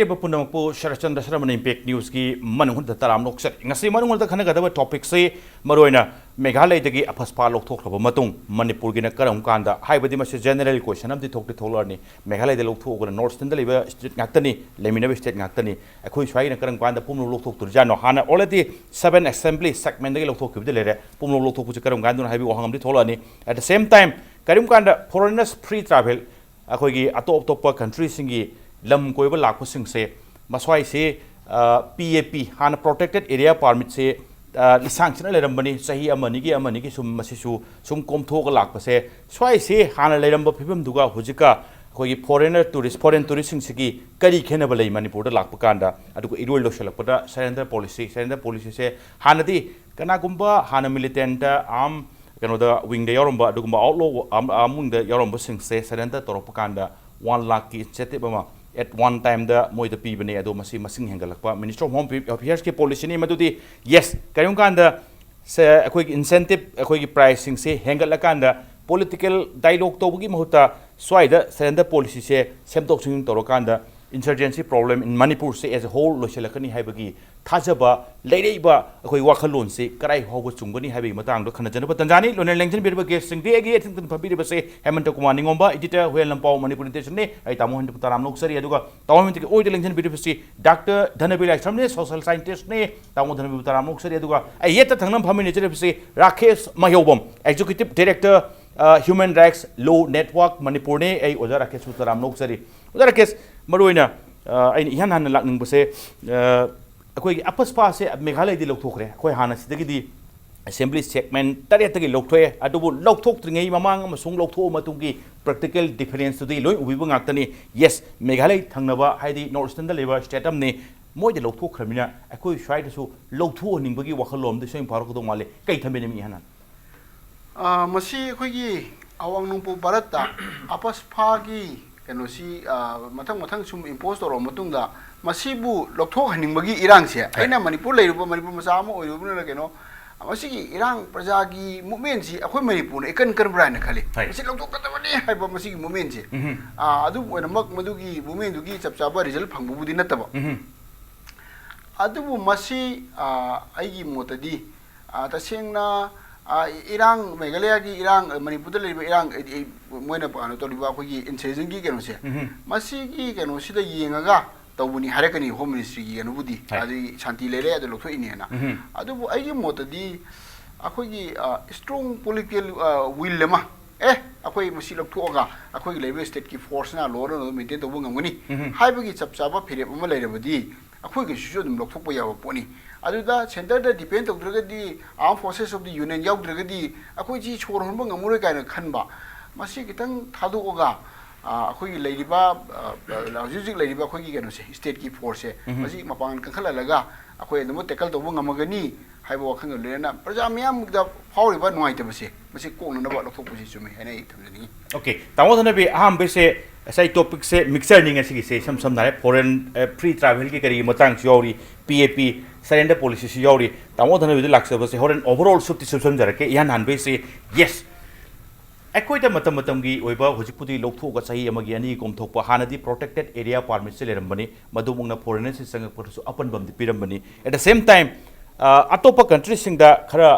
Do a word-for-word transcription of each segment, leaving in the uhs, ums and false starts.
ꯄꯨꯝꯅꯃꯛꯄꯨ ꯁꯔꯠꯆꯟꯗ꯭ꯔ ꯁꯔꯃꯅ ꯏꯝꯄꯦꯛ ꯅ꯭ꯌꯨꯁꯀꯤ ꯃꯅꯨꯡꯗ ꯇꯔꯥꯝꯅ ꯑꯣꯛꯆꯔꯤ꯫ ꯉꯁꯤ ꯃꯅꯨꯡꯗ ꯈꯟꯅꯒꯗꯕ ꯇꯣꯄꯤꯛꯁꯤ ꯃꯔꯨꯑꯣꯏꯅ ꯃꯦꯘꯥꯂꯌꯗꯒꯤ ꯑꯐꯁꯄꯥ ꯂꯧꯊꯣꯛꯈ꯭ꯔꯕ ꯃꯇꯨꯡ ꯃꯅꯤꯄꯨꯔꯒꯤꯅ ꯀꯔꯝ ꯀꯥꯟꯗ, ꯍꯥꯏꯕꯗꯤ ꯃꯁꯤ ꯖꯦꯅꯔꯦꯜ ꯀꯣꯏꯁꯟ ꯑꯃꯗꯤ ꯊꯣꯛꯇꯤ ꯊꯣꯛꯂꯛꯑꯅꯤ꯫ ꯃꯦꯘꯥꯂꯌꯗ ꯂꯧꯊꯣꯛꯑꯒꯅ ꯅꯣꯔꯠ ꯏꯁꯇꯔꯟꯗ ꯂꯩꯕ ꯁ꯭ꯇꯦꯠ ꯉꯥꯛꯇꯅꯤ, ꯂꯩꯃꯤꯟꯅꯕ ꯁ꯭ꯇꯦꯠ ꯉꯥꯛꯇꯅꯤ꯫ ꯑꯩꯈꯣꯏ ꯁ꯭ꯋꯥꯏꯒꯤꯅ ꯀꯔꯝ ꯀꯥꯟꯗ ꯄꯨꯝꯅꯃꯛ ꯂꯧꯊꯣꯛꯇꯣꯔꯤꯖꯥꯠꯅꯣ? ꯍꯥꯟꯅ already seven assembly segmentꯗꯒꯤ ꯂꯧꯊꯣꯛꯈꯤꯕꯗꯤ ꯂꯩꯔꯦ꯫ ꯄꯨꯝꯅꯃꯛ ꯂꯧꯊꯣꯛꯄꯁꯤ ꯀꯔꯝ ꯀꯥꯟꯗꯅꯣ ꯍꯥꯏꯕꯒꯤ ꯋꯥꯍꯪ ꯑꯃꯗꯤ ꯊꯣꯛꯂꯛꯑꯅꯤ꯫ At the same time, ꯀꯔꯤꯒꯨꯝꯕ ꯀꯥꯟꯗ foreigners free travel, ꯑꯩꯈꯣꯏꯒꯤ ꯑꯇꯣꯞ ꯑꯇꯣꯞꯄ countryꯁꯤꯡꯒꯤ ꯂꯝ ꯀꯣꯏꯕ ꯂꯥꯛꯄꯁꯤꯡꯁꯦ, ꯃꯁ꯭ꯋꯥꯏꯁꯦ, ꯑ, P A P, ꯍꯥꯟꯅ protected area permitꯁꯦ, ꯑ, ꯂꯤꯁꯥꯡ ꯁꯤꯠꯅ ꯂꯩꯔꯝꯕꯅꯤ, ꯆꯍꯤ ꯑꯃ ꯑꯅꯤꯒꯤ, ꯑꯃ ꯑꯅꯤꯒꯤ ꯁꯨꯝ, ꯃꯁꯤꯁꯨ ꯁꯨꯝ ꯀꯣꯝꯊꯣꯛꯑꯒ ꯂꯥꯛꯄꯁꯦ, ꯁ꯭ꯋꯥꯏꯁꯦ ꯍꯥꯟꯅ ꯂꯩꯔꯝꯕ ꯐꯤꯕꯝꯗꯨꯒ ꯍꯧꯖꯤꯛꯀ ꯑꯩꯈꯣꯏꯒꯤ foreigner tourist, foreign touristꯁꯤꯡꯁꯤꯒꯤ ꯀꯔꯤ ꯈꯦꯠꯅꯕ ꯂꯩ ꯃꯅꯤꯄꯨꯔꯗ ꯂꯥꯛꯄ ꯀꯥꯟꯗ? ꯑꯗꯨꯒ ꯏꯔꯣꯏ ꯂꯣꯏꯁꯤꯜꯂꯛꯄꯗ surrender policy, surrender policyꯁꯦ ꯍꯥꯟꯅꯗꯤ ꯀꯅꯥꯒꯨꯝꯕ ꯍꯥꯟꯅ militantꯇ, arm, ꯀꯩꯅꯣꯗ, wingꯗ ꯌꯥꯎꯔꯝꯕ, ꯑꯗꯨꯒꯨꯝꯕ outlaw arm, arm wingꯗ ꯌꯥꯎꯔꯝꯕꯁꯤꯡꯁꯦ surrender ꯇꯧꯔꯛꯄ ꯀꯥꯟꯗ one lakhꯀꯤ incentive ꯑꯃ at one timeꯗ ꯃꯣꯏꯗ ꯄꯤꯕꯅꯦ꯫ ꯑꯗꯣ ꯃꯁꯤ ꯃꯁꯤꯡ ꯍꯦꯟꯒꯠꯂꯛꯄ Ministry of Home Affairsꯀꯤ policyꯅꯤ ꯃꯗꯨꯗꯤ꯫ Yes, ꯀꯔꯤꯒꯨꯝꯕ ꯀꯥꯟꯗ ꯁꯦ, ꯑꯩꯈꯣꯏꯒꯤ incentive, ꯑꯩꯈꯣꯏꯒꯤ priceꯁꯤꯡꯁꯦ ꯍꯦꯟꯒꯠꯂꯀꯥꯟꯗ political dialogue ꯇꯧꯕꯒꯤ ꯃꯍꯨꯠꯇ ꯁ꯭ꯋꯥꯏꯗ surrender policyꯁꯦ ꯁꯦꯝꯗꯣꯛ ꯁꯦꯝꯖꯤꯟ ꯇꯧꯔꯀꯥꯟꯗ insurgency problem in Manipurꯁꯦ as a whole ꯂꯣꯏꯁꯤꯜꯂꯛꯀꯅꯤ ꯍꯥꯏꯕꯒꯤ ꯊꯥꯖꯕ ꯂꯩꯔꯛꯏꯕ ꯑꯩꯈꯣꯏ ꯋꯥꯈꯜꯂꯣꯟꯁꯤ ꯀꯗꯥꯏ ꯐꯥꯎꯕ ꯆꯨꯝꯒꯅꯤ ꯍꯥꯏꯕꯒꯤ ꯃꯇꯥꯡꯗ ꯈꯟꯅꯖꯅꯕ ꯇꯟꯖꯥꯅꯤ꯫ ꯂꯣꯏꯅ ꯂꯦꯡꯁꯤꯟꯕꯤꯔꯤꯕ guestꯁꯤꯡꯗꯤ ꯑꯩꯒꯤ ꯑꯊꯤꯡ ꯐꯝꯕꯤꯔꯤꯕꯁꯦ ꯍꯦꯃꯟꯇ ꯀꯨꯃꯥꯔ ꯅꯤꯉꯣꯝꯕ, editor, ꯍꯨꯌꯦꯟ ꯂꯝꯄꯥꯎ, ꯃꯅꯤꯄꯨꯔ ꯂꯤꯇꯔꯦꯆꯔꯅꯤ꯫ ꯑꯩ ꯇꯥꯃꯣ ꯍꯦꯃꯟꯇ ꯇꯔꯥꯝꯅ ꯑꯣꯛꯆꯔꯤ꯫ ꯑꯗꯨꯒ ꯇꯥꯃꯣ ꯍꯦꯃꯟꯇꯒꯤ ꯑꯣꯏꯗ ꯂꯦꯡꯁꯤꯟꯕꯤꯔꯤꯕꯁꯤ Doctor ꯙꯅꯕꯤꯔ ꯂꯥꯏꯁ꯭ꯔꯝꯅꯤ, social scientistꯅꯤ꯫ ꯇꯥꯃꯣ ꯙꯅꯕꯤꯔꯕꯨ ꯇꯔꯥꯝꯅ ꯑꯣꯛꯆꯔꯤ꯫ ꯑꯗꯨꯒ ꯑꯩ ꯌꯦꯠꯇ ꯊꯪꯅ ꯐꯝꯃꯤꯟꯅꯖꯔꯤꯕꯁꯤ ꯔꯥꯀꯦꯁ ꯃꯍꯩꯍꯧꯕꯝ, Executive Director, ꯑ, Human Rights Law Network ꯃꯅꯤꯄꯨꯔꯅꯤ꯫ ꯑꯩ ꯑꯣꯖꯥ ꯔꯥꯀꯦꯁꯄꯨ ꯇꯔꯥꯝꯅ ꯑꯣꯛꯆꯔꯤ꯫ ꯑꯣꯖꯥ ꯔꯥꯀꯦꯁ, ꯃꯔꯨꯑꯣꯏꯅ, ꯑ, ꯑꯩꯅ ꯏꯍꯥꯟ ꯍꯥꯟꯅ ꯂꯥꯛꯅꯤꯡꯕꯁꯦ, ꯑ, ꯑꯩꯈꯣꯏꯒꯤ ꯑꯐꯁꯄꯥꯁꯦ ꯃꯦꯘꯥꯂꯌꯗꯤ ꯂꯧꯊꯣꯛꯈ꯭ꯔꯦ꯫ ꯑꯩꯈꯣꯏ ꯍꯥꯟꯅ ꯁꯤꯗꯒꯤꯗꯤ assembly segment ꯇꯔꯦꯠꯇꯒꯤ ꯂꯧꯊꯣꯛꯑꯦ꯫ ꯑꯗꯨꯕꯨ ꯂꯧꯊꯣꯛꯇ꯭ꯔꯤꯉꯩ ꯃꯃꯥꯡ ꯑꯃꯁꯨꯡ ꯂꯧꯊꯣꯛꯑ ꯃꯇꯨꯡꯒꯤ practical differenceꯇꯨꯗꯤ ꯂꯣꯏ ꯎꯕꯤꯕ ꯉꯥꯛꯇꯅꯤ꯫ Yes, ꯃꯦꯘꯥꯂꯌ ꯊꯪꯅꯕ, ꯍꯥꯏꯗꯤ ꯅꯣꯔꯠ ꯏꯁꯇꯔꯟꯗ ꯂꯩꯕ ꯁ꯭ꯇꯦꯠ ꯑꯃꯅꯤ, ꯃꯣꯏꯗ ꯂꯧꯊꯣꯛꯈ꯭ꯔꯕꯅꯤꯅ ꯑꯩꯈꯣꯏ ꯁ꯭ꯋꯥꯏꯗꯁꯨ ꯂꯧꯊꯣꯛꯍꯟꯅꯤꯡꯕꯒꯤ ꯋꯥꯈꯜꯂꯣꯟ ꯑꯃꯗꯤ ꯁꯣꯏꯗꯅ ꯐꯥꯎꯔꯛꯀꯗꯧ ꯃꯥꯜꯂꯤ꯫ ꯀꯩ ꯊꯝꯕꯤꯅꯤꯡꯉꯤ ꯏꯍꯥꯟ ꯍꯥꯟꯅ? ꯑ, ꯃꯁꯤ ꯑꯩꯈꯣꯏꯒꯤ ꯑꯋꯥꯡ ꯅꯣꯡꯄꯣꯛ ꯚꯥꯔꯠꯇ ꯑꯐꯁꯄꯥꯒꯤ ꯀꯩꯅꯣꯁꯤ, ꯑ, ꯃꯊꯪ ꯃꯊꯪ ꯁꯨꯝ impose ꯇꯧꯔꯕ ꯃꯇꯨꯡꯗ ꯃꯁꯤꯕꯨ ꯂꯧꯊꯣꯛꯍꯟꯅꯤꯡꯕꯒꯤ ꯏꯔꯥꯡꯁꯦ, ꯍꯣꯏ꯫ ꯑꯩꯅ ꯃꯅꯤꯄꯨꯔ ꯂꯩꯔꯨꯕ, ꯃꯅꯤꯄꯨꯔ ꯃꯆꯥ ꯑꯃ ꯑꯣꯏꯔꯨꯕꯅꯤꯅ ꯀꯩꯅꯣ, ꯃꯁꯤꯒꯤ ꯏꯔꯥꯡ ꯄ꯭ꯔꯖꯥꯒꯤ movementꯁꯤ ꯑꯩꯈꯣꯏ ꯃꯅꯤꯄꯨꯔꯅ ꯏꯀꯟ ꯀꯟꯕ꯭ꯔꯥ ꯍꯥꯏꯅ ꯈꯜꯂꯤ꯫ ꯍꯣꯏ꯫ ꯃꯁꯤ ꯂꯧꯊꯣꯛꯀꯗꯕꯅꯤ ꯍꯥꯏꯕ ꯃꯁꯤꯒꯤ ꯃꯣꯃꯦꯟꯁꯦ꯫ ꯑꯥ, ꯑꯗꯨꯕꯨ ꯑꯣꯏꯅꯃꯛ ꯃꯗꯨꯒꯤ ꯃꯣꯃꯦꯟꯗꯨꯒꯤ ꯆꯞ ꯆꯥꯕ ꯔꯤꯖꯜ ꯐꯪꯕꯕꯨꯗꯤ ꯅꯠꯇꯕ꯫ ꯑꯗꯨꯕꯨ ꯃꯁꯤ, ꯑꯥ, ꯑꯩꯒꯤ ꯃꯣꯠꯇꯗꯤ, ꯑꯥ, ꯇꯁꯦꯡꯅ, ꯑꯥ, ꯏꯔꯥꯡ, ꯃꯦꯘꯥꯂꯌꯥꯒꯤ ꯏꯔꯥꯡ, ꯃꯅꯤꯄꯨꯔꯗ ꯂꯩꯔꯤꯕ ꯏꯔꯥꯡ, ꯑꯩ, ꯑꯩ, ꯃꯣꯏꯅ ꯀꯩꯅꯣ ꯇꯧꯔꯤꯕ ꯑꯩꯈꯣꯏꯒꯤ ꯏꯟꯁꯔꯖꯦꯟꯒꯤ ꯀꯩꯅꯣꯁꯦ, ꯃꯁꯤꯒꯤ ꯀꯩꯅꯣꯁꯤꯗ ꯌꯦꯡꯉꯒ ꯇꯧꯕꯅꯤ ꯍꯥꯏꯔꯛꯀꯅꯤ ꯍꯣꯝ ꯃꯤꯅꯤꯁꯇ꯭ꯔꯤꯒꯤ ꯀꯩꯅꯣꯕꯨꯗꯤ, ꯍꯣꯏ꯫ ꯑꯗꯨꯒꯤ ꯁꯥꯟꯇꯤ ꯂꯩꯔꯦ, ꯑꯗꯨ ꯂꯧꯊꯣꯛꯏꯅꯦꯅ꯫ ꯑꯗꯨꯕꯨ ꯑꯩꯒꯤ ꯃꯣꯠꯇꯗꯤ ꯑꯩꯈꯣꯏꯒꯤ, ꯑꯥ, ꯏꯁꯇ꯭ꯔꯣꯡ ꯄꯣꯂꯤꯇꯤꯀꯦꯜ, ꯑꯥ, ꯋꯤꯜ ꯑꯃ, ꯑꯦ, ꯑꯩꯈꯣꯏ ꯃꯁꯤ ꯂꯧꯊꯣꯛꯑꯒ ꯑꯩꯈꯣꯏꯒꯤ ꯂꯩꯔꯤꯕ ꯁ꯭ꯇꯦꯠꯀꯤ ꯐꯣꯔꯁꯅ ꯂꯣ ꯑꯦꯟ ꯑꯣꯔꯗꯔ ꯃꯦꯟꯇꯦꯟ ꯇꯧꯕ ꯉꯝꯒꯅꯤ ꯍꯥꯏꯕꯒꯤ ꯆꯞ ꯆꯥꯕ ꯐꯤꯔꯦꯞ ꯑꯃ ꯂꯩꯔꯕꯗꯤ ꯑꯩꯈꯣꯏꯒꯤꯁꯤꯁꯨ ꯑꯗꯨꯝ ꯂꯧꯊꯣꯛꯄ ꯌꯥꯕ ꯄꯣꯠꯅꯤ꯫ ꯑꯗꯨꯗ ꯁꯦꯟꯇꯔꯗ depend ꯇꯧꯗ꯭ꯔꯒꯗꯤ, Armed Forces of the Union ꯌꯥꯎꯗ꯭ꯔꯒꯗꯤ ꯑꯩꯈꯣꯏꯁꯤ ꯁꯣꯔ ꯍꯣꯟꯕ ꯉꯝꯃꯔꯣꯏ ꯀꯥꯏꯅ ꯈꯟꯕ, ꯃꯁꯤ ꯈꯤꯇꯪ ꯊꯥꯗꯣꯛꯑꯒ, ꯑ, ꯑꯩꯈꯣꯏꯒꯤ ꯂꯩꯔꯤꯕ, ꯑ, ꯑ, ꯍꯧꯖꯤꯛ ꯍꯧꯖꯤꯛ ꯂꯩꯔꯤꯕ ꯑꯩꯈꯣꯏꯒꯤ ꯀꯩꯅꯣꯁꯦ, ꯁ꯭ꯇꯦꯠꯀꯤ ꯐꯣꯔꯁꯁꯦ, ꯃꯁꯤ ꯃꯄꯥꯡꯒꯜ ꯀꯟꯈꯠꯍꯜꯂꯒ ꯑꯩꯈꯣꯏ ꯑꯗꯨꯝ ꯇꯦꯀꯜ ꯇꯧꯕ ꯉꯝꯃꯒꯅꯤ ꯍꯥꯏꯕ ꯋꯥꯈꯜꯒ ꯂꯣꯏꯅꯅ ꯄ꯭ꯔꯖꯥ ꯃꯤꯌꯥꯝꯗ ꯐꯥꯎꯔꯤꯕ ꯅꯨꯡꯉꯥꯏꯇꯕꯁꯦ, ꯃꯁꯤ ꯀꯣꯛꯅꯅꯕ ꯂꯧꯊꯣꯛꯄꯁꯤ ꯆꯨꯝꯃꯤ ꯍꯥꯏꯅ ꯑꯩ ꯊꯝꯖꯅꯤꯡꯉꯤ꯫ ꯑꯣꯀꯦ, ꯇꯥꯃꯣ ꯊꯅꯕꯤ, ꯑꯍꯥꯟꯕꯁꯦ ꯉꯁꯥꯏ ꯇꯣꯄꯤꯛꯁꯦ ꯃꯤꯛꯁꯆꯔꯅꯤ ꯉꯁꯤꯒꯤꯁꯦ꯫ ꯏꯁꯝ ꯁꯝꯅ ꯍꯥꯏꯔꯦ, ꯐꯣꯔꯦꯟ, ꯑ, ꯐ꯭ꯔꯤ ꯇ꯭ꯔꯥꯚꯦꯜꯒꯤ ꯀꯔꯤꯒꯤ ꯃꯇꯥꯡꯁꯨ ꯌꯥꯎꯔꯤ, ꯄꯤ ꯑꯦ ꯄꯤ, ꯁꯔꯦꯟꯗꯔ ꯄꯣꯂꯤꯁꯤꯁꯨ ꯌꯥꯎꯔꯤ꯫ ꯇꯥꯃꯣ ꯊꯅꯕꯤꯗ ꯂꯥꯛꯆꯕꯁꯦ ꯍꯣꯔꯦꯟ ꯑꯣꯚꯔꯑꯣꯜ ꯁꯨꯞꯇꯤ ꯁꯨꯞꯁꯝꯖꯔꯛꯀꯦ꯫ ꯏꯍꯥꯟ ꯍꯥꯟꯕꯩꯁꯦ, ꯌꯦꯁ, ꯑꯩꯈꯣꯏꯗ ꯃꯇꯝ ꯃꯇꯝꯒꯤ ꯑꯣꯏꯕ ꯍꯧꯖꯤꯛꯄꯨꯗꯤ ꯂꯧꯊꯣꯛꯑꯒ ꯆꯍꯤ ꯑꯃꯒꯤ ꯑꯅꯤꯒꯤ ꯀꯣꯝꯊꯣꯛꯄ, ꯍꯥꯟꯅꯗꯤ ꯄ꯭ꯔꯣꯇꯦꯛꯇꯦꯠ ꯑꯦꯔꯤꯌꯥ ꯄꯥꯔꯃꯤꯠꯁꯦ ꯂꯩꯔꯝꯕꯅꯤ, ꯃꯗꯨꯃꯛꯅ ꯐꯣꯔꯦꯅꯔꯁꯤꯡ ꯆꯪꯉꯛꯄꯗꯁꯨ ꯑꯄꯟꯕ ꯑꯃꯗꯤ ꯄꯤꯔꯝꯕꯅꯤ꯫ At the same time, ꯑ, ꯑꯇꯣꯞꯄ ꯀꯟꯇ꯭ꯔꯤꯁꯤꯡꯗ ꯈꯔ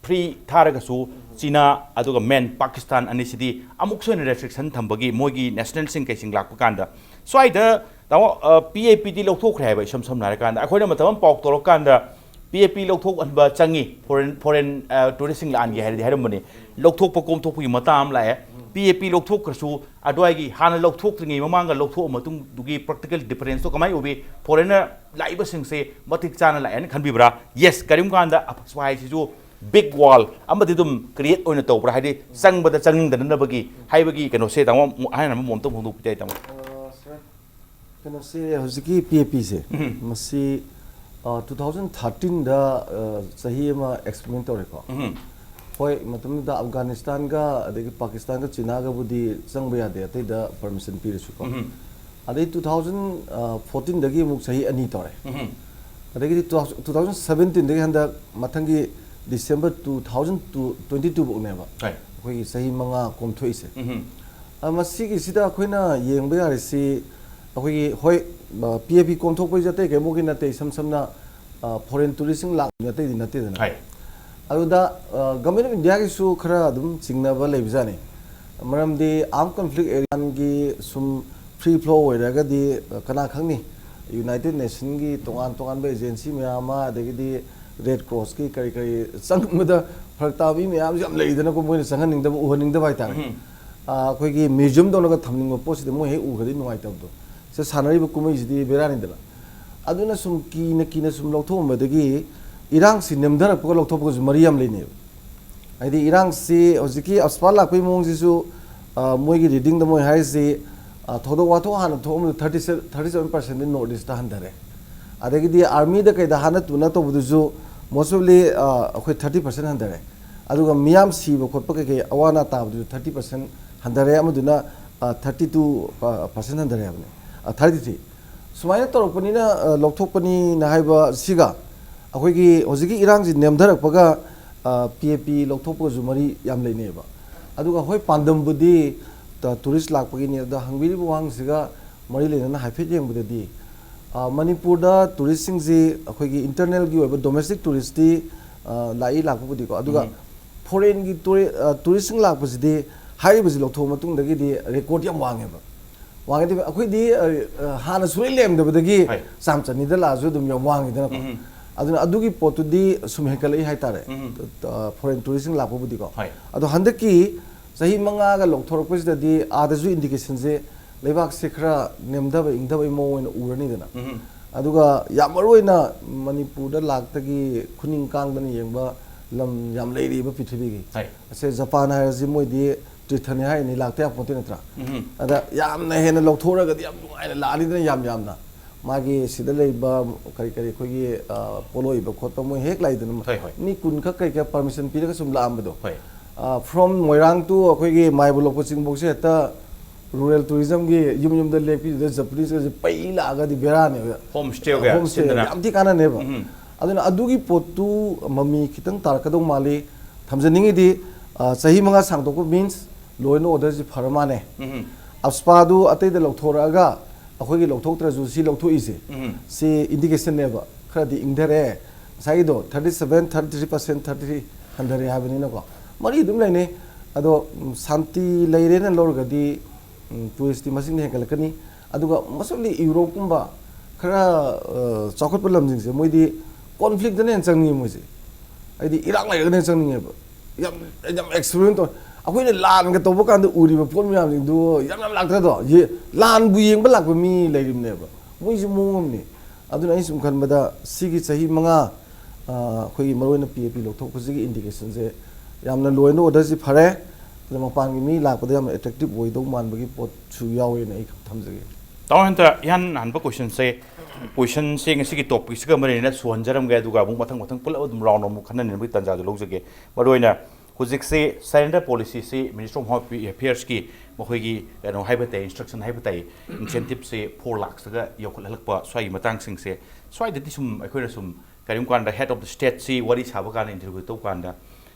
ꯐ꯭ꯔꯤ ꯊꯥꯔꯒꯁꯨ ꯆꯤꯅꯥ ꯑꯗꯨꯒ ꯃꯦꯟ ꯄꯥꯀꯤꯁꯇꯥꯟ ꯑꯅꯤꯁꯤꯗꯤ ꯑꯃꯨꯛꯁꯨ ꯍꯦꯟꯅ ꯔꯦꯁꯇ꯭ꯔꯤꯛꯁꯟ ꯊꯝꯕꯒꯤ ꯃꯣꯏꯒꯤ ꯅꯦꯁꯅꯦꯜꯁꯤꯡ ꯀꯩꯁꯤꯡ ꯂꯥꯛꯄ ꯀꯥꯟꯗ ꯁ꯭ꯋꯥꯏꯗ ꯇꯥꯃꯣ, ꯑ, ꯄꯤ ꯑꯦ ꯄꯤꯗꯤ ꯂꯧꯊꯣꯛꯈ꯭ꯔꯦ ꯍꯥꯏꯕ꯫ ꯏꯁꯝ ꯁꯝꯅ ꯍꯥꯏꯔꯀꯥꯟꯗ ꯑꯩꯈꯣꯏꯅ ꯃꯇꯝ ꯑꯃ ꯄꯥꯎ ꯇꯧꯔꯀꯥꯟꯗ ꯄꯤ ꯑꯦ ꯄꯤ ꯂꯧꯊꯣꯛꯍꯟꯕ ꯆꯪꯉꯤ, ꯐꯣꯔꯦꯟ, ꯐꯣꯔꯦꯟ, ꯑ, ꯇꯨꯔꯤꯁꯁꯤꯡ ꯂꯥꯛꯍꯟꯒꯦ ꯍꯥꯏꯔꯗꯤ ꯍꯥꯏꯔꯝꯕꯅꯤ꯫ ꯂꯧꯊꯣꯛꯄ ꯀꯣꯝꯊꯣꯛꯄꯒꯤ ꯃꯇꯥꯡ ꯑꯃ ꯂꯥꯛꯑꯦ꯫ ꯄꯤ ꯑꯦ ꯄꯤ ꯂꯧꯊꯣꯛꯈ꯭ꯔꯁꯨ ꯑꯗꯨꯋꯥꯏꯒꯤ ꯍꯥꯟꯅ ꯂꯧꯊꯣꯛꯇ꯭ꯔꯤꯉꯩ ꯃꯃꯥꯡꯒ ꯂꯧꯊꯣꯛꯑ ꯃꯇꯨꯡꯗꯨꯒꯤ ꯄ꯭ꯔꯦꯛꯇꯤꯀꯦꯜ ꯗꯤꯐꯔꯦꯟꯁꯇꯣ ꯀꯃꯥꯏꯅ ꯎꯕꯤ? ꯐꯣꯔꯦꯟꯅꯔ ꯂꯥꯛꯏꯕꯁꯤꯡꯁꯦ ꯃꯇꯤꯛ ꯆꯥꯅ ꯂꯥꯛꯑꯦꯅ ꯈꯟꯕꯤꯕ꯭ꯔꯥ? ꯌꯦꯁ, ꯀꯔꯤꯒꯨꯝꯕ ꯀꯥꯟꯗ ꯑꯐꯛꯄ ꯍꯥꯏꯁꯤꯁꯨ ꯕꯤꯛ ꯋꯥꯜ ꯑꯃꯗꯤ ꯑꯗꯨꯝ ꯀ꯭ꯔꯤꯌꯦꯠ ꯑꯣꯏꯅ ꯇꯧꯕ꯭ꯔꯥ? ꯍꯥꯏꯗꯤ ꯆꯪꯕꯗ ꯆꯪꯅꯤꯡꯗꯅꯕꯒꯤ ꯍꯥꯏꯕꯒꯤ ꯀꯩꯅꯣꯁꯦ, ꯇꯥꯃꯣ, ꯍꯥꯏꯅ ꯑꯃ ꯑꯃꯨꯛꯇꯪ ꯐꯣꯡꯗꯣꯛꯄꯤꯕ ꯌꯥꯏ, ꯇꯥꯃꯣ꯫ ꯑ, ꯁꯥꯔ, ꯀꯩꯅꯣꯁꯦ, ꯍꯧꯖꯤꯛꯀꯤ ꯄꯤ ꯑꯦ ꯄꯤꯁꯦ, ꯎꯝ꯫ ꯃꯁꯤ, ꯑ, ꯇꯨ ꯊꯥꯎꯖꯟ ꯊꯥꯔꯇꯤꯟꯗ, ꯑ, ꯆꯍꯤ ꯑꯃ ꯑꯦꯛꯁꯄꯦꯔꯤꯃꯦꯟ ꯇꯧꯔꯦꯀꯣ꯫ ꯎꯝ꯫ ꯍꯣꯏ, ꯃꯇꯝꯗꯨꯗ ꯑꯐꯒꯥꯅꯤꯁꯇꯥꯟꯒ ꯑꯗꯒꯤ ꯄꯥꯀꯤꯁꯇꯥꯟꯒ ꯆꯤꯅꯥꯒꯕꯨꯗꯤ ꯆꯪꯕ ꯌꯥꯗꯦ, ꯑꯇꯩꯗ ꯄꯔꯃꯤꯁꯟ ꯄꯤꯔꯁꯨꯀꯣ꯫ ꯎꯝ꯫ ꯑꯗꯩ ꯇꯨ ꯊꯥꯎꯖꯟ ꯐꯣꯔꯇꯤꯟꯗꯒꯤ ꯑꯃꯨꯛ ꯆꯍꯤ ꯑꯅꯤ ꯇꯧꯔꯦ꯫ ꯎꯝ꯫ ꯑꯗꯒꯤꯗꯤ ꯇꯨ ꯊꯥꯎꯖꯟ ꯁꯕꯦꯟꯇꯤꯟꯗꯒꯤ ꯍꯟꯗꯛ ꯃꯊꯪꯒꯤ December two thousand twenty two ꯐꯥꯎꯅꯦꯕ ꯍꯣꯏ꯫ ꯑꯩꯈꯣꯏꯒꯤ ꯆꯍꯤ ꯃꯉꯥ ꯀꯣꯝꯊꯣꯛꯏꯁꯦ꯫ ꯎꯝ꯫ ꯑ, ꯃꯁꯤꯒꯤꯁꯤꯗ ꯑꯩꯈꯣꯏꯅ ꯌꯦꯡꯕ ꯌꯥꯔꯤꯁꯤ ꯑꯩꯈꯣꯏꯒꯤ, ꯍꯣꯏ, ꯄꯤ ꯑꯦ ꯄꯤ ꯀꯣꯝꯊꯣꯛꯄꯩꯁꯦ ꯑꯇꯩ ꯀꯩꯝꯕꯨꯒꯤ ꯅꯠꯇꯦ, ꯏꯁꯝ ꯁꯝꯅ ꯐꯣꯔꯦꯟ ꯇꯨꯔꯤꯁꯁꯤꯡ ꯂꯥꯛꯄ ꯑꯇꯩꯗꯤ ꯅꯠꯇꯦꯗꯅ꯫ ꯍꯣꯏ꯫ ꯑꯗꯨꯗ ꯒꯚꯔꯟꯃꯦꯟ ꯑꯣꯐ ꯏꯟꯗꯤꯌꯥꯒꯤꯁꯨ ꯈꯔ ꯑꯗꯨꯝ ꯆꯤꯡꯅꯕ ꯂꯩꯕꯖꯥꯠꯅꯤ꯫ ꯃꯔꯝꯗꯤ ꯑꯥꯔꯝ ꯀꯟꯐ꯭ꯂꯤꯛ ꯑꯦꯔꯤꯌꯥꯒꯤ ꯁꯨꯝ ꯐ꯭ꯔꯤ ꯐ꯭ꯂꯣ ꯑꯣꯏꯔꯒꯗꯤ, ꯑ, ꯀꯅꯥ ꯈꯪꯅꯤ, ꯌꯨꯅꯥꯏꯇꯦꯠ ꯅꯦꯁꯟꯒꯤ ꯇꯣꯉꯥꯟ ꯇꯣꯉꯥꯟꯕ ꯑꯦꯖꯦꯟꯁꯤ ꯃꯌꯥꯝ ꯑꯃ, ꯑꯗꯒꯤꯗꯤ ꯔꯦꯗ ꯀ꯭ꯔꯣꯁꯀꯤ ꯀꯔꯤ ꯀꯔꯤ ꯆꯪꯕꯗ ꯐꯔꯛ ꯇꯥꯕ ꯃꯤ ꯃꯌꯥꯝꯁꯨ ꯌꯥꯝ ꯂꯩꯗꯅꯀꯣ, ꯃꯣꯏꯅ ꯆꯪꯍꯟꯅꯤꯡꯗꯕ, ꯎꯍꯟꯅꯤꯡꯗꯕ ꯍꯥꯏꯇꯥꯔꯦ꯫ ꯎꯝ꯫ ꯑ, ꯑꯩꯈꯣꯏꯒꯤ ꯃ꯭ꯌꯨꯖꯤꯌꯝꯗꯧꯅꯒ ꯊꯝꯅꯤꯡꯕ ꯄꯣꯠꯁꯤꯗꯤ ꯃꯣꯏ ꯍꯦꯛ ꯎꯈ꯭ꯔꯗꯤ ꯅꯨꯡꯉꯥꯏꯇꯕꯗꯣ꯫ ꯁꯤ ꯁꯥꯟꯅꯔꯤꯕ ꯀꯨꯝꯍꯩꯁꯤꯗꯤ ꯕꯦꯔꯥꯅꯤꯗꯅ꯫ ꯑꯗꯨꯅ ꯁꯨꯝ ꯀꯤꯅ ꯀꯤꯅ ꯁꯨꯝ ꯂꯧꯊꯣꯛꯑꯝꯕꯗꯒꯤ ꯏꯔꯥꯡꯁꯤ ꯅꯦꯝꯊꯔꯛꯄꯒ ꯂꯧꯊꯣꯛꯄꯒꯁꯨ ꯃꯔꯤ ꯌꯥꯝ ꯂꯩꯅꯩꯕ꯫ ꯍꯥꯏꯗꯤ ꯏꯔꯥꯡꯁꯤ ꯍꯧꯖꯤꯛꯀꯤ ꯑꯁꯄꯥ ꯂꯥꯛꯄꯒꯤ ꯃꯑꯣꯡꯁꯤꯁꯨ, ꯑ, ꯃꯣꯏꯒꯤ ꯔꯤꯗꯤꯡꯗ ꯃꯣꯏ ꯍꯥꯏꯔꯤꯁꯤ, ꯑ, ꯊꯧꯗꯣꯛ ꯋꯥꯊꯣꯛ ꯍꯥꯟꯅ ꯊꯣꯛꯑꯝꯕꯗ ꯊꯥꯔꯇꯤ ꯁꯚꯦꯟ, ꯊꯥꯔꯇꯤ ꯁꯚꯦꯟ ꯄꯥꯔꯁꯦꯟꯗꯤ ꯅꯣꯔꯠ ꯏꯁꯇ ꯍꯟꯊꯔꯦ꯫ ꯑꯗꯒꯤꯗꯤ ꯑꯥꯔꯃꯤꯗ ꯀꯩꯗ ꯍꯥꯟꯅ ꯇꯨꯅ ꯇꯧꯕꯗꯨꯁꯨ most often, ꯑ, ꯑꯩꯈꯣꯏ ꯊꯥꯔꯇꯤ ꯄꯥꯔꯁꯦꯟ ꯍꯟꯊꯔꯦ꯫ ꯑꯗꯨꯒ ꯃꯤꯌꯥꯝ ꯁꯤꯕ ꯈꯣꯠꯄ ꯀꯩꯀꯩ ꯑꯋꯥ ꯑꯅꯥ ꯇꯥꯕꯗꯨꯁꯨ ꯊꯥꯔꯇꯤ ꯄꯥꯔꯁꯦꯟ ꯍꯟꯊꯔꯦ, ꯑꯃꯗꯨꯅ, ꯑ, ꯊꯥꯔꯇꯤ ꯇꯨ ꯄꯥꯔꯁꯦꯟ ꯍꯟꯊꯔꯦ ꯍꯥꯏꯕꯅꯤ, ꯑ, ꯊꯥꯔꯇꯤ ꯊ꯭ꯔꯤ꯫ ꯁꯨꯃꯥꯏꯅ ꯇꯧꯔꯛꯄꯅꯤꯅ, ꯑ, ꯂꯧꯊꯣꯛꯄꯅꯤꯅ ꯍꯥꯏꯕ ꯁꯤꯒ ꯑꯩꯈꯣꯏꯒꯤ ꯍꯧꯖꯤꯛꯀꯤ ꯏꯔꯥꯡꯁꯤ ꯅꯦꯝꯊꯔꯛꯄꯒ, ꯑ, ꯄꯤ ꯑꯦ ꯄꯤ ꯂꯧꯊꯣꯛꯄꯒꯁꯨ ꯃꯔꯤ ꯌꯥꯝ ꯂꯩꯅꯩꯑꯕ꯫ ꯑꯗꯨꯒ ꯍꯣꯏ, ꯄꯥꯟꯗꯝꯕꯨꯗꯤ ꯇ-, ꯇꯨꯔꯤꯁ ꯂꯥꯛꯄꯒꯤꯅꯤ, ꯑꯗꯣ ꯍꯪꯕꯤꯔꯤꯕ ꯋꯥꯍꯪꯁꯤꯒ ꯃꯔꯤ ꯂꯩꯅꯅ ꯍꯥꯏꯐꯦꯠ ꯌꯦꯡꯕꯗꯗꯤ, ꯑ, ꯃꯅꯤꯄꯨꯔꯗ ꯇꯨꯔꯤꯁꯁꯤꯡꯁꯤ ꯑꯩꯈꯣꯏꯒꯤ ꯏꯟꯇꯔꯅꯦꯜꯒꯤ ꯑꯣꯏꯕ ꯗꯣꯃꯦꯁꯇꯤꯛ ꯇꯨꯔꯤꯁꯇꯤ, ꯑ, ꯂꯥꯛꯏ, ꯂꯥꯛꯄꯕꯨꯗꯤꯀꯣ, ꯑꯗꯨꯒ ꯎꯝ꯫ ꯐꯣꯔꯦꯟꯒꯤ ꯇꯨꯔꯤ-, ꯑ, ꯇꯨꯔꯤꯁꯁꯤꯡ ꯂꯥꯛꯄꯁꯤꯗꯤ ꯍꯥꯏꯔꯤꯕꯁꯤ ꯂꯧꯊꯣꯛꯑ ꯃꯇꯨꯡꯗꯒꯤꯗꯤ ꯔꯦꯀꯣꯔꯗ ꯌꯥꯝ ꯋꯥꯡꯉꯦꯕ꯫ ꯋꯥꯡꯉꯦꯗꯤ ꯑꯩꯈꯣꯏꯗꯤ, ꯑ, ꯑ, ꯍꯥꯟꯅ ꯁꯨꯡꯂꯩ ꯂꯩꯔꯝꯗꯕꯗꯒꯤ ꯍꯣꯏ꯫ ꯆꯥꯝ ꯆꯅꯤꯗ ꯂꯥꯛꯑꯁꯨ ꯑꯗꯨꯝ ꯌꯥꯝ ꯋꯥꯡꯉꯤꯗꯅꯀꯣ꯫ ꯎꯝ꯫ ꯑꯗꯨꯅ ꯑꯗꯨꯒꯤ ꯄꯣꯠꯇꯨꯗꯤ ꯁꯨꯝ ꯍꯦꯟꯒꯠꯂꯛꯏ ꯍꯥꯏꯇꯥꯔꯦ꯫ ꯎꯝ꯫ ꯑ, ꯐꯣꯔꯦꯟ ꯇꯨꯔꯤꯁꯁꯤꯡ ꯂꯥꯛꯄꯕꯨꯗꯤꯀꯣ꯫ ꯍꯣꯏ꯫ ꯑꯗꯣ ꯍꯟꯗꯛꯀꯤ ꯆꯍꯤ ꯃꯉꯥꯒ ꯂꯧꯊꯣꯔꯛꯄꯁꯤꯗꯗꯤ ꯑꯥꯗꯁꯨ ꯏꯟꯗꯤꯀꯦꯁꯟꯁꯦ ꯂꯩꯕꯥꯛꯁꯦ ꯈꯔ ꯅꯦꯝꯊꯕ ꯏꯪꯊꯕꯒꯤ ꯃꯑꯣꯡ ꯑꯣꯏꯅ ꯎꯔꯅꯤꯗꯅ꯫ ꯎꯝ꯫ ꯑꯗꯨꯒ ꯌꯥꯝ ꯃꯔꯨ ꯑꯣꯏꯅ ꯃꯅꯤꯄꯨꯔꯗ ꯂꯥꯛꯇꯒꯤ ꯈꯨꯅꯤꯡ ꯀꯥꯡꯗꯅ ꯌꯦꯡꯕ ꯂꯝ ꯌꯥꯝ ꯂꯩꯔꯤꯕ ꯄ꯭ꯔꯤꯊꯤꯕꯤꯒꯤ꯫ ꯍꯣꯏ꯫ ꯑꯁꯦ ꯖꯄꯥꯟ ꯍꯥꯏꯔꯁꯤ ꯃꯣꯏꯗꯤ ꯇꯤꯔꯊꯅꯤ ꯍꯥꯏꯔꯤꯅꯤ, ꯂꯥꯛꯇ ꯌꯥꯄꯣꯟꯇꯦ ꯅꯠꯇ꯭ꯔꯥ? ꯎꯝ꯫ ꯑꯗ ꯌꯥꯝꯅ ꯍꯦꯟꯅ ꯂꯧꯊꯣꯛꯎꯔꯒꯗꯤ ꯌꯥꯝ ꯅꯨꯡꯉꯥꯏꯅ ꯂꯥꯛꯑꯅꯤꯗꯅ, ꯌꯥꯝ ꯌꯥꯝꯅ꯫ ꯃꯥꯒꯤ ꯁꯤꯗ ꯂꯩꯕ ꯀꯔꯤ ꯀꯔꯤ ꯑꯩꯈꯣꯏꯒꯤ, ꯑ, ꯄꯣꯠ ꯂꯣꯏꯕ ꯈꯣꯠꯄ ꯃꯣꯏ ꯍꯦꯛ ꯂꯥꯛꯏꯗꯅ, ꯍꯣꯏ, ꯍꯣꯏ꯫ ꯃꯤ ꯀꯨꯟ ꯈꯛ ꯀꯩ ꯀꯩ ꯄꯔꯃꯤꯁꯟ ꯄꯤꯔꯒ ꯁꯨꯝ ꯂꯥꯛꯑꯝꯕꯗꯣ꯫ ꯍꯣꯏ꯫ ꯑ, from ꯃꯣꯏꯔꯥꯡ to ꯑꯩꯈꯣꯏꯒꯤ ꯃꯥꯏꯕ ꯂꯣꯛꯄ ꯆꯤꯡꯐꯧꯁꯦ ꯍꯦꯛꯇ ꯔꯨꯔꯦꯜ ꯇꯨꯔꯤꯖꯝꯒꯤ ꯌꯨꯝ ꯌꯨꯝꯗ ꯂꯦꯛꯄꯤꯗꯨꯗ ꯖꯄꯅꯤꯁꯀꯁꯦ ꯄꯩ ꯂꯥꯛꯑꯒꯗꯤ ꯕꯦꯔꯥꯅꯦꯕ꯫ ꯍꯣꯝ ꯁ꯭ꯇꯦꯒ ꯍꯣꯝ ꯁ꯭ꯇꯦ ꯁꯤꯟꯗꯅ꯫ ꯌꯥꯝ ꯊꯤ ꯀꯥꯟꯅꯅꯦꯕ꯫ ꯎꯝ꯫ ꯑꯗꯨꯅ ꯑꯗꯨꯒꯤ ꯄꯣꯠꯇꯨ ꯃꯃꯤ ꯈꯤꯇꯪ ꯇꯥꯔꯛꯀꯗꯧ ꯃꯥꯜꯂꯤ꯫ ꯊꯝꯖꯅꯤꯡꯉꯤꯗꯤ, ꯑ, ꯆꯍꯤ ꯃꯉꯥ ꯁꯥꯡꯗꯣꯛꯄ means law and order ꯁꯤ ꯐꯔ ꯃꯥꯅꯦ꯫ ꯑꯞꯁꯄꯥꯗꯨ ꯑꯇꯩꯗ ꯂꯧꯊꯣꯔꯛꯑꯒ ꯑꯩꯈꯣꯏꯒꯤ ꯂꯧꯊꯣꯛꯇ꯭ꯔꯁꯨ ꯁꯤ ꯂꯧꯊꯣꯛꯏꯁꯦ, ꯁꯤ indication ꯅꯦꯕ꯫ ꯈꯔꯗꯤ ꯏꯪꯊꯔꯦ꯫ ꯉꯁꯥꯏꯒꯤꯗꯣ thirty seven, thirty three percent, thirty three ꯍꯟꯊꯔꯦ ꯍꯥꯏꯕꯅꯤꯅꯀꯣ꯫ ꯃꯔꯤ ꯑꯗꯨꯝ ꯂꯩꯅꯩ꯫ ꯑꯗꯣ, ꯎꯝ, ꯁꯥꯟꯇꯤ ꯂꯩꯔꯦꯅ ꯂꯧꯔꯒꯗꯤ, ꯎꯝ, tourist ꯇꯤ ꯃꯁꯤꯡꯗꯤ ꯍꯦꯟꯒꯠꯂꯛꯀꯅꯤ꯫ ꯑꯗꯨꯒ mostly ꯌꯨꯔꯣꯞꯀꯨꯝꯕ ꯈꯔ, ꯑ, ꯆꯥꯎꯈꯠꯄ ꯂꯝꯁꯤꯡꯁꯦ, ꯃꯣꯏꯗꯤ conflict ꯇꯅ ꯍꯦꯟꯅ ꯆꯪꯅꯤꯡꯉꯦ ꯃꯣꯏꯁꯦ꯫ ꯍꯥꯏꯗꯤ ꯏꯔꯥꯡ ꯂꯩꯔꯒꯅ ꯍꯦꯟꯅ ꯆꯪꯅꯤꯡꯉꯦꯕ꯫ ꯌꯥꯝ, ꯌꯥꯝ experiment ꯇꯧꯋꯦ꯫ ꯑꯩꯈꯣꯏꯅ ꯂꯥꯟꯒ ꯇꯧꯕ ꯀꯥꯟꯗ ꯎꯔꯤꯕ ꯄꯣꯠ ꯃꯌꯥꯝꯁꯤꯡꯗꯨ ꯌꯥꯝ ꯌꯥꯝ ꯂꯥꯛꯇ꯭ꯔꯗꯣ? ꯌꯦ-, ꯂꯥꯟꯕꯨ ꯌꯦꯡꯕ ꯂꯥꯛꯄ ꯃꯤ ꯂꯩꯔꯤꯕꯅꯦꯕ꯫ ꯃꯣꯏꯁꯨ ꯃꯑꯣꯡ ꯑꯃꯅꯤ꯫ ꯑꯗꯨꯅ ꯑꯩꯅ ꯁꯨꯝ ꯈꯟꯕꯗ ꯁꯤꯒꯤ ꯆꯍꯤ ꯃꯉꯥ, ꯑ, ꯑꯩꯈꯣꯏꯒꯤ ꯃꯔꯨꯑꯣꯏꯅ P A P ꯂꯧꯊꯣꯛꯄꯁꯤꯒꯤ indication ꯁꯦ ꯌꯥꯝꯅ law and order ꯁꯤ ꯐꯔꯦ꯫ ꯑꯗ ꯃꯄꯥꯟꯒꯤ ꯃꯤ ꯂꯥꯛꯄꯗ ꯌꯥꯝꯅ attractive ꯑꯣꯏꯗꯧ ꯃꯥꯟꯕꯒꯤ ꯄꯣꯠꯁꯨ ꯌꯥꯎꯋꯦꯅ ꯑꯩ ꯊꯝꯖꯒꯦ꯫ ꯇꯥꯃꯣ, ꯍꯟꯇ ꯏꯍꯥꯟ ꯍꯥꯟꯕ question ꯁꯦ, question ꯁꯦ ꯉꯁꯤꯒꯤ topic ꯁꯤꯒ ꯃꯔꯤ ꯂꯩꯅꯅ ꯁꯨꯍꯟꯖꯔꯝꯒꯦ, ꯑꯗꯨꯒ ꯑꯃꯨꯛ ꯃꯊꯪ ꯃꯊꯪ ꯄꯨꯂꯞ ꯑꯗꯨꯝ round ꯑꯃꯨꯛ ꯈꯟꯅꯅꯕꯒꯤ ꯇꯥꯟꯖꯥꯗꯨ ꯂꯧꯖꯒꯦ꯫ ꯃꯔꯨꯑꯣꯏꯅ ꯍꯧꯖꯤꯛꯁꯦ surrender policy ꯁꯤ Ministry of Home Affairs ꯀꯤ ꯃꯈꯣꯏꯒꯤ ꯀꯩꯅꯣ ꯍꯥꯏꯕ ꯇꯥꯏ, instruction ꯍꯥꯏꯕ ꯇꯥꯏ, incentive ꯁꯦ four lakhs ꯇꯒ ꯌꯧꯈꯠꯍꯜꯂꯛꯄ ꯁ꯭ꯋꯥꯏꯒꯤ ꯃꯇꯥꯡꯁꯤꯡꯁꯦ, ꯁ꯭ꯋꯥꯏꯗꯗꯤ ꯁꯨꯝ ꯑꯩꯈꯣꯏꯅ ꯁꯨꯝ ꯀꯔꯤꯒꯨꯝꯕ ꯀꯥꯟꯗ head of the state ꯁꯤ ꯋꯥꯔꯤ ꯁꯥꯕ ꯀꯥꯟꯗ, interview ꯇꯧꯕ ꯀꯥꯟꯗ,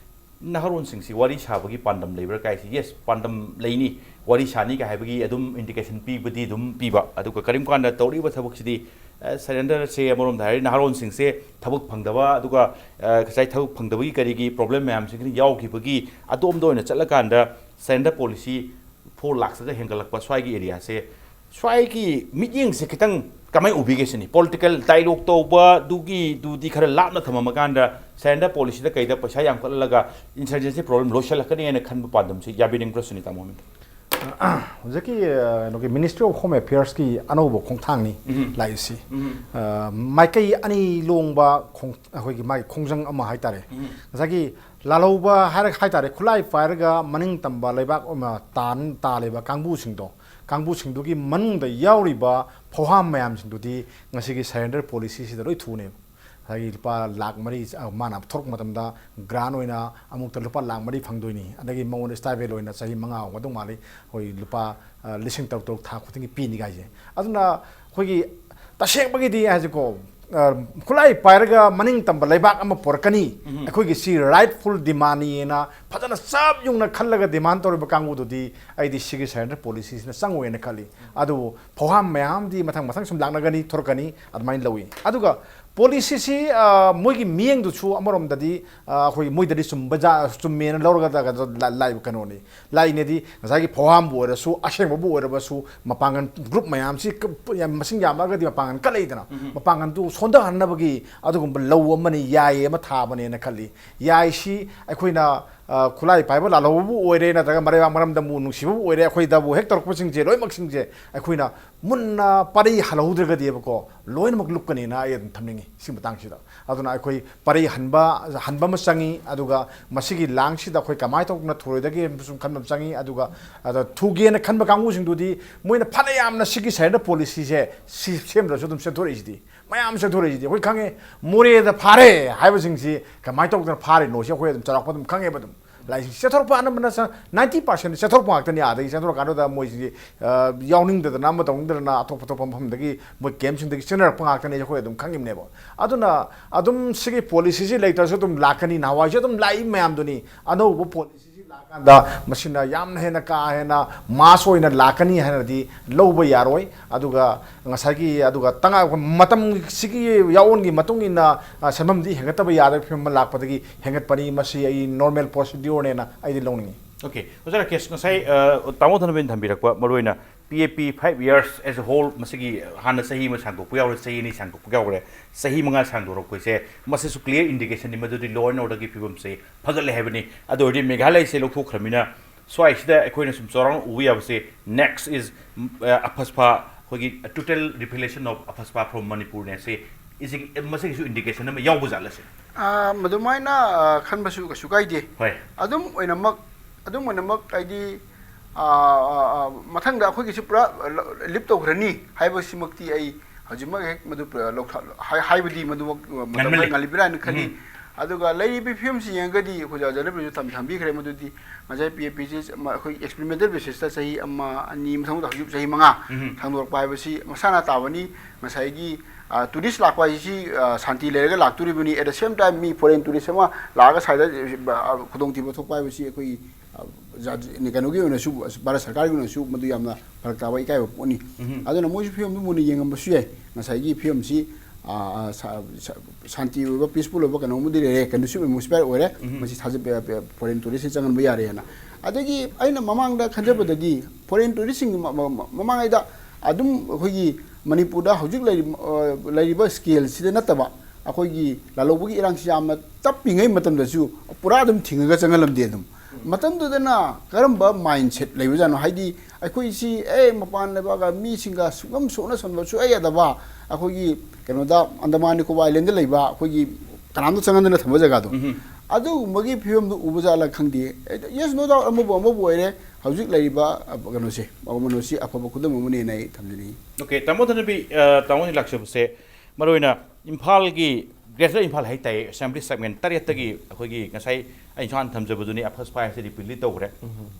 ꯅꯍꯥꯔꯣꯟꯁꯤꯡꯁꯤ ꯋꯥꯔꯤ ꯁꯥꯕꯒꯤ ꯄꯥꯟꯗꯝ ꯂꯩꯕ꯭ꯔꯥ ꯀꯥꯏꯁꯤ? Yes, ꯄꯥꯟꯗꯝ ꯂꯩꯅꯤ, ꯋꯥꯔꯤ ꯁꯥꯅꯤ ꯀꯥꯏ ꯍꯥꯏꯕꯒꯤ ꯑꯗꯨꯝ indication ꯄꯤꯕꯗꯤ ꯑꯗꯨꯝ ꯄꯤꯕ꯫ ꯑꯗꯨꯒ ꯀꯔꯤꯒꯨꯝꯕ ꯀꯥꯟꯗ ꯇꯧꯔꯤꯕ ꯊꯕꯛꯁꯤꯗꯤ, ꯑ, surrender ꯁꯦ ꯑꯃꯔꯣꯝꯗ ꯍꯥꯏꯔꯗꯤ ꯅꯍꯥꯔꯣꯟꯁꯤꯡꯁꯦ ꯊꯕꯛ ꯐꯪꯗꯕ, ꯑꯗꯨꯒ, ꯑ, ꯉꯁꯥꯏ ꯊꯕꯛ ꯐꯪꯗꯕꯒꯤ ꯀꯔꯤꯒꯤ problem ꯃꯌꯥꯝꯁꯤꯡꯁꯤ ꯌꯥꯎꯈꯤꯕꯒꯤ ꯑꯗꯣꯝꯗ ꯑꯣꯏꯅ ꯆꯠꯂꯀꯥꯟꯗ surrender policy four lakhs ꯇꯒ ꯍꯦꯟꯒꯠꯂꯛꯄ ꯁ꯭ꯋꯥꯏꯒꯤ area ꯁꯦ, ꯁ꯭ꯋꯥꯏꯒꯤ ꯃꯤꯠꯌꯦꯡꯁꯦ ꯈꯤꯇꯪ ꯀꯃꯥꯏꯅ ꯎꯕꯤꯒꯦ ꯁꯤꯅꯤ? Political dialogue ꯇꯧꯕ ꯑꯗꯨꯒꯤꯗꯨꯗꯤ ꯈꯔ ꯂꯥꯞꯅ ꯊꯝꯃꯝꯃꯀꯥꯟꯗ, surrender policy ꯗ ꯀꯩꯗ ꯄꯩꯁꯥ ꯌꯥꯝꯈꯠꯍꯜꯂꯒ insurgency problem ꯂꯣꯏꯁꯤꯜꯂꯛꯀꯅꯤ ꯍꯥꯏꯅ ꯈꯟꯕ ꯄꯥꯟꯗꯝꯁꯤ ꯌꯥꯕꯤꯅꯤꯡꯕ꯭ꯔꯥ ꯁꯤꯅꯤ, ꯇꯥꯃꯣ ꯍꯣꯏ? ꯍꯧꯖꯤꯛꯀꯤ, ꯑ, ꯀꯩꯅꯣꯒꯤ Ministry of Home Affairs ꯀꯤ ꯑꯅꯧꯕ ꯈꯣꯡꯊꯥꯡꯅꯤ ꯂꯥꯛꯏꯁꯤ꯫ ꯑ, ꯃꯥꯏꯀꯩ ꯑꯅꯤ ꯂꯣꯡꯕ ꯈꯣꯡ-, ꯑꯩꯈꯣꯏꯒꯤ ꯃꯥꯒꯤ ꯈꯣꯡꯖꯪ ꯑꯃ ꯍꯥꯏꯇꯥꯔꯦ꯫ ꯉꯁꯥꯏꯒꯤ ꯂꯥꯜꯍꯧꯕ ꯍꯥꯏꯔ-, ꯍꯥꯏꯇꯥꯔꯦ, ꯈꯨꯠꯂꯥꯏ ꯄꯥꯏꯔꯒ ꯃꯅꯤꯡ ꯇꯝꯕ ꯂꯩꯕꯥꯛ ꯑꯃ ꯇꯥꯟ-, ꯇꯥꯜꯂꯤꯕ ꯀꯥꯡꯕꯨꯁꯤꯡꯗꯣ, ꯀꯥꯡꯕꯨꯁꯤꯡꯗꯨꯒꯤ ꯃꯅꯨꯡꯗ ꯌꯥꯎꯔꯤꯕ ꯐꯧꯍꯥꯝ ꯃꯌꯥꯝꯁꯤꯡꯗꯨꯗꯤ ꯉꯁꯤꯒꯤ surrender policy ꯁꯤꯗ ꯂꯣꯏ ꯊꯨꯅꯦꯕ꯫ ꯉꯁꯥꯏꯒꯤ ꯂꯨꯄꯥ ꯂꯥꯈ ꯃꯔꯤ, ꯑ, ꯃꯥꯅ ꯊꯣꯔꯛꯄ ꯃꯇꯝꯗ grant ꯑꯣꯏꯅ ꯑꯃꯨꯛꯇ ꯂꯨꯄꯥ ꯂꯥꯈ ꯃꯔꯤ ꯐꯪꯗꯣꯏꯅꯤ, ꯑꯗꯒꯤ ꯃꯉꯣꯟꯗ stipend ꯑꯣꯏꯅ ꯆꯍꯤ ꯃꯉꯥ ꯍꯧꯒꯗꯧ ꯃꯥꯜꯂꯤ, ꯑꯩꯈꯣꯏ ꯂꯨꯄꯥ, ꯑ, ꯂꯤꯁꯤꯡ ꯇꯔꯨꯛ ꯇꯔꯨꯛ ꯊꯥ ꯈꯨꯗꯤꯡꯒꯤ ꯄꯤꯅꯤ ꯀꯥꯏꯁꯦ꯫ ꯑꯗꯨꯅ ꯑꯩꯈꯣꯏꯒꯤ ꯇꯁꯦꯡꯕꯒꯤꯗꯤ ꯍꯥꯏꯁꯦꯀꯣ, ꯑ, ꯈꯨꯠꯂꯥꯏ ꯄꯥꯏꯔꯒ ꯃꯅꯤꯡ ꯇꯝꯕ ꯂꯩꯕꯥꯛ ꯑꯃ ꯄꯨꯔꯛꯀꯅꯤ, ꯑꯩꯈꯣꯏꯒꯤ ꯁꯤ rightful demandꯅꯤꯅ ꯐꯖꯅ ꯆꯞ ꯌꯨꯡꯅ ꯈꯜꯂꯒ demand ꯇꯧꯔꯤꯕ ꯀꯥꯡꯕꯨꯗꯨꯗꯤ ꯑꯩꯗꯤ ꯁꯤꯒꯤ surrender policyꯁꯤꯅ ꯆꯪꯉꯣꯏꯅ ꯈꯜꯂꯤ꯫ ꯑꯗꯨꯕꯨ ꯐꯧꯍꯥꯝ ꯃꯌꯥꯝꯗꯤ ꯃꯊꯪ ꯃꯊꯪ ꯁꯨꯝ ꯂꯥꯛꯅꯒꯅꯤ, ꯊꯣꯔꯛꯀꯅꯤ, ꯑꯗꯨꯃꯥꯏꯅ ꯂꯧꯏ꯫ ꯑꯗꯨꯒ policyꯁꯤ, ꯑ, ꯃꯣꯏꯒꯤ ꯃꯤꯠꯌꯦꯡꯗꯨꯁꯨ ꯑꯃꯔꯣꯝꯗꯗꯤ, ꯑ, ꯑꯩꯈꯣꯏ ꯃꯣꯏꯗꯗꯤ ꯆꯨꯝꯕ ꯖꯥ-, ꯆꯨꯝꯃꯦꯅ ꯂꯧꯔꯒ ꯂꯥꯛꯏꯕ ꯀꯩꯅꯣꯅꯤ꯫ ꯂꯥꯛꯏꯅꯦꯗꯤ ꯉꯁꯥꯏꯒꯤ ꯐꯧꯍꯥꯝꯕꯨ ꯑꯣꯏꯔꯁꯨ, ꯑꯁꯦꯡꯕꯕꯨ ꯑꯣꯏꯔꯕꯁꯨ, ꯃꯄꯥꯡꯒꯜ group ꯃꯌꯥꯝꯁꯤ ꯀ-, ꯌꯥꯝ ꯃꯁꯤꯡ ꯌꯥꯝꯃꯛꯑꯒꯗꯤ ꯃꯄꯥꯡꯒꯜ ꯀꯜꯂꯛꯏꯗꯅ꯫ ꯃꯄꯥꯡꯒꯜꯗꯨ ꯁꯣꯟꯊꯍꯟꯅꯕꯒꯤ ꯑꯗꯨꯒꯨꯝꯕ ꯂꯧ ꯑꯃꯅꯤ, ꯌꯥꯏ ꯑꯃ ꯊꯥꯕꯅꯦꯅ ꯈꯜꯂꯤ꯫ ꯌꯥꯏꯁꯤ ꯑꯩꯈꯣꯏꯅ, ꯑ, ꯈꯨꯠꯂꯥꯏ ꯄꯥꯏꯕ ꯂꯥꯜꯍꯧꯕꯕꯨ ꯑꯣꯏꯔꯦ, ꯅꯠꯇ꯭ꯔꯒ ꯃꯔꯩꯕꯥꯛ ꯃꯔꯝꯗꯝꯕꯨ ꯅꯨꯡꯁꯤꯕꯕꯨ ꯑꯣꯏꯔꯦ, ꯑꯩꯈꯣꯏꯗꯕꯨ ꯍꯦꯛ ꯇꯧꯔꯛꯄꯁꯤꯡꯁꯦ, ꯂꯣꯏꯅꯃꯛꯁꯤꯡꯁꯦ ꯑꯩꯈꯣꯏꯅ ꯃꯨꯟꯅ ꯄꯔꯤ ꯍꯜꯍꯧꯗ꯭ꯔꯒꯗꯤꯕꯀꯣ, ꯂꯣꯏꯅꯃꯛ ꯂꯨꯞꯀꯅꯤꯅ ꯑꯩ ꯑꯗꯨꯝ ꯊꯝꯅꯤꯡꯉꯤ ꯁꯤ ꯃꯇꯥꯡꯁꯤꯗ꯫ ꯑꯗꯨꯅ ꯑꯩꯈꯣꯏ ꯄꯔꯤ ꯍꯟꯕ, ꯍꯟꯕ ꯑꯃ ꯆꯪꯉꯤ, ꯑꯗꯨꯒ ꯃꯁꯤꯒꯤ ꯂꯥꯡꯁꯤꯗ ꯑꯩꯈꯣꯏ ꯀꯃꯥꯏꯅ ꯇꯧꯗꯅ ꯊꯨꯔꯣꯏꯗꯒꯦ ꯍꯥꯏꯕꯁꯨ ꯈꯟꯕ ꯑꯃ ꯆꯪꯉꯤ꯫ ꯑꯗꯨꯒ ꯑꯗ ꯊꯨꯒꯦꯅ ꯈꯟꯕ ꯀꯥꯡꯕꯨꯁꯤꯡꯗꯨꯗꯤ ꯃꯣꯏꯅ ꯐꯅ ꯌꯥꯝꯅ ꯁꯤꯒꯤ surrender policyꯁꯦ ꯁꯤ ꯁꯦꯝꯗ꯭ꯔꯁꯨ ꯑꯗꯨꯝ ꯁꯦꯝꯗꯣꯔꯛꯏꯁꯤꯗꯤ, ꯃꯌꯥꯝ ꯁꯦꯝꯗꯣꯔꯛꯏꯁꯤꯗꯤ꯫ ꯑꯩꯈꯣꯏ ꯈꯪꯉꯦ, ꯃꯣꯔꯦꯗ ꯐꯥꯔꯦ ꯍꯥꯏꯕꯁꯤꯡꯁꯤ ꯀꯃꯥꯏꯅ ꯇꯧꯗꯅ ꯐꯥꯔꯤꯅꯣ ꯁꯤ ꯑꯩꯈꯣꯏ ꯑꯗꯨꯝ ꯆꯥꯎꯔꯥꯛꯄ ꯑꯗꯨꯝ ꯈꯪꯉꯦꯕ꯫ ꯑꯗꯨꯝ ꯂꯥꯏꯁꯤꯡ ꯆꯦꯟꯊꯣꯔꯛꯄ ꯑꯅꯝꯕꯅ ꯆ-, ninety percent ꯆꯦꯟꯊꯣꯔꯛꯄ ꯉꯥꯛꯇꯅꯤ꯫ ꯑꯗꯒꯤ ꯆꯦꯟꯊꯣꯔꯛꯀꯥꯟꯗꯨꯗ ꯃꯣꯏꯁꯤ, ꯑ, ꯌꯥꯎꯅꯤꯡꯗꯗꯅ, ꯑꯃ ꯇꯧꯅꯤꯡꯗꯗꯅ, ꯑꯇꯣꯞ ꯑꯇꯣꯞꯄ ꯃꯐꯝꯗꯒꯤ ꯃꯣꯏ campꯁꯤꯡꯗꯒꯤ ꯆꯦꯟꯅꯔꯛꯄ ꯉꯥꯛꯇꯅꯤ, ꯑꯩꯈꯣꯏ ꯑꯗꯨꯝ ꯈꯪꯉꯤꯕꯅꯦꯕ꯫ ꯑꯗꯨꯅ ꯑꯗꯨꯝ ꯁꯤꯒꯤ policyꯁꯤ ꯂꯩꯇ꯭ꯔꯁꯨ ꯑꯗꯨꯝ ꯂꯥꯛꯀꯅꯤ, ꯅꯍꯥꯟꯋꯥꯏꯁꯨ ꯑꯗꯨꯝ ꯂꯥꯛꯏ ꯃꯌꯥꯝꯗꯨꯅꯤ꯫ ꯑꯅꯧꯕ policyꯁꯤ ꯂꯥꯛꯀꯥꯟꯗ ꯃꯁꯤꯅ ꯌꯥꯝꯅ ꯍꯦꯟꯅ ꯀꯥ ꯍꯦꯟꯅ mass ꯑꯣꯏꯅ ꯂꯥꯛꯀꯅꯤ ꯍꯥꯏꯅꯗꯤ ꯂꯧꯕ ꯌꯥꯔꯣꯏ꯫ ꯑꯗꯨꯒ ꯉꯁꯥꯏꯒꯤ, ꯑꯗꯨꯒ ꯇꯉꯥꯏ-, ꯃꯇꯝꯁꯤꯒꯤ ꯌꯥꯑꯣꯟꯒꯤ ꯃꯇꯨꯡ ꯏꯟꯅ, ꯑ, ꯁꯦꯟꯐꯝꯗꯤ ꯍꯦꯟꯒꯠꯇꯕ ꯌꯥꯗꯕ ꯐꯤꯕꯝ ꯑꯃ ꯂꯥꯛꯄꯗꯒꯤ ꯍꯦꯟꯒꯠꯄꯅꯤ꯫ ꯃꯁꯤ ꯑꯩ normal procedureꯅꯦꯅ ꯑꯩꯗꯤ ꯂꯧꯅꯤꯡꯉꯤ꯫ Okay, ꯑꯣꯖꯥ ꯔꯥꯀꯦꯁ, ꯉꯁꯥꯏ, ꯑ, ꯇꯥꯃꯣ ꯊꯅꯕꯤꯅ ꯊꯝꯕꯤꯔꯛꯄ, ꯃꯔꯨꯑꯣꯏꯅ P A P five years as a whole, ꯃꯁꯤꯒꯤ ꯍꯥꯟꯅ ꯆꯍꯤ ꯑꯃ ꯁꯥꯡꯗꯣꯛꯄ ꯌꯥꯎꯔꯦ, ꯆꯍꯤ ꯑꯅꯤ ꯁꯥꯡꯗꯣꯛꯄ ꯌꯥꯎꯔꯦ, ꯆꯍꯤ ꯃꯉꯥ ꯁꯥꯡꯗꯣꯔꯛꯄꯁꯦ, ꯃꯁꯤꯁꯨ clear indicationꯅꯤ ꯃꯗꯨꯗꯤ law and orderꯒꯤ ꯐꯤꯕꯝꯁꯦ ꯐꯒꯠꯂꯦ ꯍꯥꯏꯕꯅꯤ꯫ ꯑꯗꯨ ꯑꯣꯏꯔꯗꯤ ꯃꯦꯘꯥꯂꯌꯥꯁꯦ ꯂꯧꯊꯣꯛꯈ꯭ꯔꯃꯤꯅ ꯁ꯭ꯋꯥꯏꯁꯤꯗ ꯑꯩꯈꯣꯏꯅ ꯁꯨꯝ ꯆꯥꯎꯔꯥꯛꯅ ꯎꯕ ꯌꯥꯕꯁꯦ, next is, ꯎꯝ, ꯑ, ꯑꯐꯁꯄꯥ, ꯑꯩꯈꯣꯏꯒꯤ total repatriation of ꯑꯐꯁꯄꯥ from ꯃꯅꯤꯄꯨꯔꯅꯦ꯫ ꯁꯤ, ꯏꯁꯤ, ꯃꯁꯤꯒꯤꯁꯨ indication ꯑꯃ ꯌꯥꯎꯕ ꯖꯥꯠꯂꯁꯦ? ꯑꯥ, ꯃꯗꯨꯃꯥꯏꯅ, ꯑꯥ, ꯈꯟꯕꯁꯨ ꯀꯩꯁꯨ ꯀꯥꯏꯗꯦ꯫ ꯍꯣꯏ꯫ ꯑꯗꯨꯝ ꯑꯣꯏꯅꯃꯛ, ꯑꯗꯨꯝ ꯑꯣꯏꯅꯃꯛ ꯍꯥꯏꯗꯤ, ꯑꯥ, ꯑꯥ, ꯑꯥ, ꯃꯊꯪꯗ ꯑꯩꯈꯣꯏꯒꯤꯁꯨ ꯄꯨꯔꯥ ꯂ-, lift ꯇꯧꯈ꯭ꯔꯅꯤ ꯍꯥꯏꯕꯁꯤꯃꯛꯇꯤ ꯑꯩ ꯍꯧꯖꯤꯛꯃꯛ ꯍꯦꯛ ꯃꯗꯨ ꯄꯨꯔꯥ ꯂꯧꯊ-, ꯍꯥꯏ-, ꯍꯥꯏꯕꯗꯤ ꯃꯗꯨꯃꯛ ꯃꯇꯝ ꯉꯟꯃꯜꯂꯤ꯫ ꯈꯔ ꯉꯜꯂꯤꯕ꯭ꯔꯥ ꯍꯥꯏꯅ ꯈꯜꯂꯤ꯫ ꯎꯝ꯫ ꯑꯗꯨꯒ ꯂꯩꯔꯤꯕ ꯐꯤꯕꯝꯁꯤ ꯌꯦꯡꯉꯒꯗꯤ ꯑꯩꯈꯣꯏ ꯑꯣꯖꯥ ꯖꯅꯔꯦꯜꯁꯨ ꯊꯝ-, ꯊꯝꯕꯤꯈ꯭ꯔꯦ, ꯃꯗꯨꯗꯤ ꯉꯁꯥꯏ ꯄꯤ ꯑꯦ ꯄꯤ ꯁꯤ ꯑꯩꯈꯣꯏ ꯑꯦꯛꯁꯄꯦꯔꯤꯃꯦꯟꯇꯦꯜ ꯕꯦꯁꯤꯁꯇ ꯆꯍꯤ ꯑꯃ, ꯑꯅꯤ, ꯃꯊꯪꯗ ꯍꯧꯖꯤꯛ ꯆꯍꯤ ꯃꯉꯥ ꯊꯥꯡꯗꯣꯔꯛꯄ ꯍꯥꯏꯕꯁꯤ ꯃꯁꯥꯅ ꯇꯥꯕꯅꯤ꯫ ꯉꯁꯥꯏꯒꯤ, ꯑ, ꯇꯨꯔꯤꯁ ꯂꯥꯛꯄ ꯍꯥꯏꯁꯤ, ꯑ, ꯁꯥꯟꯇꯤ ꯂꯩꯔꯒ ꯂꯥꯛꯇꯣꯔꯤꯕꯅꯤ꯫ At the same time, me foreign tourist ꯑꯃ ꯂꯥꯛꯑꯒ ꯁ꯭ꯋꯥꯏꯗ, ꯑ, ꯈꯨꯗꯣꯡꯊꯤꯕ ꯊꯣꯛꯄ ꯍꯥꯏꯕꯁꯤ ꯑꯩꯈꯣꯏ, ꯑ, ꯖꯥ-, ꯀꯩꯅꯣꯒꯤ ꯑꯣꯏꯅꯁꯨ, ꯚꯥꯔꯠ ꯁꯔꯀꯥꯔꯒꯤ ꯑꯣꯏꯅꯁꯨ ꯃꯗꯨ ꯌꯥꯝꯅ ꯐꯔꯛ ꯇꯥꯕ, ꯏꯀꯥꯏꯕ ꯄꯣꯠꯅꯤ꯫ ꯑꯗꯨꯅ ꯃꯣꯏꯁꯨ ꯐꯤꯕꯝꯗꯨ ꯃꯨꯟꯅ ꯌꯦꯡꯉꯝꯕꯁꯨ ꯌꯥꯏ꯫ ꯉꯁꯥꯏꯒꯤ ꯐꯤꯕꯝꯁꯤ, ꯑ, ꯑ, ꯁꯥ-, ꯁꯥ-, ꯁꯥꯟꯇꯤ ꯑꯣꯏꯕ, ꯄꯤꯁꯐꯨꯜ ꯑꯣꯏꯕ ꯀꯩꯅꯣꯝꯕꯨꯗꯤ ꯂꯩꯔꯦ, ꯀꯟꯗꯨꯁꯤꯞ ꯑꯦꯠꯃꯣꯁꯐꯤꯌꯔ ꯑꯣꯏꯔꯦ꯫ ꯃꯁꯤ ꯊꯥꯖ-, ꯄꯦ-, ꯄꯦ-, ꯐꯣꯔꯦꯟ ꯇꯨꯔꯤꯁꯁꯤ ꯆꯪꯍꯟꯕ ꯌꯥꯔꯦꯅ꯫ ꯑꯗꯒꯤ ꯑꯩꯅ ꯃꯃꯥꯡꯗ ꯈꯟꯖꯕꯗꯗꯤ ꯐꯣꯔꯦꯟ ꯇꯨꯔꯤꯁꯁꯤꯡꯒꯤ ꯃ-, ꯃ-, ꯃ-, ꯃꯃꯥꯡꯉꯩꯗ ꯑꯗꯨꯝ ꯑꯩꯈꯣꯏꯒꯤ ꯃꯅꯤꯄꯨꯔꯗ ꯍꯧꯖꯤꯛ ꯂꯩꯔꯤꯕ, ꯑ, ꯂꯩꯔꯤꯕ ꯁ꯭ꯀꯦꯜꯁꯤꯗ ꯅꯠꯇꯕ, ꯑꯩꯈꯣꯏꯒꯤ ꯂꯥꯜꯍꯧꯕꯒꯤ ꯏꯔꯥꯡꯁꯤ ꯌꯥꯝꯅ ꯇꯞꯄꯤꯉꯩ ꯃꯇꯝꯗꯁꯨ ꯄꯨꯔꯥ ꯑꯗꯨꯝ ꯊꯤꯡꯉꯒ ꯆꯪꯍꯜꯂꯝꯗꯦ꯫ ꯑꯗꯨꯝ ꯃꯇꯝꯗꯨꯗꯅ ꯀꯔꯝꯕ ꯃꯥꯏꯟꯁꯦꯠ ꯂꯩꯕꯖꯥꯠꯅꯣ? ꯍꯥꯏꯗꯤ ꯑꯩꯈꯣꯏꯁꯤ, ꯑꯦ, ꯃꯄꯥꯟ ꯂꯩꯕꯥꯛꯀ ꯃꯤꯁꯤꯡꯒ ꯁꯨꯡꯒꯝ ꯁꯣꯛꯅ ꯁꯝꯕ ꯁꯨꯡꯌꯥ ꯌꯥꯗꯕ, ꯑꯩꯈꯣꯏꯒꯤ ꯀꯩꯅꯣꯗ, ꯑꯟꯗꯃꯥꯟ ꯅꯤꯀꯣꯕꯥꯔ ꯑꯥꯏꯂꯦꯟꯗ ꯂꯩꯕ ꯑꯩꯈꯣꯏꯒꯤ ꯀꯅꯥꯝꯇ ꯆꯪꯍꯟꯗꯅ ꯊꯝꯕ ꯖꯒꯥꯗꯣ, ꯑꯗꯨꯒꯨꯝꯕꯒꯤ ꯐꯤꯕꯝꯗꯨ ꯎꯕ ꯖꯥꯠꯂ ꯈꯪꯗꯦ꯫ Yes, no doubt, ꯑꯃꯕꯨ ꯑꯃꯕꯨ ꯑꯣꯏꯔꯦ, ꯍꯧꯖꯤꯛ ꯂꯩꯔꯤꯕ, ꯑ, ꯀꯩꯅꯣꯁꯦ, ꯃꯅꯣꯁꯤ ꯑꯐꯕ ꯈꯨꯗꯝ ꯑꯃꯅꯦꯅ ꯑꯩ ꯊꯝꯖꯅꯤꯡꯉꯤ꯫ Okay, ꯇꯥꯃꯣ ꯙꯅꯕꯤ, ꯑ, ꯇꯥꯃꯣꯅ ꯂꯥꯛꯆꯕꯁꯦ ꯃꯔꯨꯑꯣꯏꯅ ꯏꯝꯐꯥꯜꯒꯤ, ꯒ꯭ꯔꯦꯇꯔ ꯏꯝꯐꯥꯜ ꯍꯥꯏꯇꯥꯔꯦ, ꯑꯦꯁꯦꯝꯕ꯭ꯂꯤ ꯁꯦꯒꯃꯦꯟ ꯇꯔꯦꯠꯇꯒꯤ ꯑꯩꯈꯣꯏꯒꯤ ꯉꯁꯥꯏ ꯑꯩ ꯏꯁꯥꯅ ꯊꯝꯖꯕꯗꯨꯅꯤ, ꯑꯐꯁꯄꯥ ꯍꯥꯏꯁꯦ ꯔꯤꯄꯤꯜꯗꯤ ꯇꯧꯈ꯭ꯔꯦ꯫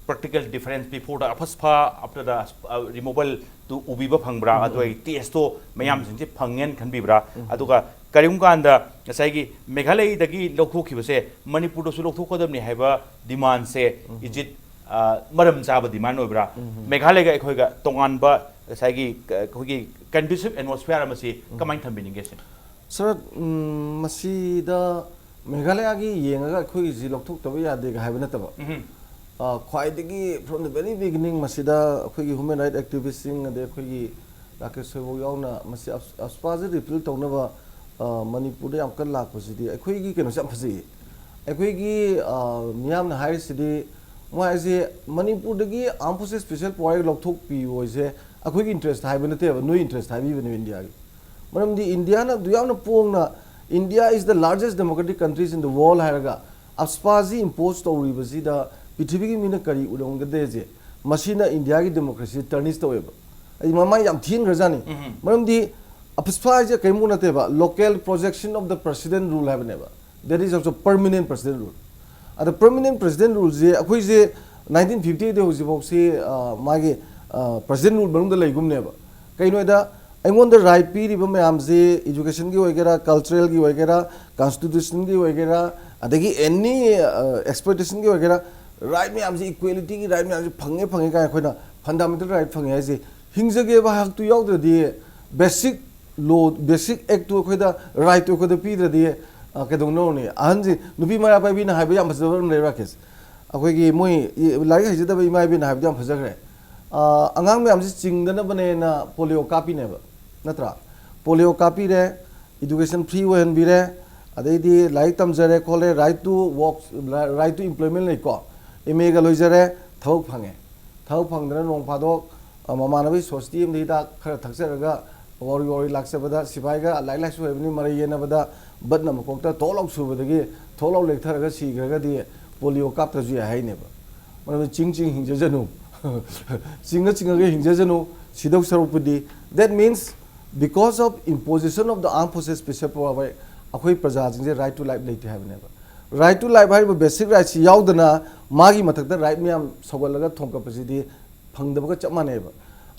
Practical difference before the ꯑꯐꯁꯄꯥ, after the, ꯑ, removal ꯇꯨ ꯎꯕꯤꯕ ꯐꯪꯕ꯭ꯔꯥ? ꯑꯗꯨ ꯑꯩ ꯇꯦꯁꯇꯣ ꯃꯌꯥꯝꯁꯤꯡꯁꯦ ꯐꯪꯉꯦꯅ ꯈꯟꯕꯤꯕ꯭ꯔꯥ? ꯑꯗꯨꯒ ꯀꯔꯤꯒꯨꯝꯕ ꯀꯥꯟꯗ ꯉꯁꯥꯏꯒꯤ ꯃꯦꯘꯥꯂꯌꯗꯒꯤ ꯂꯧꯊꯣꯛꯈꯤꯕꯁꯦ ꯃꯅꯤꯄꯨꯔꯗꯁꯨ ꯂꯧꯊꯣꯛꯀꯗꯕꯅꯤ ꯍꯥꯏꯕ ꯗꯤꯃꯥꯟꯁꯦ, is it, ꯑ, ꯃꯔꯝ ꯆꯥꯕ ꯗꯤꯃꯥꯟ ꯑꯣꯏꯕ꯭ꯔꯥ? ꯃꯦꯘꯥꯂꯌꯒ ꯑꯩꯈꯣꯏꯒ ꯇꯣꯉꯥꯟꯕ ꯉꯁꯥꯏꯒꯤ, ꯑ, ꯑꯩꯈꯣꯏꯒꯤ ꯀꯟꯗꯨꯁꯤꯞ ꯑꯦꯠꯃꯣꯁꯐꯤꯌꯔ ꯑꯃꯁꯤ ꯀꯃꯥꯏꯅ ꯊꯝꯕꯤꯅꯤꯡꯒꯦ ꯁꯤꯅꯤ? ꯁꯔ, ꯎꯝ, ꯃꯁꯤꯗ ꯃꯦꯘꯥꯂꯌꯒꯤ ꯌꯦꯡꯉꯒ ꯑꯩꯈꯣꯏꯒꯤꯁꯤ ꯂꯧꯊꯣꯛꯇꯕ ꯌꯥꯗꯦꯒ ꯍꯥꯏꯕ ꯅꯠꯇꯕ, ꯑ, ꯈ꯭ꯋꯥꯏꯗꯒꯤ from the very beginning ꯃꯁꯤꯗ ꯑꯩꯈꯣꯏꯒꯤ human right activistꯁꯤꯡ, ꯑꯗꯩ ꯑꯩꯈꯣꯏꯒꯤ ꯔꯥꯀꯦꯁ ꯁꯣꯏꯕꯧ ꯌꯥꯎꯅ ꯃꯁꯤ ꯑꯐ-, ꯑꯐꯁꯄꯥꯁꯤ ꯔꯤꯄꯤꯜ ꯇꯧꯅꯕ, ꯑ, ꯃꯅꯤꯄꯨꯔꯗ ꯌꯥꯝ ꯀꯟꯅ ꯂꯥꯛꯄꯁꯤꯗꯤ ꯑꯩꯈꯣꯏꯒꯤ ꯀꯩꯅꯣꯁꯦ ꯌꯥꯝ ꯐꯖꯩꯌꯦ꯫ ꯑꯩꯈꯣꯏꯒꯤ, ꯑ, ꯃꯤꯌꯥꯝꯅ ꯍꯥꯏꯔꯤꯁꯤꯗꯤ, ꯃꯣꯏ ꯍꯥꯏꯁꯦ ꯃꯅꯤꯄꯨꯔꯗꯒꯤ armed forces special power ꯂꯧꯊꯣꯛꯄꯤꯌꯨ ꯍꯥꯏꯁꯦ ꯑꯩꯈꯣꯏꯒꯤ interest ꯍꯥꯏꯕ ꯅꯠꯇꯦꯕ, ꯅꯣꯏ interest ꯍꯥꯏꯕꯤꯕꯅꯦꯕ ꯏꯟꯗꯤꯌꯥꯒꯤ꯫ ꯃꯔꯝꯗꯤ ꯏꯟꯗꯤꯌꯥꯅ ꯑꯗꯨ ꯌꯥꯝꯅ ꯄꯣꯡꯅ, "India is the largest democratic countries in the world" ꯍꯥꯏꯔꯒ ꯑꯐꯁꯄꯥꯁꯤ impose ꯇꯧꯔꯤꯕꯁꯤꯗ ꯄ꯭ꯔꯤꯊꯤꯕꯤꯒꯤ ꯃꯤꯅ ꯀꯔꯤ ꯎꯔꯝꯒꯗꯦꯁꯦ, ꯃꯁꯤꯅ ꯏꯟꯗꯤꯌꯥꯒꯤ democracy tarnish ꯇꯧꯋꯦꯕ꯫ ꯑꯩ ꯃꯃꯥꯏ ꯌꯥꯝ ꯊꯤꯍꯟꯈ꯭ꯔꯖꯥꯠꯅꯤ꯫ ꯃꯔꯝꯗꯤ ꯑꯐꯁꯄꯥ ꯍꯥꯏꯁꯦ ꯀꯔꯤꯝ ꯅꯠꯇꯦꯕ, local projection of the president rule ꯍꯥꯏꯕꯅꯦꯕ꯫ That is also permanent president rule. ꯑꯗ permanent president ruleꯁꯦ ꯑꯩꯈꯣꯏꯁꯦ nineteen fifty eight ꯍꯧꯖꯤꯛꯐꯥꯎꯁꯤ ꯃꯥꯒꯤ president rule ꯃꯅꯨꯡꯗ ꯂꯩꯒꯨꯝꯅꯦꯕ꯫ ꯀꯩꯅꯣ ꯍꯥꯏꯗ ꯑꯩꯉꯣꯟꯗ right ꯄꯤꯔꯤꯕ ꯃꯌꯥꯝꯁꯤ educationꯒꯤ ꯑꯣꯏꯒꯦꯔꯥ, culturalꯒꯤ ꯑꯣꯏꯒꯦꯔꯥ, constitutionꯒꯤ ꯑꯣꯏꯒꯦꯔꯥ, ꯑꯗꯒꯤ any exploitationꯒꯤ ꯑꯣꯏꯒꯦꯔꯥ, right ꯃꯌꯥꯝꯁꯤ, equalityꯒꯤ right ꯃꯌꯥꯝꯁꯤ ꯐꯪꯉꯦ ꯐꯪꯉꯦ ꯀꯥꯏꯅ ꯑꯩꯈꯣꯏꯅ fundamental right ꯐꯪꯉꯦ ꯍꯥꯏꯁꯦ ꯍꯤꯡꯖꯒꯦꯕ ꯍꯛꯇꯨ ꯌꯥꯎꯗ꯭ꯔꯗꯤ, basic law, basic actꯇꯨ ꯑꯩꯈꯣꯏꯗ, rightꯇꯨ ꯑꯩꯈꯣꯏꯗ ꯄꯤꯗ꯭ꯔꯗꯤ ꯀꯩꯗꯧꯅꯔꯨꯅꯤ? ꯑꯍꯟꯁꯤ, ꯅꯨꯄꯤ ꯃꯩꯔꯥ ꯄꯥꯏꯕꯤꯅ ꯍꯥꯏꯕ ꯌꯥꯝ ꯐꯖꯕ ꯑꯃ ꯂꯩ, ꯔꯥꯀꯦꯁ꯫ ꯑꯩꯈꯣꯏꯒꯤ ꯃꯣꯏ ꯂꯥꯏꯔꯤꯛ ꯍꯩꯖꯗꯕ ꯏꯃꯥ ꯏꯕꯦꯟꯅ ꯍꯥꯏꯕꯗꯤ ꯌꯥꯝ ꯐꯖꯈ꯭ꯔꯦ꯫ ꯑꯉꯥꯡ ꯃꯌꯥꯝꯁꯤ ꯆꯤꯡꯗꯅꯕꯅꯦꯅ polio ꯀꯥꯞꯄꯤꯅꯦꯕ, ꯅꯠꯇ꯭ꯔꯥ? Polio ꯀꯥꯞꯄꯤꯔꯦ, education free ꯑꯣꯏꯍꯟꯕꯤꯔꯦ, ꯑꯗꯩꯗꯤ ꯂꯥꯏꯔꯤꯛ ꯇꯝꯖꯔꯦ ꯈꯣꯠꯂꯦ, right to work, right to employment ꯂꯩꯀꯣ, MAꯒ ꯂꯣꯏꯖꯔꯦ, ꯊꯕꯛ ꯐꯪꯉꯦ꯫ ꯊꯕꯛ ꯐꯪꯗꯅ ꯅꯣꯡ ꯐꯥꯗꯣꯛ ꯃꯃꯥꯟꯅꯕꯒꯤ society ꯑꯃꯗ ꯍꯤꯗꯥꯛ ꯈꯔ ꯊꯛꯆꯔꯒ ꯋꯥꯔꯤ ꯋꯥꯔꯤ ꯂꯥꯛꯆꯕꯗ, ꯁꯤꯐꯥꯏꯒ ꯂꯥꯏꯔꯤꯛ ꯂꯥꯏꯁꯨ ꯍꯩꯕꯅꯤ ꯃꯔꯩ ꯌꯦꯟꯅꯕꯗ ꯕꯠꯅ ꯃꯀꯣꯛꯇ ꯇꯣꯛ ꯂꯥꯎ ꯁꯨꯕꯗꯒꯤ ꯊꯣꯛ ꯂꯥꯎ ꯂꯦꯛꯊꯔꯒ ꯁꯤꯈ꯭ꯔꯒꯗꯤ polio ꯀꯥꯞꯇ꯭ꯔꯁꯨ ꯌꯥꯏ ꯍꯥꯏꯅꯦꯕ꯫ ꯃꯔꯝꯗꯤ ꯆꯤꯡ ꯆꯤꯡ ꯍꯤꯡꯖꯖꯅꯨ, ꯆꯤꯡꯉ ꯆꯤꯡꯉꯒ ꯍꯤꯡꯖꯖꯅꯨ, ꯁꯤꯗꯧ ꯁꯔꯨꯛꯄꯨꯗꯤ꯫ That means because of imposition of the armed forces special power ꯑꯩꯈꯣꯏ ꯄ꯭ꯔꯖꯥꯁꯤꯡꯁꯦ right to life ꯂꯩꯇꯦ ꯍꯥꯏꯕꯅꯦꯕ꯫ Right to life ꯍꯥꯏꯔꯤꯕ basic rightꯁꯤ ꯌꯥꯎꯗꯅ ꯃꯥꯒꯤ ꯃꯊꯛꯇ right ꯃꯌꯥꯝ ꯁꯧꯒꯠꯂꯒ ꯊꯣꯡꯒꯠꯄꯁꯤꯗꯤ ꯐꯪꯗꯕꯒ ꯆꯞ ꯃꯥꯟꯅꯩꯕ꯫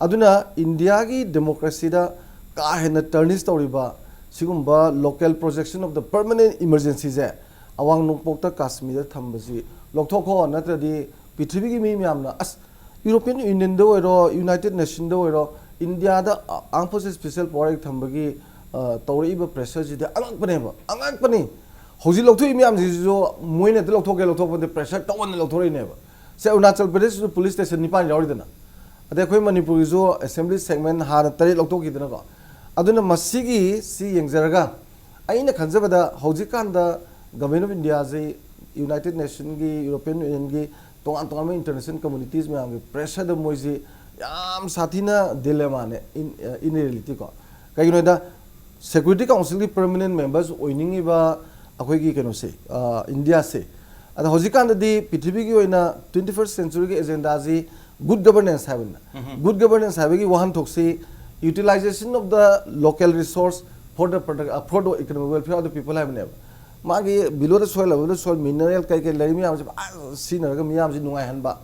ꯑꯗꯨꯅ ꯏꯟꯗꯤꯌꯥꯒꯤ democracyꯗ ꯀꯥ ꯍꯦꯟꯅ tarnish ꯇꯧꯔꯤꯕ ꯁꯤꯒꯨꯝꯕ local projection of the permanent emergencyꯁꯦ ꯑꯋꯥꯡ ꯅꯣꯡꯄꯣꯛꯇ ꯀꯥꯁꯃꯤꯔꯗ ꯊꯝꯕꯁꯤ ꯂꯧꯊꯣꯛꯈꯣ, ꯅꯠꯇ꯭ꯔꯗꯤ ꯄ꯭ꯔꯤꯊꯤꯕꯤꯒꯤ ꯃꯤ ꯃꯌꯥꯝꯅ ꯑꯁ European Unionꯗ ꯑꯣꯏꯔꯣ, United Nationꯗ ꯑꯣꯏꯔꯣ, ꯏꯟꯗꯤꯌꯥꯗ armed forces special power ꯊꯝꯕꯒꯤ ꯇꯧꯔꯛꯏꯕ pressureꯁꯤꯗꯤ ꯑꯉꯛꯄꯅꯦꯕ, ꯑꯉꯛꯄꯅꯤ꯫ ꯍꯧꯖꯤꯛ ꯂꯧꯊꯣꯛꯏ ꯃꯌꯥꯝꯁꯤꯁꯨ ꯃꯣꯏꯅ ꯍꯦꯛꯇ ꯂꯧꯊꯣꯛꯀꯦ ꯂꯧꯊꯣꯛꯄꯗ pressure ꯇꯧꯍꯟꯅ ꯂꯧꯊꯣꯔꯛꯏꯅꯦꯕ꯫ ꯁꯦ ꯑꯔꯨꯅꯥꯆꯜ ꯄ꯭ꯔꯗꯦꯁꯇꯁꯨ police station ꯅꯤꯄꯥꯟ ꯌꯥꯎꯔꯤꯗꯅ, ꯑꯗꯩ ꯑꯩꯈꯣꯏ ꯃꯅꯤꯄꯨꯔꯒꯤꯁꯨ assembly segment ꯍꯥꯟꯅ ꯇꯔꯦꯠ ꯂꯧꯊꯣꯛꯈꯤꯗꯅꯀꯣ꯫ ꯑꯗꯨꯅ ꯃꯁꯤꯒꯤ ꯁꯤ ꯌꯦꯡꯖꯔꯒ ꯑꯩꯅ ꯈꯟꯖꯕꯗ ꯍꯧꯖꯤꯛꯀꯥꯟꯗ Government of Indiaꯁꯤ United Nationꯒꯤ, European Unionꯒꯤ, ꯇꯣꯉꯥꯟ ꯇꯣꯉꯥꯟꯕ international communities ꯃꯌꯥꯝꯒꯤ pressureꯗ ꯃꯣꯏꯁꯤ ꯌꯥꯝ ꯁꯥꯊꯤꯅ dilemmaꯅꯦ in, in reality ꯀꯣ꯫ ꯀꯩꯒꯤꯅꯣ ꯍꯥꯏꯗ Security Councilꯒꯤ permanent members ꯑꯣꯏꯅꯤꯡꯉꯤꯕ ꯑꯩꯈꯣꯏꯒꯤ ꯀꯩꯅꯣꯁꯦ, ꯏꯟꯗꯤꯌꯥꯁꯦ, ꯑꯗ ꯍꯧꯖꯤꯛꯀꯥꯟꯗꯗꯤ ꯄ꯭ꯔꯤꯊꯤꯕꯤꯒꯤ ꯑꯣꯏꯅ twenty first centuryꯒꯤ agendaꯁꯤ good governance ꯍꯥꯏꯕꯅꯤꯅ, good governance ꯍꯥꯏꯕꯒꯤ ꯋꯥꯍꯟꯊꯣꯛꯁꯤ utilization of the local resource for the product, for the economic welfare of the people ꯍꯥꯏꯕꯅꯦꯕ꯫ ꯃꯥꯒꯤ below the soil level, the soil mineral ꯀꯩ ꯀꯩ ꯂꯩꯔꯤ ꯃꯌꯥꯝꯁꯦ ꯐꯖꯅ ꯁꯤꯖꯤꯟꯅꯔꯒ ꯃꯤꯌꯥꯝꯁꯦ ꯅꯨꯡꯉꯥꯏꯍꯟꯕ꯫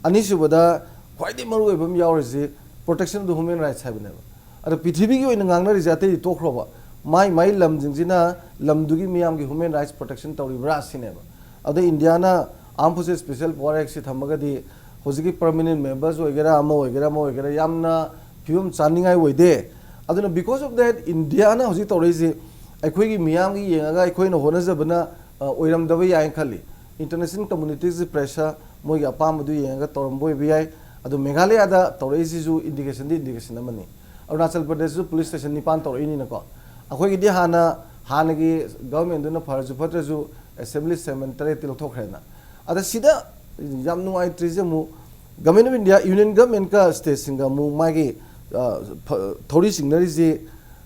ꯑꯅꯤꯁꯨꯕꯗ ꯈ꯭ꯋꯥꯏꯗꯒꯤ ꯃꯔꯨ ꯑꯣꯏꯕ ꯑꯃ ꯌꯥꯎꯔꯤꯁꯤ protection of the human rights ꯍꯥꯏꯕꯅꯦꯕ꯫ ꯑꯗꯣ ꯄ꯭ꯔꯤꯊꯤꯕꯤꯒꯤ ꯑꯣꯏꯅ ꯉꯥꯡꯅꯔꯤꯁꯦ ꯑꯇꯩꯗꯤ ꯇꯣꯛꯈ꯭ꯔꯣꯕ, ꯃꯥꯏ ꯃꯥꯏ ꯂꯝꯁꯤꯡꯁꯤꯅ ꯂꯝꯗꯨꯒꯤ ꯃꯤꯌꯥꯝꯒꯤ human rights protection ꯇꯧꯔꯤꯕ꯭ꯔꯥ ꯁꯤꯅꯦꯕ꯫ ꯑꯗ ꯏꯟꯗꯤꯌꯥꯅ Armed Forces Special Power Act ꯁꯤ ꯊꯝꯃꯒꯗꯤ ꯍꯧꯖꯤꯛꯀꯤ permanent members ꯑꯣꯏꯒꯦꯔꯥ, ꯑꯃ ꯑꯣꯏꯒꯦꯔꯥ, ꯑꯃ ꯑꯣꯏꯒꯦꯔꯥ, ꯌꯥꯝꯅ ꯐꯤꯕꯝ ꯆꯥꯅꯤꯡꯉꯥꯏ ꯑꯣꯏꯗꯦ꯫ ꯑꯗꯨꯅ because of that, ꯏꯟꯗꯤꯌꯥꯅ ꯍꯧꯖꯤꯛ ꯇꯧꯔꯛꯏꯁꯤ ꯑꯩꯈꯣꯏꯒꯤ ꯃꯤꯌꯥꯝꯒꯤ ꯌꯦꯡꯉꯒ ꯑꯩꯈꯣꯏꯅ ꯍꯣꯠꯅꯖꯕꯅ, ꯑ, ꯑꯣꯏꯔꯝꯗꯕ ꯌꯥꯏꯅ ꯈꯜꯂꯤ꯫ International communityꯒꯤ pressure, ꯃꯣꯏꯒꯤ ꯑꯄꯥꯝꯕꯗꯨ ꯌꯦꯡꯉꯒ ꯇꯧꯔꯝꯕ ꯑꯣꯏꯕ ꯌꯥꯏ꯫ ꯑꯗꯨ ꯃꯦꯘꯥꯂꯌꯥꯗ ꯇꯧꯔꯛꯏꯁꯤꯁꯨ indicationꯗꯤ indication ꯑꯃꯅꯤ꯫ ꯑꯔꯨꯅꯥꯆꯜ ꯄ꯭ꯔꯗꯦꯁꯁꯨ police station ꯅꯤꯄꯥꯟ ꯇꯧꯔꯛꯏꯅꯤꯅꯀꯣ꯫ ꯑꯩꯈꯣꯏꯒꯤꯗꯤ ꯍꯥꯟꯅ, ꯍꯥꯟꯅꯒꯤ governmentꯗꯨꯅ ꯐꯔꯁꯨ ꯐꯠꯇ꯭ꯔꯁꯨ assembly statement ꯇꯔꯦꯠꯇꯤ ꯂꯧꯊꯣꯛꯈ꯭ꯔꯦꯅ꯫ ꯑꯗ ꯁꯤꯗ ꯌꯥꯝ ꯅꯨꯡꯉꯥꯏꯇ꯭ꯔꯤꯁꯦ ꯑꯃꯨꯛ Government of India, Union Governmentꯀ stateꯁꯤꯡꯒ ꯑꯃꯨꯛ ꯃꯥꯒꯤ, ꯑ, ꯐ-, ꯊꯧꯔꯤ ꯆꯤꯡꯅꯔꯤꯁꯤ,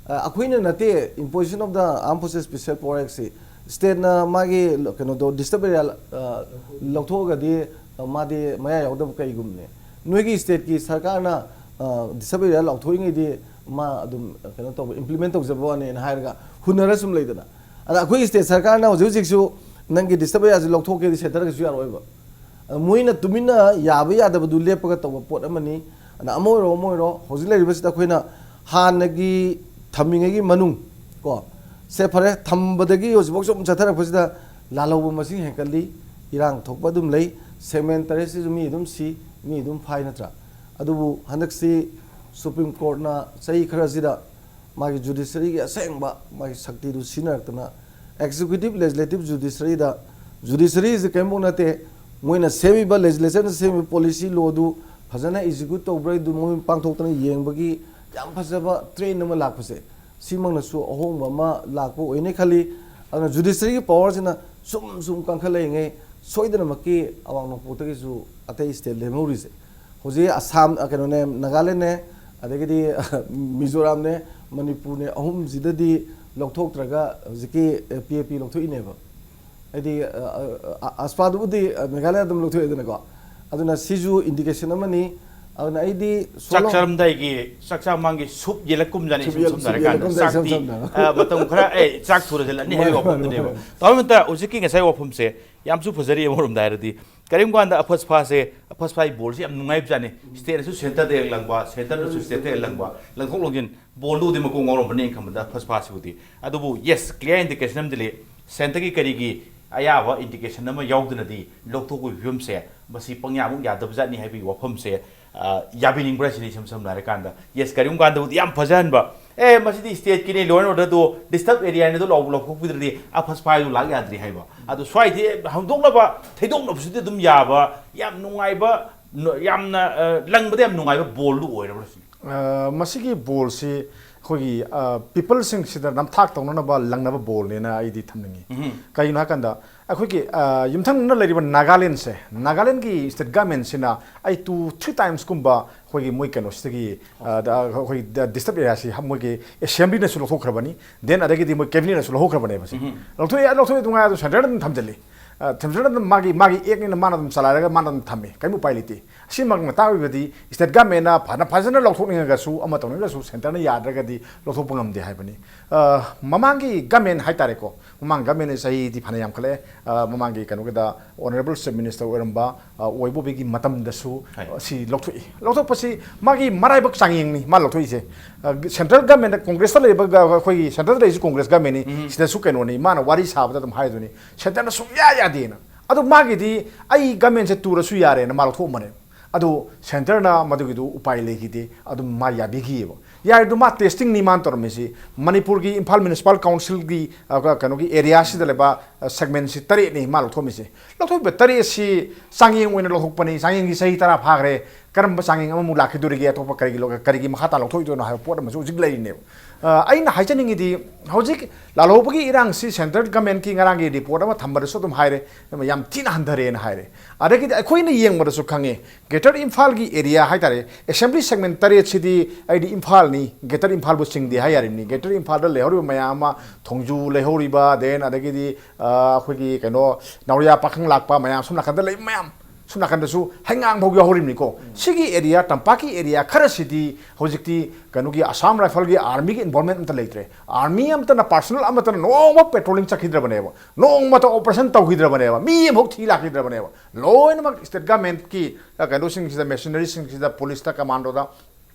ꯑ, ꯑꯩꯈꯣꯏꯅ ꯅꯠꯇꯦ꯫ Imposition of the Armed Forces Special Power Actꯁꯤ stateꯅ ꯃꯥꯒꯤ ꯀꯩꯅꯣꯗꯣ, disturb area, ꯑ, ꯂꯧꯊꯣꯛꯑꯒꯗꯤ, ꯑ, ꯃꯥꯗꯤ ꯃꯌꯥ ꯌꯥꯎꯗꯕ ꯀꯩꯒꯨꯝꯕꯅꯦ꯫ ꯅꯣꯏꯒꯤ stateꯀꯤ ꯁꯔꯀꯥꯔꯅ, ꯑ, disturb area ꯂꯥꯎꯊꯣꯛꯏꯉꯩꯗꯤ ꯃꯥ ꯑꯗꯨꯝ, ꯑ, ꯀꯩꯅꯣ ꯇꯧꯕ, implement ꯇꯧꯖꯕ ꯋꯥꯅꯦꯅ ꯍꯥꯏꯔꯒ ꯍꯨꯟꯅꯔ ꯁꯨꯝ ꯂꯩꯗꯅ꯫ ꯑꯗ ꯑꯩꯈꯣꯏꯒꯤ state ꯁꯔꯀꯥꯔꯅ ꯍꯧꯖꯤꯛ ꯍꯧꯖꯤꯛꯁꯨ ꯅꯪꯒꯤ disturb areaꯁꯤ ꯂꯧꯊꯣꯛꯀꯦꯗꯤ centreꯒꯤꯁꯨ ꯌꯥꯔꯛꯑꯣꯏꯕ꯫ ꯑꯗ ꯃꯣꯏꯅ ꯇꯨꯃꯤꯟꯅ ꯌꯥꯕ ꯌꯥꯗꯕꯗꯨ ꯂꯦꯞꯄꯒ ꯇꯧꯕ ꯄꯣꯠ ꯑꯃꯅꯤ꯫ ꯑꯗ ꯑꯃ ꯑꯣꯏꯔꯣ, ꯑꯃ ꯑꯣꯏꯔꯣ, ꯍꯧꯖꯤꯛ ꯂꯩꯔꯤꯕꯁꯤꯗ ꯑꯩꯈꯣꯏꯅ ꯍꯥꯟꯅꯒꯤ ꯊꯝꯃꯤꯉꯩꯒꯤ ꯃꯅꯨꯡ ꯀꯣ, ꯁꯦ ꯐꯔꯦ, ꯊꯝꯕꯗꯒꯤ ꯍꯧꯖꯤꯛꯐꯥꯎ ꯁꯨꯝ ꯆꯠꯊꯔꯛꯄꯁꯤꯗ ꯂꯥꯜꯍꯧꯕ ꯃꯁꯤꯡ ꯍꯦꯟꯒꯠꯂꯤ, ꯏꯔꯥꯡ ꯊꯣꯛꯄ ꯑꯗꯨꯝ ꯂꯩ, segment ꯇꯔꯦꯠꯁꯤꯁꯨ ꯃꯤ ꯑꯗꯨꯝ ꯁꯤ, ꯃꯤ ꯑꯗꯨꯝ ꯐꯥꯏ ꯅꯠꯇ꯭ꯔꯥ? ꯑꯗꯨꯕꯨ ꯍꯟꯗꯛꯁꯤ Supreme Courtꯅ ꯆꯍꯤ ꯈꯔꯁꯤꯗ ꯃꯥꯒꯤ judiciaryꯒꯤ ꯑꯁꯦꯡꯕ ꯃꯥꯒꯤ ꯁꯛꯇꯤꯗꯨ ꯁꯤꯖꯤꯟꯅꯔꯛꯇꯅ executive, legislative, judiciaryꯗ, judiciaryꯁꯤ ꯀꯔꯤꯝꯐꯥꯎ ꯅꯠꯇꯦ, ꯃꯣꯏꯅ ꯁꯦꯝꯃꯤꯕ, legislatureꯅ ꯁꯦꯝꯃꯤꯕ policy lawꯗꯨ ꯐꯖꯅ execute ꯇꯧꯕ꯭ꯔꯥ, ꯑꯗꯨ ꯃꯣꯏ ꯄꯥꯡꯊꯣꯛꯇꯅ ꯌꯦꯡꯕꯒꯤ ꯌꯥꯝ ꯐꯖꯕ trend ꯑꯃ ꯂꯥꯛꯄꯁꯦ, ꯁꯤꯃꯛꯅꯁꯨ ꯑꯍꯣꯡꯕ ꯑꯃ ꯂꯥꯛꯄ ꯑꯣꯏꯅꯤ ꯈꯜꯂꯤ꯫ ꯑꯗꯨꯅ judiciaryꯒꯤ powerꯁꯤꯅ ꯁꯨꯝ ꯁꯨꯝ ꯀꯟꯈꯠꯂꯛꯏꯉꯩ ꯁꯣꯏꯗꯅꯃꯛꯀꯤ ꯑꯋꯥꯡ ꯅꯣꯡꯄꯣꯛꯇꯒꯤꯁꯨ ꯑꯇꯩ state ꯂꯦꯝꯍꯧꯔꯤꯁꯦ ꯍꯧꯖꯤꯛ ꯑꯁꯥꯝ, ꯑ, ꯀꯩꯅꯣꯅꯦ, ꯅꯥꯒꯥꯂꯦꯟꯅꯦ, ꯑꯗꯒꯤꯗꯤ ꯃꯤꯖꯣꯔꯥꯝꯅꯦ, ꯃꯅꯤꯄꯨꯔꯅꯦ, ꯑꯍꯨꯝꯁꯤꯗꯗꯤ ꯂꯧꯊꯣꯛꯇ꯭ꯔꯒ ꯍꯧꯖꯤꯛꯀꯤ, ꯑ, PAP ꯂꯧꯊꯣꯛꯏꯅꯦꯕ꯫ ꯍꯥꯏꯗꯤ, ꯑ, ꯑ, ꯑ, ꯑꯁꯄꯥꯗꯨꯕꯨꯗꯤ, ꯑ, ꯃꯦꯘꯥꯂꯌꯥ ꯑꯗꯨꯝ ꯂꯧꯊꯣꯛꯑꯦꯗꯅꯀꯣ꯫ ꯑꯗꯨꯅ ꯁꯤꯁꯨ indication ꯑꯃꯅꯤ꯫ ꯑꯗꯨꯅ ꯑꯩꯗꯤ ꯆꯥꯛ solo ꯆꯥꯔꯝꯗꯥꯏꯒꯤ ꯆꯥꯛ ꯆꯥ ꯃꯃꯥꯡꯒꯤ ꯁꯨꯞ ꯌꯦꯜꯂꯛꯀꯨꯝꯖꯥꯅꯤ ꯏꯁꯝ ꯁꯨꯞ ꯁꯝꯅ ꯌꯦꯜ-, ꯍꯥꯏꯔꯀꯥꯟꯗ ꯌꯦꯜꯂꯛꯀꯨꯝꯖꯥꯅꯤ ꯏꯁꯝ ꯆꯥꯛꯇꯤ ꯁꯝꯅ꯫ ꯑ, ꯃꯇꯝ ꯈꯔ ꯑꯦ ꯆꯥꯛ ꯊꯨꯔꯁꯤꯜꯂꯅꯤ ꯍꯥꯏꯕꯒꯤ ꯋꯥꯐꯝꯗꯨꯅꯦꯕ꯫ ꯇꯧꯕ ꯃꯇꯝꯗ ꯍꯧꯖꯤꯛꯀꯤ ꯉꯁꯥꯏ ꯋꯥꯐꯝꯁꯦ ꯌꯥꯝꯁꯨ ꯐꯖꯔꯤ ꯑꯃꯔꯣꯝꯗ ꯍꯥꯏꯔꯗꯤ꯫ ꯀꯔꯤꯒꯨꯝꯕ ꯀꯥꯟꯗ ꯑꯐꯁ ꯐꯥꯁꯦ, ꯑꯐꯁ ꯐꯥꯒꯤ ꯕꯣꯜꯁꯦ ꯌꯥꯝ ꯅꯨꯡꯉꯥꯏꯕꯖꯥꯠꯅꯤ꯫ ꯁ꯭ꯇꯦꯠꯅꯁꯨ ꯁꯦꯟꯇꯔꯗ ꯍꯦꯛ ꯂꯪꯕ, ꯁꯦꯟꯇꯔꯅꯁꯨ ꯁ꯭ꯇꯦꯠꯇ ꯍꯦꯛ ꯂꯪꯕ, ꯂꯪꯊꯣꯛ ꯂꯪꯁꯤꯟ ꯕꯣꯜꯗꯨꯗꯤ ꯃꯀꯣꯡ ꯉꯥꯎꯔꯝꯕꯅꯤ ꯑꯩꯅ ꯈꯟꯕꯗ ꯑꯐꯁ ꯐꯥꯁꯤꯕꯨꯗꯤ꯫ ꯑꯗꯨꯕꯨ yes, clear indication ꯑꯃꯗꯤ ꯂꯩ꯫ ꯁꯦꯟꯇꯔꯒꯤ ꯀꯔꯤꯒꯤ ꯑꯌꯥꯕ indication ꯑꯃ ꯌꯥꯎꯗꯅꯗꯤ ꯂꯧꯊꯣꯛꯄꯒꯤ ꯐꯤꯕꯝꯁꯦ ꯃꯁꯤ ꯄꯪꯌꯥꯃꯨꯛ ꯌꯥꯗꯕꯖꯥꯠꯅꯤ ꯍꯥꯏꯕꯒꯤ ꯋꯥꯐꯝꯁꯦ ꯑ, ꯌꯥꯕꯤꯅꯤꯡꯕ꯭ꯔꯥ ꯁꯤꯅꯤ ꯏꯁꯝ ꯁꯝꯅ ꯍꯥꯏꯔꯀꯥꯟꯗ꯫ Yes, ꯀꯔꯤꯒꯨꯝꯕ ꯀꯥꯟꯗꯕꯨꯗꯤ ꯌꯥꯝ ꯐꯖꯍꯟꯕ, ꯑꯦ ꯃꯁꯤꯗꯤ ꯁ꯭ꯇꯦꯠꯀꯤꯅꯤ, law and order ꯗꯣ disturb area ꯅꯤꯗꯣ ꯂꯧ-, ꯂꯧꯊꯣꯛꯄꯤꯗ꯭ꯔꯗꯤ ꯑꯐꯁ ꯐꯥꯏꯗꯨ ꯂꯥꯛ ꯌꯥꯗ꯭ꯔꯤ ꯍꯥꯏꯕ꯫ ꯑꯗꯨ ꯁ꯭ꯋꯥꯏꯗꯤ ꯍꯧꯗꯣꯛꯅꯕ ꯊꯩꯗꯣꯛꯅꯕꯁꯨꯗꯤ ꯑꯗꯨꯝ ꯌꯥꯕ, ꯌꯥꯝ ꯅꯨꯡꯉꯥꯏꯕ, ꯅ-, ꯌꯥꯝꯅ ꯑ, ꯂꯪꯕꯗ ꯌꯥꯝ ꯅꯨꯡꯉꯥꯏꯕ ꯕꯣꯜꯗꯨ ꯑꯣꯏꯔꯕ꯭ꯔꯥ ꯁꯤꯅꯤ꯫ ꯑ, ꯃꯁꯤꯒꯤ ꯕꯣꯜꯁꯤ ꯑꯩꯈꯣꯏꯒꯤ ꯑ, ꯄꯤꯄꯜꯁꯤꯡꯁꯤꯗ ꯅꯝꯊꯥꯛ ꯇꯧꯅꯅꯕ ꯂꯪꯅꯕ ꯕꯣꯜꯅꯦꯅ ꯑꯩꯗꯤ ꯊꯝꯅꯤꯡꯉꯤ꯫ ꯀꯩꯒꯤꯅꯣ ꯍꯥꯏꯀꯥꯟꯗ ꯑꯩꯈꯣꯏꯒꯤ ꯑ, ꯌꯨꯝꯊꯪꯅꯅ ꯂꯩꯔꯤꯕ ꯅꯥꯒꯥꯂꯦꯟꯁꯦ, ꯅꯥꯒꯥꯂꯦꯟꯒꯤ ꯁ꯭ꯇꯦꯠ ꯒꯃꯦꯟꯁꯤꯅ ꯑꯩ ꯇꯨ ꯊ꯭ꯔꯤ ꯇꯥꯏꯝꯁꯀꯨꯝꯕ ꯑꯩꯈꯣꯏꯒꯤ ꯃꯣꯏ ꯀꯩꯅꯣꯁꯤꯗꯒꯤ ꯑ, ꯗ-, ꯑꯩꯈꯣꯏꯒꯤ ꯗ-, ꯗꯤꯁꯇ꯭ꯔꯤꯛ ꯑꯦꯔꯤꯌꯥꯁꯤ ꯍ-, ꯃꯣꯏꯒꯤ ꯑꯦꯁꯦꯝꯕ꯭ꯂꯤꯅꯁꯨ ꯂꯧꯊꯣꯛꯈ꯭ꯔꯕꯅꯤ, ꯗꯦꯟ ꯑꯗꯒꯤꯗꯤ ꯃꯣꯏ ꯀꯦꯕꯤꯅꯦꯠꯅꯁꯨ ꯂꯧꯊꯣꯛꯈ꯭ꯔꯕꯅꯦꯕ ꯁꯤ꯫ ꯂꯧꯊꯣꯛꯑꯦ, ꯂꯧꯊꯣꯛꯑꯦ, ꯅꯨꯡꯉꯥꯏ, ꯑꯗꯨ ꯁꯦꯟꯇꯔꯗ ꯑꯗꯨꯝ ꯊꯝꯖꯤꯜꯂꯤ꯫ ꯑ, ꯁꯦꯟꯇꯔꯗ ꯑꯗꯨꯝ ꯃꯥꯒꯤ, ꯃꯥꯒꯤ ꯑꯦꯛꯅꯤꯅ ꯃꯥꯅ ꯑꯗꯨꯝ ꯆꯂꯥꯏꯔꯒ ꯃꯥꯅ ꯑꯗꯨꯝ ꯊꯝꯃꯤ, ꯀꯔꯤꯝ ꯎꯄꯥꯏ ꯂꯩꯇꯦ꯫ ꯑꯁꯤꯃꯛꯅ ꯇꯥꯛꯂꯤꯕꯗꯤ ꯁ꯭ꯇꯦꯠ ꯒꯃꯦꯟꯅ ꯐꯅ ꯐꯖꯅ ꯂꯧꯊꯣꯛꯅꯤꯡꯉꯒꯁꯨ, ꯑꯃ ꯇꯧꯅꯤꯡꯉꯒꯁꯨ ꯁꯦꯟꯇꯔꯅ ꯌꯥꯗ꯭ꯔꯒꯗꯤ ꯂꯧꯊꯣꯛꯄ ꯉꯝꯗꯦ ꯍꯥꯏꯕꯅꯤ꯫ ꯑ, ꯃꯃꯥꯡꯒꯤ ꯒꯃꯦꯟ ꯍꯥꯏꯇꯥꯔꯦꯀꯣ, ꯃꯃꯥꯡ ꯒꯃꯦꯟꯅ ꯆꯍꯤꯗꯤ ꯐꯅ ꯌꯥꯝꯈꯠꯂꯛꯑꯦ꯫ ꯑ, ꯃꯃꯥꯡꯒꯤ ꯀꯩꯅꯣꯒꯤꯗ ꯑꯣꯅꯔꯦꯕꯜ ꯆꯤꯐ ꯃꯤꯅꯤꯁꯇꯔ ꯑꯣꯏꯔꯝꯕ, ꯑ, ꯑꯣꯏꯕꯣꯕꯤꯒꯤ ꯃꯇꯝꯗꯁꯨ ꯍꯣꯏ꯫ ꯑ, ꯁꯤ ꯂꯧꯊꯣꯛꯏ꯫ ꯂꯧꯊꯣꯛꯄꯁꯤ ꯃꯥꯒꯤ ꯃꯔꯥꯏꯕꯛ ꯆꯥꯡꯌꯦꯡꯅꯤ ꯃꯥ ꯂꯧꯊꯣꯛꯏꯁꯦ꯫ ꯑ, ꯁꯦꯟꯇ꯭ꯔꯦꯜ ꯒꯃꯦꯟꯗ, ꯀꯣꯡꯒ꯭ꯔꯦꯁꯇ ꯂꯩꯕ ꯒ-, ꯑꯩꯈꯣꯏꯒꯤ ꯁꯦꯟꯇꯔꯗ ꯂꯩꯔꯤꯁꯤ ꯀꯣꯡꯒ꯭ꯔꯦꯁ ꯒꯃꯦꯟꯅꯤ, ꯁꯤꯗꯁꯨ ꯀꯩꯅꯣꯅꯤ, ꯃꯥꯅ ꯋꯥꯔꯤ ꯁꯥꯕꯗ ꯑꯗꯨꯝ ꯍꯥꯏꯗꯨꯅꯤ, ꯁꯦꯟꯇꯔꯅ ꯁꯨꯡꯌꯥ ꯌꯥꯗꯦꯅ꯫ ꯑꯗꯨ ꯃꯥꯒꯤꯗꯤ ꯑꯩ ꯒꯃꯦꯟꯁꯦ ꯇꯨꯔꯁꯨ ꯌꯥꯔꯦꯅ ꯃꯥ ꯂꯧꯊꯣꯛꯑꯝꯕꯅꯦ꯫ ꯑꯗꯨ ꯁꯦꯟꯇꯔꯅ ꯃꯗꯨꯒꯤꯗꯨ ꯎꯄꯥꯏ ꯂꯩꯈꯤꯗꯦ, ꯑꯗꯨꯝ ꯃꯥ ꯌꯥꯕꯤꯈꯤꯑꯕ꯫ ꯌꯥꯔꯤꯗꯨ ꯃꯥ ꯇꯦꯁꯇꯤꯡꯅꯤ ꯃꯥꯅ ꯇꯧꯔꯝꯃꯤꯁꯤ꯫ ꯃꯅꯤꯄꯨꯔꯒꯤ ꯏꯝꯐꯥꯜ ꯃ꯭ꯌꯨꯅꯤꯁꯤꯄꯥꯜ ꯀꯥꯎꯟꯁꯤꯜꯒꯤ, ꯑ, ꯀ-, ꯀꯩꯅꯣꯒꯤ ꯑꯦꯔꯤꯌꯥꯁꯤꯗ ꯂꯩꯕ, ꯑ, ꯁꯦꯒꯃꯦꯟꯁꯤ ꯇꯔꯦꯠꯅꯤ ꯃꯥ ꯂꯧꯊꯣꯛꯑꯝꯃꯤꯁꯦ꯫ ꯂꯧꯊꯣꯛꯏꯕ ꯇꯔꯦꯠꯁꯤ ꯆꯥꯡꯌꯦꯡ ꯑꯣꯏꯅ ꯂꯧꯊꯣꯛꯄꯅꯤ, ꯆꯥꯡꯌꯦꯡꯒꯤ ꯆꯍꯤ ꯇꯔꯥ ꯐꯥꯈ꯭ꯔꯦ, ꯀꯔꯝꯕ ꯆꯥꯡꯌꯦꯡ ꯑꯃꯃꯨꯛ ꯂꯥꯛꯈꯤꯗꯣꯔꯤꯒꯦ, ꯑꯇꯣꯞꯄ ꯀꯔꯤꯒꯤ ꯂꯧ-, ꯀꯔꯤꯒꯤ ꯃꯈꯥ ꯇꯥꯅ ꯂꯧꯊꯣꯛꯏꯗꯣꯏꯅꯣ ꯍꯥꯏꯕ ꯄꯣꯠ ꯑꯃꯁꯨ ꯍꯧꯖꯤꯛ ꯂꯩꯔꯤꯅꯦꯕ꯫ ꯑ, ꯑꯩꯅ ꯍꯥꯏꯖꯅꯤꯡꯉꯤꯗꯤ, ꯍꯧꯖꯤꯛ ꯂꯥꯜꯍꯧꯕꯒꯤ ꯏꯔꯥꯡꯁꯤ ꯁꯦꯟꯇ꯭ꯔꯦꯜ ꯒꯃꯦꯟꯀꯤ ꯉꯔꯥꯡꯒꯤ ꯔꯤꯄꯣꯔꯠ ꯑꯃ ꯊꯝꯕꯗꯁꯨ ꯑꯗꯨꯝ ꯍꯥꯏꯔꯦ, ꯌꯥꯝ ꯊꯤꯅ ꯍꯟꯊꯔꯦꯅ ꯍꯥꯏꯔꯦ꯫ ꯑꯗꯒꯤꯗꯤ ꯑꯩꯈꯣꯏꯅ ꯌꯦꯡꯕꯗꯁꯨ ꯈꯪꯉꯦ, ꯒ꯭ꯔꯦꯇꯔ ꯏꯝꯐꯥꯜꯒꯤ ꯑꯦꯔꯤꯌꯥ ꯍꯥꯏꯇꯥꯔꯦ, ꯑꯦꯁꯦꯝꯕ꯭ꯂꯤ ꯁꯦꯒꯃꯦꯟ ꯇꯔꯦꯠꯁꯤꯗꯤ ꯑꯩꯗꯤ ꯏꯝꯐꯥꯜꯅꯤ, ꯒ꯭ꯔꯦꯇꯔ ꯏꯝꯐꯥꯜꯕꯨ ꯆꯤꯡꯗꯦ ꯍꯥꯏ ꯌꯥꯔꯤꯕꯅꯤ꯫ ꯒ꯭ꯔꯦꯇꯔ ꯏꯝꯐꯥꯜꯗ ꯂꯩꯍꯧꯔꯤꯕ ꯃꯌꯥꯝ ꯑꯃ, ꯊꯣꯡꯖꯨ ꯂꯩꯍꯧꯔꯤꯕ, ꯗꯦꯟ ꯑꯗꯒꯤꯗꯤ, ꯑ, ꯑꯩꯈꯣꯏꯒꯤ ꯀꯩꯅꯣ, ꯅꯥꯎꯔꯤꯌꯥ ꯄꯥꯈꯪ ꯂꯥꯛꯄ ꯃꯌꯥꯝ, ꯁꯣꯝ ꯅꯥꯀꯟꯗ ꯂꯩꯕ ꯃꯌꯥꯝ, ꯁꯣꯝ ꯅꯥꯀꯟꯗꯁꯨ ꯍꯩꯉꯥꯡ ꯐꯥꯎ ꯌꯥꯎꯍꯧꯔꯤꯕꯅꯤꯀꯣ꯫ ꯁꯤꯒꯤ ꯑꯦꯔꯤꯌꯥ, ꯇꯝꯄꯥꯛꯀꯤ ꯑꯦꯔꯤꯌꯥ ꯈꯔꯁꯤꯗꯤ ꯍꯧꯖꯤꯛꯇꯤ ꯀꯩꯅꯣꯒꯤ ꯑꯁꯥꯝ ꯔꯥꯏꯐꯜꯒꯤ, ꯑꯥꯔꯃꯤꯒꯤ ꯏꯟꯚꯣꯜꯕꯃꯦꯟ ꯑꯝꯇ ꯂꯩꯇ꯭ꯔꯦ꯫ ꯑꯥꯔꯃꯤ ꯑꯃꯇꯅ, ꯄꯥꯔꯁꯣꯅꯦꯜ ꯑꯃꯠꯇꯅ ꯅꯣꯡꯃ ꯄꯦꯇ꯭ꯔꯣꯂꯤꯡ ꯆꯠꯈꯤꯗ꯭ꯔꯕꯅꯦꯕ, ꯅꯣꯡꯃꯇ ꯑꯣꯄꯔꯦꯁꯟ ꯇꯧꯈꯤꯗ꯭ꯔꯕꯅꯦꯕ, ꯃꯤ ꯑꯃꯐꯥꯎ ꯊꯤ ꯂꯥꯛꯈꯤꯗ꯭ꯔꯕꯅꯦꯕ꯫ ꯂꯣꯏꯅꯃꯛ ꯁ꯭ꯇꯦꯠ ꯒꯃꯦꯟꯠꯀꯤ ꯀꯩꯅꯣꯁꯤꯡꯁꯤꯗ, ꯃꯦꯁꯤꯅꯔꯤꯁꯤꯡꯁꯤꯗ, ꯄꯨꯂꯤꯁꯇ, ꯀꯃꯥꯟꯗꯣꯗ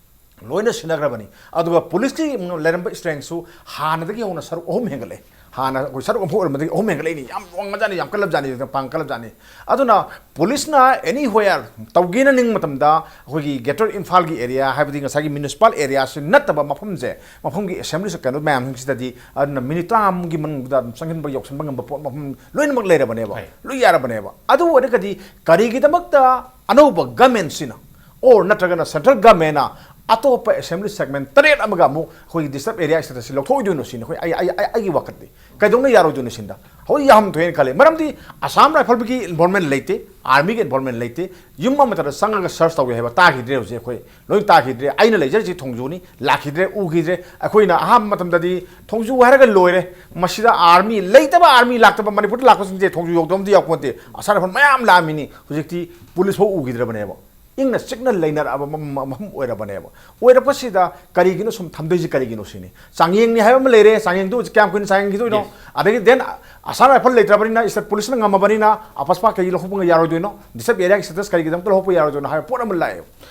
ꯂꯣꯏꯅ ꯁꯤꯟꯅꯈ꯭ꯔꯕꯅꯤ꯫ ꯑꯗꯨꯒ ꯄꯨꯂꯤꯁꯀꯤ ꯂꯩꯔꯝꯕ ꯁ꯭ꯇꯔꯦꯡꯁꯨ ꯍꯥꯟꯅꯗꯒꯤ ꯍꯧꯅ ꯁꯔꯨꯛ ꯑꯍꯨꯝ ꯍꯦꯟꯒꯠꯂꯦ꯫ ꯍꯥꯟꯅ ꯑꯩꯈꯣꯏ ꯁꯔꯨꯛ ꯑꯃꯐꯥꯎ ꯑꯣꯏꯔꯝꯕꯗꯒꯤ ꯑꯍꯨꯝ ꯍꯦꯟꯒꯠꯂꯛꯏꯅꯤ꯫ ꯌꯥꯝ ꯋꯥꯡꯉꯖꯥꯠꯅꯤ, ꯌꯥꯝ ꯀꯜꯂꯕꯖꯥꯠꯅꯤ, ꯄꯥꯡ ꯀꯜꯂꯕꯖꯥꯠꯅꯤ꯫ ꯑꯗꯨꯅ ꯄꯨꯂꯤꯁꯅ ꯑꯦꯅꯤ ꯍꯣꯌꯥꯔ ꯇꯧꯒꯦꯅ ꯅꯤꯡꯕ ꯃꯇꯝꯗ, ꯑꯩꯈꯣꯏꯒꯤ ꯒ꯭ꯔꯦꯇꯔ ꯏꯝꯐꯥꯜꯒꯤ ꯑꯦꯔꯤꯌꯥ, ꯍꯥꯏꯕꯗꯤ ꯉꯁꯥꯏꯒꯤ ꯃ꯭ꯌꯨꯅꯤꯁꯤꯄꯥꯜ ꯑꯦꯔꯤꯌꯥꯁꯤ ꯅꯠꯇꯕ ꯃꯐꯝꯁꯦ, ꯃꯐꯝꯒꯤ ꯑꯦꯁꯦꯝꯕ꯭ꯂꯤ ꯀꯩꯅꯣ ꯃꯌꯥꯝꯁꯤꯡꯁꯤꯗꯗꯤ ꯑꯗꯨꯅ ꯃꯤꯅꯤꯠ ꯇꯔꯥꯃꯨꯛꯀꯤ ꯃꯅꯨꯡꯗ ꯑꯗꯨꯝ ꯆꯪꯁꯤꯟꯕ, ꯌꯧꯁꯤꯟꯕ ꯉꯝꯕ ꯄꯣꯠ, ꯃꯐꯝ ꯂꯣꯏꯅꯃꯛ ꯂꯩꯔꯕꯅꯦꯕ, ꯍꯣꯏ꯫ ꯂꯣꯏ ꯌꯥꯔꯕꯅꯦꯕ꯫ ꯑꯗꯨ ꯑꯣꯏꯔꯒꯗꯤ ꯀꯔꯤꯒꯤꯗꯃꯛꯇ ꯑꯅꯧꯕ ꯒꯃꯦꯟꯁꯤꯅ, ꯑꯣꯔ ꯅꯠꯇ꯭ꯔꯒꯅ ꯁꯦꯟꯇ꯭ꯔꯦꯜ ꯒꯃꯦꯟꯅ ꯑꯇꯣꯞꯄ ꯑꯦꯁꯦꯝꯕ꯭ꯂꯤ ꯁꯦꯒꯃꯦꯟ ꯇꯔꯦꯠ ꯑꯃꯒ ꯑꯃꯨꯛ ꯑꯩꯈꯣꯏꯒꯤ ꯗꯤꯁꯇꯔꯕ ꯑꯦꯔꯤꯌꯥ ꯁ꯭ꯇꯦꯇꯁꯁꯤ ꯂꯧꯊꯣꯛꯑꯣꯏꯗꯣꯏꯅꯣ ꯁꯤꯅꯤ ꯑꯩꯈꯣꯏ, ꯑꯩ, ꯑꯩ, ꯑꯩ, ꯑꯩꯒꯤ ꯋꯥꯈꯜꯗꯤ꯫ ꯀꯩꯗꯧꯅ ꯌꯥꯔꯣꯏꯗꯣꯏꯅꯣ ꯁꯤꯟꯗ? ꯍꯧꯖꯤꯛ ꯌꯥꯝ ꯊꯣꯛꯑꯦꯅ ꯈꯜꯂꯦ꯫ ꯃꯔꯝꯗꯤ ꯑꯁꯥꯝ ꯔꯥꯏꯐꯜꯒꯤ ꯏꯟꯚꯣꯜꯕꯃꯦꯟ ꯂꯩꯇꯦ, ꯑꯥꯔꯃꯤꯒꯤ ꯏꯟꯚꯣꯜꯕꯃꯦꯟ ꯂꯩꯇꯦ꯫ ꯌꯨꯝ ꯑꯃꯠꯇꯗ ꯆꯪꯉꯒ ꯁꯔꯆ ꯇꯧꯏ ꯍꯥꯏꯕ ꯇꯥꯈꯤꯗ꯭ꯔꯦ ꯍꯧꯖꯤꯛ ꯑꯩꯈꯣꯏ꯫ ꯂꯣꯏ ꯇꯥꯈꯤꯗ꯭ꯔꯦ꯫ ꯑꯩꯅ ꯂꯩꯖꯔꯤꯁꯤ ꯊꯣꯡꯖꯨꯅꯤ, ꯂꯥꯛꯈꯤꯗ꯭ꯔꯦ, ꯎꯈꯤꯗ꯭ꯔꯦ꯫ ꯑꯩꯈꯣꯏꯅ ꯑꯍꯥꯟꯕ ꯃꯇꯝꯗꯗꯤ ꯊꯣꯡꯖꯨ ꯍꯥꯏꯔꯒ ꯂꯣꯏꯔꯦ, ꯃꯁꯤꯗ ꯑꯥꯔꯃꯤ ꯂꯩꯇꯕ, ꯑꯥꯔꯃꯤ ꯂꯥꯛꯇꯕ, ꯃꯅꯤꯄꯨꯔꯗ ꯂꯥꯛꯄꯁꯤꯡꯁꯦ ꯊꯣꯡꯖꯨ ꯌꯧꯗꯕ ꯑꯝꯇ ꯌꯥꯎꯄꯣꯟꯇꯦ꯫ ꯑꯁꯥꯝ ꯔꯥꯏꯐꯜ ꯃꯌꯥꯝ ꯂꯥꯛꯑꯝꯃꯤꯅꯤ, ꯍꯧꯖꯤꯛꯇꯤ ꯄꯨꯂꯤꯁ ꯐꯥꯎ ꯎꯈꯤꯗ꯭ꯔꯕꯅꯦꯕ꯫ ꯏꯪꯅ ꯆꯤꯛꯅ ꯂꯩꯅꯔꯛꯑꯕ ꯃ-, ꯃ-, ꯃꯐꯝ ꯑꯣꯏꯔꯕꯅꯦꯕ꯫ ꯑꯣꯏꯔꯛꯄꯁꯤꯗ ꯀꯔꯤꯒꯤꯅꯣ ꯁꯨꯝ ꯊꯝꯗꯣꯏꯁꯤ ꯀꯔꯤꯒꯤꯅꯣ ꯁꯤꯅꯤ꯫ ꯆꯥꯡꯌꯦꯡꯅꯤ ꯍꯥꯏꯕ ꯑꯃ ꯂꯩꯔꯦ, ꯆꯥꯡꯌꯦꯡꯗꯨ ꯍꯧꯖꯤꯛ ꯀꯌꯥꯝ ꯀꯨꯏꯅ ꯆꯥꯡꯌꯦꯡꯈꯤꯗꯣꯏꯅꯣ? Yes. ꯑꯗꯒꯤ then ꯑꯁꯥꯝ ꯔꯥꯏꯐꯜ ꯂꯩꯇ꯭ꯔꯕꯅꯤꯅ, ꯁ꯭ꯇꯦꯠ ꯄꯨꯂꯤꯁꯅ ꯉꯝꯃꯕꯅꯤꯅ, ꯑꯄꯁꯄꯥ ꯀꯩꯒꯤ ꯂꯧꯊꯣꯛꯄ ꯌꯥꯔꯣꯏꯗꯣꯏꯅꯣ? ꯗꯤꯁꯇꯔꯕ ꯑꯦꯔꯤꯌꯥꯒꯤ ꯁ꯭ꯇꯦꯇꯁ ꯀꯔꯤꯒꯤꯗꯃꯛꯇ ꯂꯧꯊꯣꯛꯄ ꯌꯥꯔꯣꯏꯗꯣꯏꯅꯣ ꯍꯥꯏꯕ ꯄꯣꯠ ꯑꯃ ꯂꯥꯛꯑꯦꯕ꯫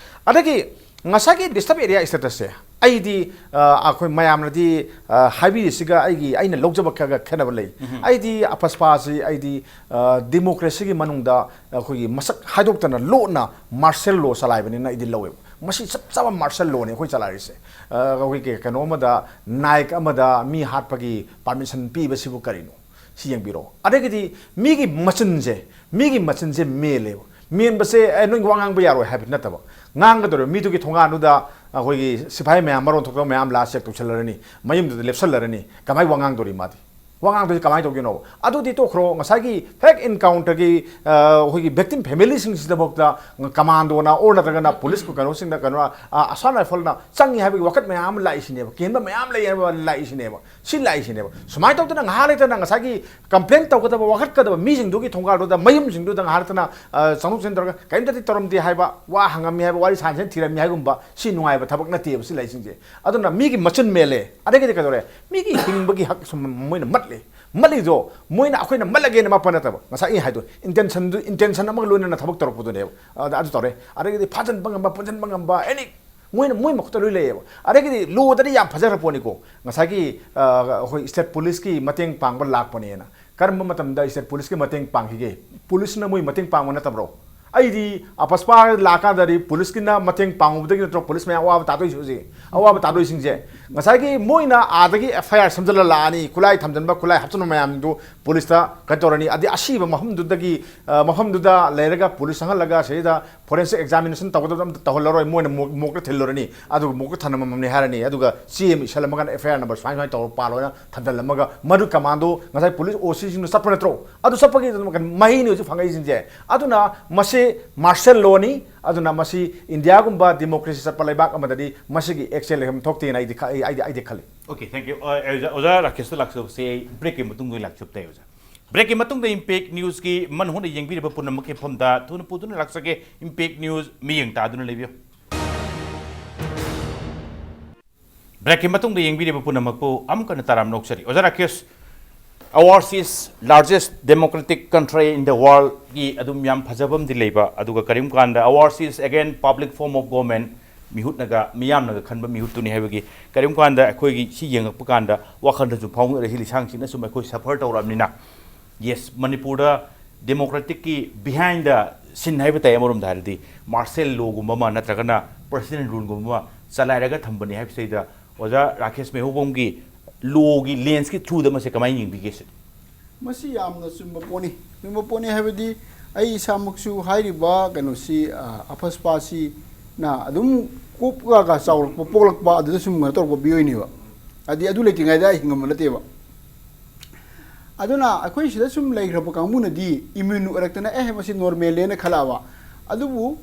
ꯑꯗꯒꯤ ꯉꯁꯥꯏꯒꯤ ꯗꯤꯁꯇꯔꯕ ꯑꯦꯔꯤꯌꯥ ꯁ꯭ꯇꯦꯇꯁꯁꯦ ꯑꯩꯗꯤ, ꯑ, ꯑꯩꯈꯣꯏ ꯃꯌꯥꯝꯅꯗꯤ, ꯑ, ꯍꯥꯏꯕꯤꯔꯤꯁꯤꯒ ꯑꯩꯒꯤ, ꯑꯩꯅ ꯂꯧꯖꯕ ꯈꯔꯒ ꯈꯦꯠꯅꯕ ꯂꯩ꯫ ꯎꯝ꯫ ꯑꯩꯗꯤ ꯑꯄꯁꯄꯥꯁꯤ ꯑꯩꯗꯤ, ꯑ, ꯗꯤꯃꯣꯀ꯭ꯔꯦꯁꯤꯒꯤ ꯃꯅꯨꯡꯗ ꯑꯩꯈꯣꯏꯒꯤ ꯃꯁꯛ ꯍꯥꯏꯗꯣꯛꯇꯅ ꯂꯣꯠꯅ ꯃꯥꯔꯁꯦꯜ ꯂꯣ ꯆꯂꯥꯏꯕꯅꯤꯅ ꯑꯩꯗꯤ ꯂꯧꯋꯦꯕ꯫ ꯃꯁꯤ ꯆꯞ ꯆꯥꯕ ꯃꯥꯔꯁꯦꯜ ꯂꯣꯅꯤ ꯑꯩꯈꯣꯏ ꯆꯂꯥꯏꯔꯤꯁꯦ꯫ ꯑ, ꯑꯩꯈꯣꯏꯒꯤ ꯀꯩꯅꯣ ꯑꯃꯗ, ꯅꯥꯏꯛ ꯑꯃꯗ ꯃꯤ ꯍꯥꯠꯄꯒꯤ ꯄꯥꯔꯃꯤꯁꯟ ꯄꯤꯕꯁꯤꯕꯨ ꯀꯔꯤꯅꯣ? ꯁꯤ ꯌꯦꯡꯕꯤꯔꯣ꯫ ꯑꯗꯒꯤꯗꯤ ꯃꯤꯒꯤ ꯃꯆꯤꯟꯁꯦ, ꯃꯤꯒꯤ ꯃꯆꯤꯟꯁꯦ ꯃꯦꯜꯂꯦꯕ꯫ ꯃꯦꯟꯕꯁꯦ, "ꯑꯦ, ꯅꯣꯏ ꯋꯥ ꯉꯥꯡꯕ ꯌꯥꯔꯣꯏ" ꯍꯥꯏꯕ ꯅꯠꯇꯕ, ꯉꯥꯡꯒꯗꯧꯔꯤꯕ ꯃꯤꯗꯨꯒꯤ ꯊꯣꯡꯒꯥꯟꯗꯨꯗ ꯑꯩꯈꯣꯏꯒꯤ ꯁꯤꯐꯥꯏ ꯃꯌꯥꯝ, ꯃꯔꯣꯟ ꯊꯣꯛꯇꯕ ꯃꯌꯥꯝ ꯂꯥꯛꯑ ꯆꯦꯛ ꯇꯧꯁꯜꯂꯔꯅꯤ, ꯃꯌꯨꯝꯗꯨꯗ ꯂꯦꯞꯁꯜꯂꯔꯅꯤ꯫ ꯀꯃꯥꯏ ꯋꯥ ꯉꯥꯡꯗꯧꯔꯤ ꯃꯥꯗꯤ? ꯋꯥꯉꯥꯡꯗꯨꯗꯤ ꯀꯃꯥꯏꯅ ꯇꯧꯒꯦꯅꯣ? ꯑꯗꯨꯗꯤ ꯇꯣꯛꯈ꯭ꯔꯣ, ꯉꯁꯥꯏꯒꯤ ꯐꯦꯛ ꯏꯟꯀꯥꯎꯟꯇꯔꯒꯤ, ꯑ, ꯑꯩꯈꯣꯏꯒꯤ ꯚꯤꯛꯇꯤꯝ ꯐꯦꯃꯤꯂꯤꯁꯤꯡꯁꯤꯗꯐꯥꯎꯗ ꯀꯃꯥꯟꯗꯣꯅ ꯑꯣꯔ ꯅꯠꯇ꯭ꯔꯒꯅ ꯄꯨꯂꯤꯁ ꯀꯩꯅꯣꯁꯤꯡꯗ ꯀꯩꯅꯣ, ꯑ, ꯑꯁꯥꯝ ꯔꯥꯏꯐꯜꯅ ꯆꯪꯉꯤ ꯍꯥꯏꯕꯒꯤ ꯋꯥꯀꯠ ꯃꯌꯥꯝ ꯑꯃ ꯂꯥꯛꯏꯁꯤꯅꯦꯕ, ꯀꯤꯍꯟꯕ ꯃꯌꯥꯝ ꯂꯩ ꯍꯥꯏꯕ ꯂꯥꯛꯏꯁꯤꯅꯦꯕ꯫ ꯁꯤ ꯂꯥꯛꯏꯁꯤꯅꯦꯕ꯫ ꯁꯨꯃꯥꯏꯅ ꯇꯧꯗꯅ ꯉꯥꯏꯍꯥꯛ ꯂꯩꯇꯅ ꯉꯁꯥꯏꯒꯤ ꯀꯝꯄ꯭ꯂꯦꯟ ꯇꯧꯒꯗꯕ, ꯋꯥꯀꯠꯀꯗꯕ ꯃꯤꯁꯤꯡꯗꯨꯒꯤ ꯊꯣꯡꯒꯥꯜꯗꯨꯗ, ꯃꯌꯨꯝꯁꯤꯡꯗꯨꯗ ꯉꯥꯏꯍꯥꯛ ꯂꯩꯇꯅ, ꯑ, ꯆꯪꯊꯣꯛ ꯆꯪꯁꯤꯟ ꯇꯧꯔꯒ ꯀꯔꯤꯝꯇꯗꯤ ꯇꯧꯔꯝꯗꯦ ꯍꯥꯏꯕ, ꯋꯥ ꯍꯪꯉꯝꯃꯤ ꯍꯥꯏꯕ, ꯋꯥꯔꯤ ꯁꯥꯟꯅꯁꯦꯅ ꯊꯤꯔꯝꯃꯤ ꯍꯥꯏꯒꯨꯝꯕ, ꯁꯤ ꯅꯨꯡꯉꯥꯏꯕ ꯊꯕꯛ ꯅꯠꯇꯦꯕ ꯁꯤ ꯂꯩꯁꯤꯡꯁꯦ꯫ ꯑꯗꯨꯅ ꯃꯤꯒꯤ ꯃꯆꯤꯟ ꯃꯦꯜꯂꯦ, ꯑꯗꯒꯤꯗꯤ ꯀꯩꯗꯧꯔꯦ? ꯃꯤꯒꯤ ꯍꯤꯡꯕꯒꯤ ꯍꯛ ꯁꯨꯝ ꯃꯣꯏꯅ ꯃꯠꯂꯦ꯫ ꯃꯠꯂꯤꯗꯣ ꯃꯣꯏꯅ ꯑꯩꯈꯣꯏꯅ ꯃꯠꯂꯒꯦꯅ ꯃꯠꯄ ꯅꯠꯇꯕ, ꯉꯁꯥꯏ ꯑꯩ ꯍꯥꯏꯗꯣ, ꯏꯟꯇꯦꯟꯁꯟꯗꯨ, ꯏꯟꯇꯦꯟꯁꯟ ꯑꯃꯒ ꯂꯣꯏꯅꯅ ꯊꯕꯛ ꯇꯧꯔꯛꯄꯗꯨꯅꯦꯕ꯫ ꯑꯗ ꯑꯗꯨ ꯇꯧꯔꯦ, ꯑꯗꯒꯤꯗꯤ ꯐꯥꯖꯤꯟꯕ ꯉꯝꯕ, ꯄꯨꯟꯁꯤꯟꯕ ꯉꯝꯕ, ꯑꯦꯅꯤ, ꯃꯣꯏꯅ, ꯃꯣꯏ ꯃꯈꯨꯠꯇ ꯂꯣꯏ ꯂꯩꯌꯦꯕ꯫ ꯑꯗꯒꯤꯗꯤ ꯂꯣꯗꯗꯤ ꯌꯥꯝ ꯐꯖꯈ꯭ꯔ ꯄꯣꯠꯅꯤꯀꯣ, ꯉꯁꯥꯏꯒꯤ, ꯑ, ꯑꯩꯈꯣꯏ ꯁ꯭ꯇꯦꯠ ꯄꯨꯂꯤꯁꯀꯤ ꯃꯇꯦꯡ ꯄꯥꯡꯕ ꯂꯥꯛꯄꯅꯦꯅ꯫ ꯀꯔꯝꯕ ꯃꯇꯝꯗ ꯁ꯭ꯇꯦꯠ ꯄꯨꯂꯤꯁꯀꯤ ꯃꯇꯦꯡ ꯄꯥꯡꯈꯤꯒꯦ? ꯄꯨꯂꯤꯁꯅ ꯃꯣꯏ ꯃꯇꯦꯡ ꯄꯥꯡꯕ ꯅꯠꯇꯕ꯭ꯔꯣ? ꯑꯩꯗꯤ ꯑꯄꯁꯄꯥ ꯂꯥꯛꯀꯥꯟꯗꯗꯤ ꯄꯨꯂꯤꯁꯀꯤꯅ ꯃꯇꯦꯡ ꯄꯥꯡꯉꯨꯕꯗꯒꯤ ꯅꯠꯇ꯭ꯔꯣ ꯄꯨꯂꯤꯁ ꯃꯌꯥꯝ ꯑꯋꯥꯕ ꯇꯥꯗꯣꯏꯁꯦ ꯍꯧꯖꯤꯛ? ꯑꯋꯥꯕ ꯇꯥꯗꯣꯏꯁꯤꯡꯁꯦ ꯉꯁꯥꯏꯒꯤ ꯃꯣꯏꯅ ꯑꯥꯗꯒꯤ ꯑꯦꯐ ꯑꯥꯏ ꯑꯥꯔ ꯁꯦꯝꯖꯤꯜꯂ ꯂꯥꯛꯑꯅꯤ, ꯈꯨꯠꯂꯥꯏ ꯊꯝꯖꯤꯟꯕ, ꯈꯨꯠꯂꯥꯏ ꯍꯥꯞꯆꯤꯟꯕ ꯃꯌꯥꯝꯗꯨ ꯄꯨꯂꯤꯁꯇ ꯀꯩꯅꯣ ꯇꯧꯔꯅꯤ꯫ ꯑꯗꯩ ꯑꯁꯤꯕ ꯃꯐꯝꯗꯨꯗꯒꯤ, ꯑ, ꯃꯐꯝꯗꯨꯗ ꯂꯩꯔꯒ ꯄꯨꯂꯤꯁ ꯆꯪꯍꯜꯂꯒ ꯁꯤꯗ ꯐꯣꯔꯦꯟꯁꯤꯛ ꯑꯦꯛꯖꯥꯃꯤꯅꯦꯁꯟ ꯇꯧꯒꯗꯕꯗꯣ ꯑꯝꯇ ꯇꯧꯍꯜꯂꯔꯣꯏ, ꯃꯣꯏꯅ ꯃꯣꯛ, ꯃꯣꯛꯇ ꯊꯤꯜꯂꯨꯔꯅꯤ, ꯑꯗꯨꯒ ꯃꯣꯛꯇ ꯊꯝꯂꯝꯃꯕꯅꯤ ꯍꯥꯏꯔꯅꯤ, ꯑꯗꯨꯒ ꯆꯦ ꯑꯃ ꯏꯁꯜꯂꯝꯃꯒ ꯑꯦꯐ ꯑꯥꯏ ꯑꯥꯔ ꯅꯝꯕꯔ ꯁꯨꯃꯥꯏ ꯁꯨꯃꯥꯏꯅ ꯇꯧꯔ ꯄꯥꯜꯂꯣꯅ ꯊꯝꯖꯤꯜꯂꯝꯃꯒ, ꯃꯗꯨ ꯀꯃꯥꯟꯗꯣ ꯉꯁꯥꯏ ꯄꯨꯂꯤꯁ ꯑꯣ ꯁꯤꯁꯤꯡꯗꯣ ꯆꯠꯄ ꯅꯠꯇ꯭ꯔꯣ? ꯑꯗꯨ ꯆꯠꯄꯒꯤ ꯑꯗꯨꯝ ꯀꯩꯅꯣ ꯃꯍꯩꯅꯤ ꯍꯧꯖꯤꯛ ꯐꯪꯉꯛꯏꯁꯤꯡꯁꯦ꯫ ꯑꯗꯨꯅ ꯃꯁꯤ ꯃꯥꯔꯁꯦꯜ ꯂꯣꯅꯤ꯫ ꯑꯗꯨꯅ ꯃꯁꯤ ꯏꯟꯗꯤꯌꯥꯒꯨꯝꯕ ꯗꯤꯃꯣꯀ꯭ꯔꯦꯁꯤ ꯆꯠꯄ ꯂꯩꯕꯥꯛ ꯑꯃꯗꯗꯤ ꯃꯁꯤꯒꯤ ꯑꯦꯛꯁꯦꯜ ꯂꯩꯐꯝ ꯊꯣꯛꯇꯦꯅ ꯑꯩꯗꯤ ꯈ-, ꯑꯩ, ꯑꯩꯗꯤ, ꯑꯩꯗꯤ ꯈꯜꯂꯤ꯫ Okay, thank you. ꯑ, ꯑꯣꯖꯥ, ꯑꯣꯖꯥ ꯔꯥꯀꯦꯁꯇ ꯂꯥꯛꯆꯕꯁꯦ ꯑꯩ ꯕ꯭ꯔꯦꯛꯀꯤ ꯃꯇꯨꯡꯗ ꯑꯣꯏꯅ ꯂꯥꯛꯆꯕ ꯇꯥꯏ, ꯑꯣꯖꯥ꯫ ꯕ꯭ꯔꯦꯛꯀꯤ ꯃꯇꯨꯡꯗ ꯏꯝꯄꯦꯛ ꯅ꯭ꯌꯨꯁꯀꯤ ꯃꯟ ꯍꯣꯠꯅ ꯌꯦꯡꯕꯤꯔꯤꯕ ꯄꯨꯝꯅꯃꯛꯀꯤ ꯃꯐꯝꯗ ꯊꯨꯅ ꯄꯨꯗꯨꯅ ꯂꯥꯛꯆꯒꯦ꯫ ꯏꯝꯄꯦꯛ ꯅ꯭ꯌꯨꯁ ꯃꯤꯠꯌꯦꯡ ꯇꯥꯗꯨꯅ ꯂꯩꯕꯤꯌꯨ꯫ ꯕ꯭ꯔꯦꯛꯀꯤ ꯃꯇꯨꯡꯗ ꯌꯦꯡꯕꯤꯔꯤꯕ ꯄꯨꯝꯅꯃꯛꯄꯨ ꯑꯃꯨꯛ ꯍꯟꯅ ꯇꯔꯥꯝꯅ ꯑꯣꯛꯆꯔꯤ꯫ ꯑꯣꯖꯥ Rakesh, Overseas largest democratic country in the worldꯒꯤ ꯑꯗꯨꯝ ꯌꯥꯝ ꯐꯖꯕ ꯑꯃꯗꯤ ꯂꯩꯕ, ꯑꯗꯨꯒ ꯀꯔꯤꯒꯨꯝꯕ ꯀꯥꯟꯗ overseas again public form of government, ꯃꯤꯍꯨꯠꯅꯒ, ꯃꯤꯌꯥꯝꯅꯒ ꯈꯟꯕ ꯃꯤꯍꯨꯠꯇꯨꯅꯤ ꯍꯥꯏꯕꯒꯤ ꯀꯔꯤꯒꯨꯝꯕ ꯀꯥꯟꯗ ꯑꯩꯈꯣꯏꯒꯤ ꯁꯤ ꯌꯦꯡꯉꯛꯄ ꯀꯥꯟꯗ ꯋꯥꯈꯜꯗꯁꯨ ꯐꯥꯎꯅꯔꯦ꯫ ꯁꯤ ꯂꯤꯁꯥꯡꯁꯤꯠꯅ ꯁꯨꯝ ꯑꯩꯈꯣꯏ suffer ꯇꯧꯔꯛꯑꯕꯅꯤꯅ꯫ Yes, ꯃꯅꯤꯄꯨꯔꯗ democraticꯀꯤ behind the scene ꯍꯥꯏꯕ ꯇꯥꯏ, ꯑꯃꯔꯣꯝꯗ ꯍꯥꯏꯔꯗꯤ martial lawꯒꯨꯝꯕ ꯑꯃ ꯅꯠꯇ꯭ꯔꯒꯅ president ruleꯒꯨꯝꯕ ꯑꯃ ꯆꯂꯥꯏꯔꯒ ꯊꯝꯕꯅꯤ ꯍꯥꯏꯕꯁꯤꯗ ꯑꯣꯖꯥ ꯔꯥꯀꯦꯁ ꯃꯩꯍꯧꯕꯝꯒꯤ lawꯒꯤ lensꯀꯤ throughꯗ ꯃꯁꯦ ꯀꯃꯥꯏꯅ ꯌꯦꯡꯕꯤꯒꯦ ꯁꯤꯅꯤ? ꯃꯁꯤ ꯌꯥꯝꯅ ꯆꯨꯝꯕ ꯄꯣꯠꯅꯤ꯫ ꯆꯨꯝꯕ ꯄꯣꯠꯅꯤ ꯍꯥꯏꯕꯗꯤ ꯑꯩ ꯏꯁꯥꯃꯛꯁꯨ ꯍꯥꯏꯔꯤꯕ ꯀꯩꯅꯣꯁꯤ, ꯑ, ꯑꯐꯁꯄꯥꯁꯤꯅ ꯑꯗꯨꯝ ꯀꯣꯛꯂꯒ ꯆꯥꯎꯔꯛꯄ, ꯄꯣꯛꯂꯛꯄ, ꯑꯗꯨꯗ ꯁꯨꯝ ꯀꯩꯅꯣ ꯇꯧꯔꯛꯄ ꯃꯤꯑꯣꯏꯅꯦꯕ꯫ ꯍꯥꯏꯗꯤ ꯑꯗꯨ ꯂꯩꯇ꯭ꯔꯤꯉꯩꯗ ꯑꯩ ꯍꯤꯡꯉꯝꯕ ꯅꯠꯇꯦꯕ꯫ ꯑꯗꯨꯅ ꯑꯩꯈꯣꯏ ꯁꯤꯗ ꯁꯨꯝ ꯂꯩꯈ꯭ꯔꯕ ꯀꯥꯡꯕꯨꯅꯗꯤ ꯏꯃ꯭ꯌꯨꯟ ꯑꯣꯏꯔꯛꯇꯅ, "ꯑꯦ, ꯃꯁꯤ ꯅꯣꯔꯃꯦꯜꯅꯦꯅ" ꯈꯜꯂꯛꯑꯕ꯫ ꯑꯗꯨꯕꯨ,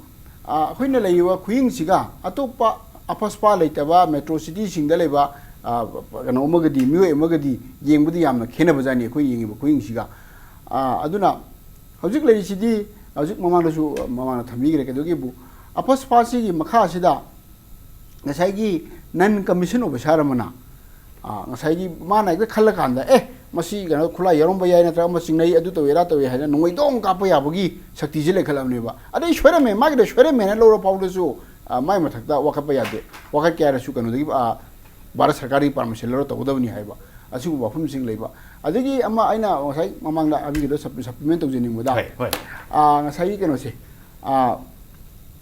ꯑ, ꯑꯩꯈꯣꯏꯅ ꯂꯩꯔꯤꯕ ꯈꯨꯍꯤꯡꯁꯤꯒ ꯑꯇꯣꯞꯄ ꯑꯐꯁꯄꯥ ꯂꯩꯇꯕ ꯃꯦꯇ꯭ꯔꯣ ꯁꯤꯇꯤꯁꯤꯡꯗ ꯂꯩꯕ, ꯑ, ꯀꯩꯅꯣ ꯑꯃꯒꯗꯤ, ꯃꯤꯑꯣꯏ ꯑꯃꯒꯗꯤ ꯌꯦꯡꯕꯗꯤ ꯌꯥꯝꯅ ꯈꯦꯠꯅꯕꯖꯥꯠꯅꯤ ꯑꯩꯈꯣꯏ ꯌꯦꯡꯉꯤꯕ ꯈꯨꯍꯤꯡꯁꯤꯒ꯫ ꯑ, ꯑꯗꯨꯅ ꯍꯧꯖꯤꯛ ꯂꯩꯔꯤꯁꯤꯗꯤ, ꯍꯧꯖꯤꯛ ꯃꯃꯥꯡꯗꯁꯨ ꯃꯃꯥꯡꯗ ꯊꯝꯕꯤꯈ꯭ꯔꯦ, ꯀꯩꯗꯧꯒꯦꯕꯨ, ꯑꯐꯁꯄꯥꯁꯤꯒꯤ ꯃꯈꯥꯁꯤꯗ ꯉꯁꯥꯏꯒꯤ ꯅꯟ ꯀꯃꯤꯁꯟ ꯑꯣꯐꯤꯁꯥꯔ ꯑꯃꯅ, ꯑ, ꯉꯁꯥꯏꯒꯤ ꯃꯥꯅ ꯍꯦꯛꯇ ꯈꯜꯂꯀꯥꯟꯗ, "ꯑꯦ, ꯃꯁꯤ ꯀꯩꯅꯣ ꯈꯨꯠꯂꯥꯏ ꯌꯥꯎꯔꯝꯕ ꯌꯥꯏ, ꯅꯠꯇ꯭ꯔꯒ ꯑꯃ ꯆꯤꯡꯅꯩ, ꯑꯗꯨ ꯇꯧꯋꯦ, ꯑꯗꯥ ꯇꯧꯋꯦ" ꯍꯥꯏꯅ ꯅꯣꯡꯃꯩꯗꯣꯡ ꯀꯥꯞꯄ ꯌꯥꯕꯒꯤ ꯁꯛꯇꯤꯁꯦ ꯂꯩꯈꯠꯂꯕꯅꯦꯕ꯫ ꯑꯗꯩ ꯁꯣꯏꯔꯝꯃꯦ, ꯃꯥꯒꯤꯗ ꯁꯣꯏꯔꯝꯃꯦꯅ ꯂꯧꯔ ꯐꯥꯎꯗꯁꯨ, ꯑ, ꯃꯥꯏ ꯃꯊꯛꯇ ꯋꯥꯀꯠꯄ ꯌꯥꯗꯦ꯫ ꯋꯥꯀꯠꯀꯦ ꯍꯥꯏꯔꯁꯨ ꯀꯩꯅꯣꯗꯒꯤ, ꯑ, ꯚꯥꯔꯠ ꯁꯔꯀꯥꯔꯒꯤ ꯄꯥꯔꯃꯤꯁꯟ ꯂꯧꯔ ꯇꯧꯒꯗꯕꯅꯤ ꯍꯥꯏꯕ, ꯑꯁꯤꯒꯨꯝꯕ ꯋꯥꯐꯝꯁꯤꯡ ꯂꯩꯕ꯫ ꯑꯗꯒꯤ ꯑꯃ ꯑꯩꯅ ꯉꯁꯥꯏ ꯃꯃꯥꯡꯗ ꯍꯥꯏꯕꯤꯒꯗꯕ ꯁꯞ-, ꯁꯞꯄ꯭ꯂꯤꯃꯦꯟ ꯇꯧꯖꯅꯤꯡꯕꯗ, ꯍꯣꯏ, ꯍꯣꯏ꯫ ꯑ, ꯉꯁꯥꯏꯒꯤ ꯀꯩꯅꯣꯁꯦ, ꯑ,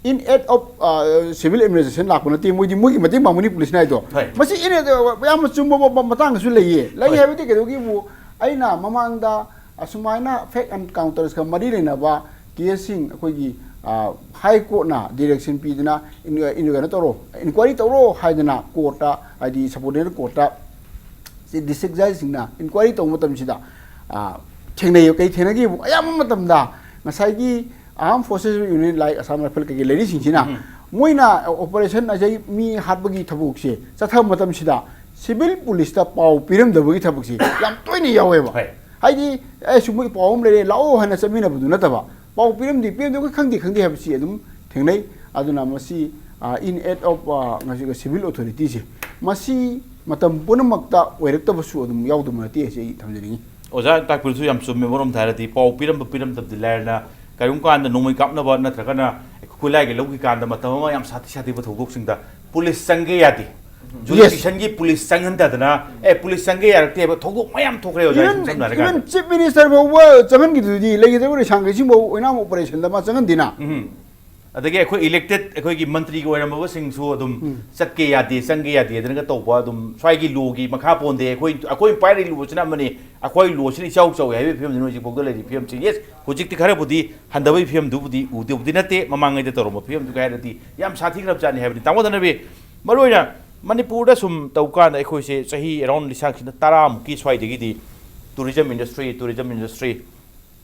in aid of, ꯑ, civil administration ꯂꯥꯛꯄ ꯅꯠꯇꯦ, ꯃꯣꯏꯗꯤ ꯃꯣꯏꯒꯤ ꯃꯇꯦꯡ ꯄꯥꯡꯕꯅꯤ ꯄꯨꯂꯤꯁꯅ ꯍꯥꯏꯗꯣ꯫ ꯍꯣꯏ꯫ ꯃꯁꯤ in aid, ꯑ, ꯌꯥꯝꯅ ꯆꯨꯝꯕ ꯃ-, ꯃ-, ꯃꯇꯥꯡꯗꯁꯨ ꯂꯩꯌꯦ꯫ ꯂꯩ ꯍꯣꯏ꯫ ꯍꯥꯏꯕꯗꯤ ꯀꯩꯗꯧꯒꯦꯕꯨ, ꯑꯩꯅ ꯃꯃꯥꯡꯗ ꯑꯁꯨꯃꯥꯏꯅ ꯐꯦꯛ ꯑꯦꯟꯀꯥꯎꯟꯇꯔꯁꯀ ꯃꯔꯤ ꯂꯩꯅꯕ ꯀꯦꯁꯁꯤꯡ ꯑꯩꯈꯣꯏꯒꯤ, ꯑ, ꯍꯥꯏ ꯀꯣꯔꯠꯅ ꯗꯤꯔꯦꯛꯁꯟ ꯄꯤꯗꯅ, ꯏꯟ-, ꯏꯟ-, ꯀꯩꯅꯣ ꯇꯧꯔꯣ, ꯏꯟꯀ꯭ꯋꯥꯏꯔꯤ ꯇꯧꯔꯣ ꯍꯥꯏꯗꯅ ꯀꯣꯔꯠꯇ, ꯍꯥꯏꯗꯤ ꯁꯕꯑꯣꯔꯗꯤꯅꯦꯠ ꯀꯣꯔꯠꯇ ꯁꯤ ꯗꯤꯁꯇ꯭ꯔꯤꯛ ꯖꯖꯁꯤꯡꯅ ꯏꯟꯀ꯭ꯋꯥꯏꯔꯤ ꯇꯧꯕ ꯃꯇꯝꯁꯤꯗ, ꯑ, ꯊꯦꯡꯅꯩ꯫ ꯀꯩ ꯊꯦꯡꯅꯒꯦꯕꯨ, ꯑꯌꯥꯝꯕ ꯃꯇꯝꯗ ꯉꯁꯥꯏꯒꯤ Armed Forces Union, like Assam Rifle ꯀꯩꯀꯩ ꯂꯩꯔꯤꯁꯤꯡꯁꯤꯅ, ꯎꯝ꯫ ꯃꯣꯏꯅ ꯑꯣꯄꯔꯦꯁꯟ ꯑꯁꯤ ꯃꯤ ꯍꯥꯠꯄꯒꯤ ꯊꯕꯛꯁꯦ ꯆꯠꯊꯕ ꯃꯇꯝꯁꯤꯗ ꯁꯤꯚꯤꯜ ꯄꯨꯂꯤꯁꯇ ꯄꯥꯎ ꯄꯤꯔꯝꯗꯕꯒꯤ ꯊꯕꯛꯁꯦ ꯌꯥꯝ ꯇꯣꯏꯅ ꯌꯥꯎꯋꯦꯕ꯫ ꯍꯣꯏ꯫ ꯍꯥꯏꯗꯤ, "ꯑꯦ, ꯁꯨꯝꯕꯒꯤ ꯄꯥꯎ ꯑꯃ ꯂꯩꯔꯦ, ꯂꯥꯛꯑꯣ" ꯍꯥꯏꯅ ꯆꯠꯃꯤꯟꯅꯕꯗꯨ ꯅꯠꯇꯕ, ꯄꯥꯎ ꯄꯤꯔꯝꯗꯦ, ꯄꯤꯔꯝꯗꯦ, ꯑꯩꯈꯣꯏ ꯈꯪꯗꯦ, ꯈꯪꯗꯦ ꯍꯥꯏꯕꯁꯤ ꯑꯗꯨꯝ ꯊꯦꯡꯅꯩ꯫ ꯑꯗꯨꯅ ꯃꯁꯤ, ꯑ, in aid of, ꯑ, ꯉꯁꯤꯒ civil authorityꯁꯦ, ꯃꯁꯤ ꯃꯇꯝ ꯄꯨꯝꯅꯃꯛꯇ ꯑꯣꯏꯔꯛꯇꯕꯁꯨ ꯑꯗꯨꯝ ꯌꯥꯎꯗꯕ ꯅꯠꯇꯦ ꯍꯥꯏꯁꯦ ꯑꯩ ꯊꯝꯖꯅꯤꯡꯉꯤ꯫ ꯑꯣꯖꯥ ꯇꯥꯛꯄꯤꯔꯤꯁꯨ ꯌꯥꯝ ꯆꯨꯝꯃꯦ꯫ ꯑꯃꯔꯣꯝꯗ ꯍꯥꯏꯔꯗꯤ ꯄꯥꯎ ꯄꯤꯔꯝꯕ ꯄꯤꯔꯝꯗꯕꯗꯤ ꯂꯥꯏꯔꯅ, ꯀꯔꯤꯒꯨꯝꯕ ꯀꯥꯟꯗ ꯅꯣꯡꯃꯩ ꯀꯥꯞꯅꯕ ꯅꯠꯇ꯭ꯔꯒꯅ ꯈꯨꯠꯂꯥꯏꯒ ꯂꯧꯈꯤ ꯀꯥꯟꯗ ꯃꯇꯝ ꯑꯃ ꯌꯥꯝ ꯁꯥꯊꯤ ꯁꯥꯊꯤꯕ ꯊꯧꯗꯣꯛꯁꯤꯡꯗ ꯄꯨꯂꯤꯁ ꯆꯪꯒꯦ ꯌꯥꯗꯦ꯫ Yes. Jurisdictionꯒꯤ ꯄꯨꯂꯤꯁ ꯆꯪꯍꯟꯗꯗꯅ, "ꯑꯦ, ꯄꯨꯂꯤꯁ ꯆꯪꯒꯦ ꯌꯥꯔꯛꯇꯦ" ꯍꯥꯏꯕ ꯊꯧꯗꯣꯛ ꯃꯌꯥꯝ ꯊꯣꯛꯈ꯭ꯔꯦ, ꯑꯣꯖꯥ꯫ Even, ꯏꯁꯝ ꯁꯝꯅ ꯍꯥꯏꯔꯀꯥꯟꯗ꯫ Even Chief Minister ꯐꯥꯎꯕ ꯆꯪꯍꯟꯈꯤꯗꯨꯗꯤ, ꯂꯩꯈꯤꯗꯕ ꯔꯤꯁꯥꯡ ꯀꯩꯁꯤꯡ ꯐꯥꯎ ꯑꯣꯏꯅꯥꯝ ꯑꯣꯄꯔꯦꯁꯟꯗ ꯃꯥ ꯆꯪꯍꯟꯗꯦꯅ꯫ ꯎꯝ꯫ ꯑꯗꯒꯤ ꯑꯩꯈꯣꯏ elected, ꯑꯩꯈꯣꯏꯒꯤ ꯃꯟꯇ꯭ꯔꯤꯒ ꯑꯣꯏꯔꯝꯃꯕꯁꯤꯡꯁꯨ ꯑꯗꯨꯝ ꯎꯝ꯫ ꯆꯠꯀꯦ ꯌꯥꯗꯦ, ꯆꯪꯒꯦ ꯌꯥꯗꯦ ꯑꯗꯨꯅꯒ ꯇꯧꯕ, ꯑꯗꯨꯝ ꯁ꯭ꯋꯥꯏꯒꯤ lawꯒꯤ ꯃꯈꯥ ꯄꯣꯟꯗꯦ꯫ ꯑꯩꯈꯣꯏ, ꯑꯩꯈꯣꯏ ꯄꯥꯏꯔꯤ lawꯁꯤꯅ ꯑꯃꯅꯤ, ꯑꯩꯈꯣꯏ lawꯁꯤꯅ ꯏꯆꯥꯎ ꯆꯥꯎꯏ ꯍꯥꯏꯕꯒꯤ ꯐꯤꯕꯝꯁꯤꯅ ꯍꯧꯖꯤꯛꯐꯥꯎꯗ ꯂꯩꯔꯤ ꯐꯤꯕꯝꯁꯤ꯫ Yes, ꯍꯧꯖꯤꯛꯇꯤ ꯈꯔꯕꯨꯗꯤ ꯍꯟꯊꯕꯒꯤ ꯐꯤꯕꯝꯗꯨꯕꯨꯗꯤ ꯎꯗꯦ, ꯎꯗꯤ ꯅꯠꯇꯦ, ꯃꯃꯥꯡꯉꯩꯗ ꯇꯧꯔꯝꯕ ꯐꯤꯕꯝꯗꯨꯒ ꯍꯥꯏꯔꯗꯤ ꯌꯥꯝ ꯁꯥꯊꯤꯈ꯭ꯔꯕꯖꯥꯠꯅꯤ ꯍꯥꯏꯕꯅꯤ꯫ ꯇꯥꯃꯣ ꯙꯅꯕꯤꯔ, ꯃꯔꯨꯑꯣꯏꯅ ꯃꯅꯤꯄꯨꯔꯗ ꯁꯨꯝ ꯇꯧ ꯀꯥꯟꯗ ꯑꯩꯈꯣꯏꯁꯦ ꯆꯍꯤ around ꯂꯤꯁꯥꯡꯁꯤꯠꯅ ꯇꯔꯥꯃꯨꯛꯀꯤ ꯁ꯭ꯋꯥꯏꯗꯒꯤꯗꯤ Tourism industry, tourism industry,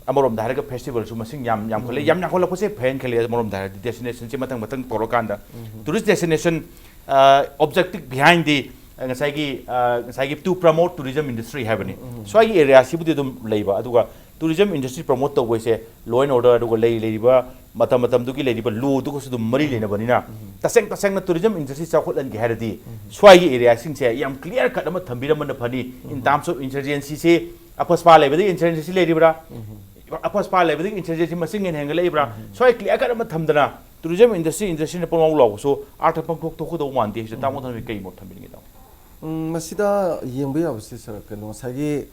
ꯑꯃꯔꯣꯝꯗ ꯍꯥꯏꯔꯒ festivalꯁꯨ ꯃꯁꯤꯡ ꯌꯥꯝ ꯌꯥꯝꯈꯠꯂꯦ꯫ ꯌꯥꯝ ꯌꯥꯝꯈꯠꯂꯛꯄꯁꯦ ꯐꯩꯌꯦꯅ ꯈꯜꯂꯦ꯫ ꯑꯃꯔꯣꯝꯗ ꯍꯥꯏꯔꯗꯤ destinationꯁꯦ ꯃꯊꯪ ꯃꯊꯪ ꯇꯧꯔꯀꯥꯟꯗ tourist destination, objective behind the, ꯉꯁꯥꯏꯒꯤ ꯉꯁꯥꯏꯒꯤ to promote tourism industry ꯍꯥꯏꯕꯅꯤ꯫ ꯁ꯭ꯋꯥꯏꯒꯤ areaꯁꯤꯕꯨꯗꯤ ꯑꯗꯨꯝ ꯂꯩꯕ, ꯑꯗꯨꯒ tourism industry promote ꯇꯧꯕꯩꯁꯦ law and order, ꯑꯗꯨꯒ ꯂꯩ ꯂꯩꯔꯤꯕ ꯃꯇꯝ ꯃꯇꯝꯗꯨꯒꯤ ꯂꯩꯔꯤꯕ lawꯗꯨꯒꯁꯨ ꯑꯗꯨꯝ ꯃꯔꯤ ꯂꯩꯅꯕꯅꯤꯅ, ꯇꯁꯦꯡ ꯇꯁꯦꯡꯅ tourism industry ꯆꯥꯎꯈꯠꯍꯟꯒꯦ ꯍꯥꯏꯔꯗꯤ ꯁ꯭ꯋꯥꯏꯒꯤ areaꯁꯤꯡꯁꯦ ꯌꯥꯝ clear cut ꯑꯃ ꯊꯝꯕꯤꯔꯝꯕꯅ ꯐꯅꯤ꯫ In terms of insurgencyꯁꯦ, ꯑꯄꯁꯄꯥ ꯂꯩꯕꯗꯒꯤ insurgency ꯂꯩꯔꯤꯕ꯭ꯔꯥ? ꯑꯄꯁꯄꯥ ꯂꯩꯕꯗꯒꯤ insurgency ꯃꯁꯤꯡ ꯍꯦꯟꯅ ꯍꯦꯟꯒꯠꯂꯛꯏꯕ꯭ꯔꯥ? ꯁ꯭ꯋꯥꯏ clear cut ꯑꯃ ꯊꯝꯗꯅ tourism industry, industryꯅ ꯄꯪꯂꯥꯎ ꯂꯥꯎꯕꯁꯨ ꯑꯥꯔꯊ ꯄꯪꯊꯣꯛ ꯊꯣꯛꯀꯗꯧꯕ ꯃꯥꯟꯗꯦ꯫ ꯁꯤꯗ ꯇꯥꯃꯣ ꯊꯝꯕꯤ ꯀꯩ ꯃꯣꯠ ꯊꯝꯕꯤꯅꯤꯡꯉꯤ, ꯇꯥꯃꯣ? ꯎꯝ, ꯃꯁꯤꯗ ꯌꯦꯡꯕ ꯌꯥꯕꯁꯦ, ꯁꯥꯔ, ꯀꯩꯅꯣ, ꯉꯁꯥꯏꯒꯤ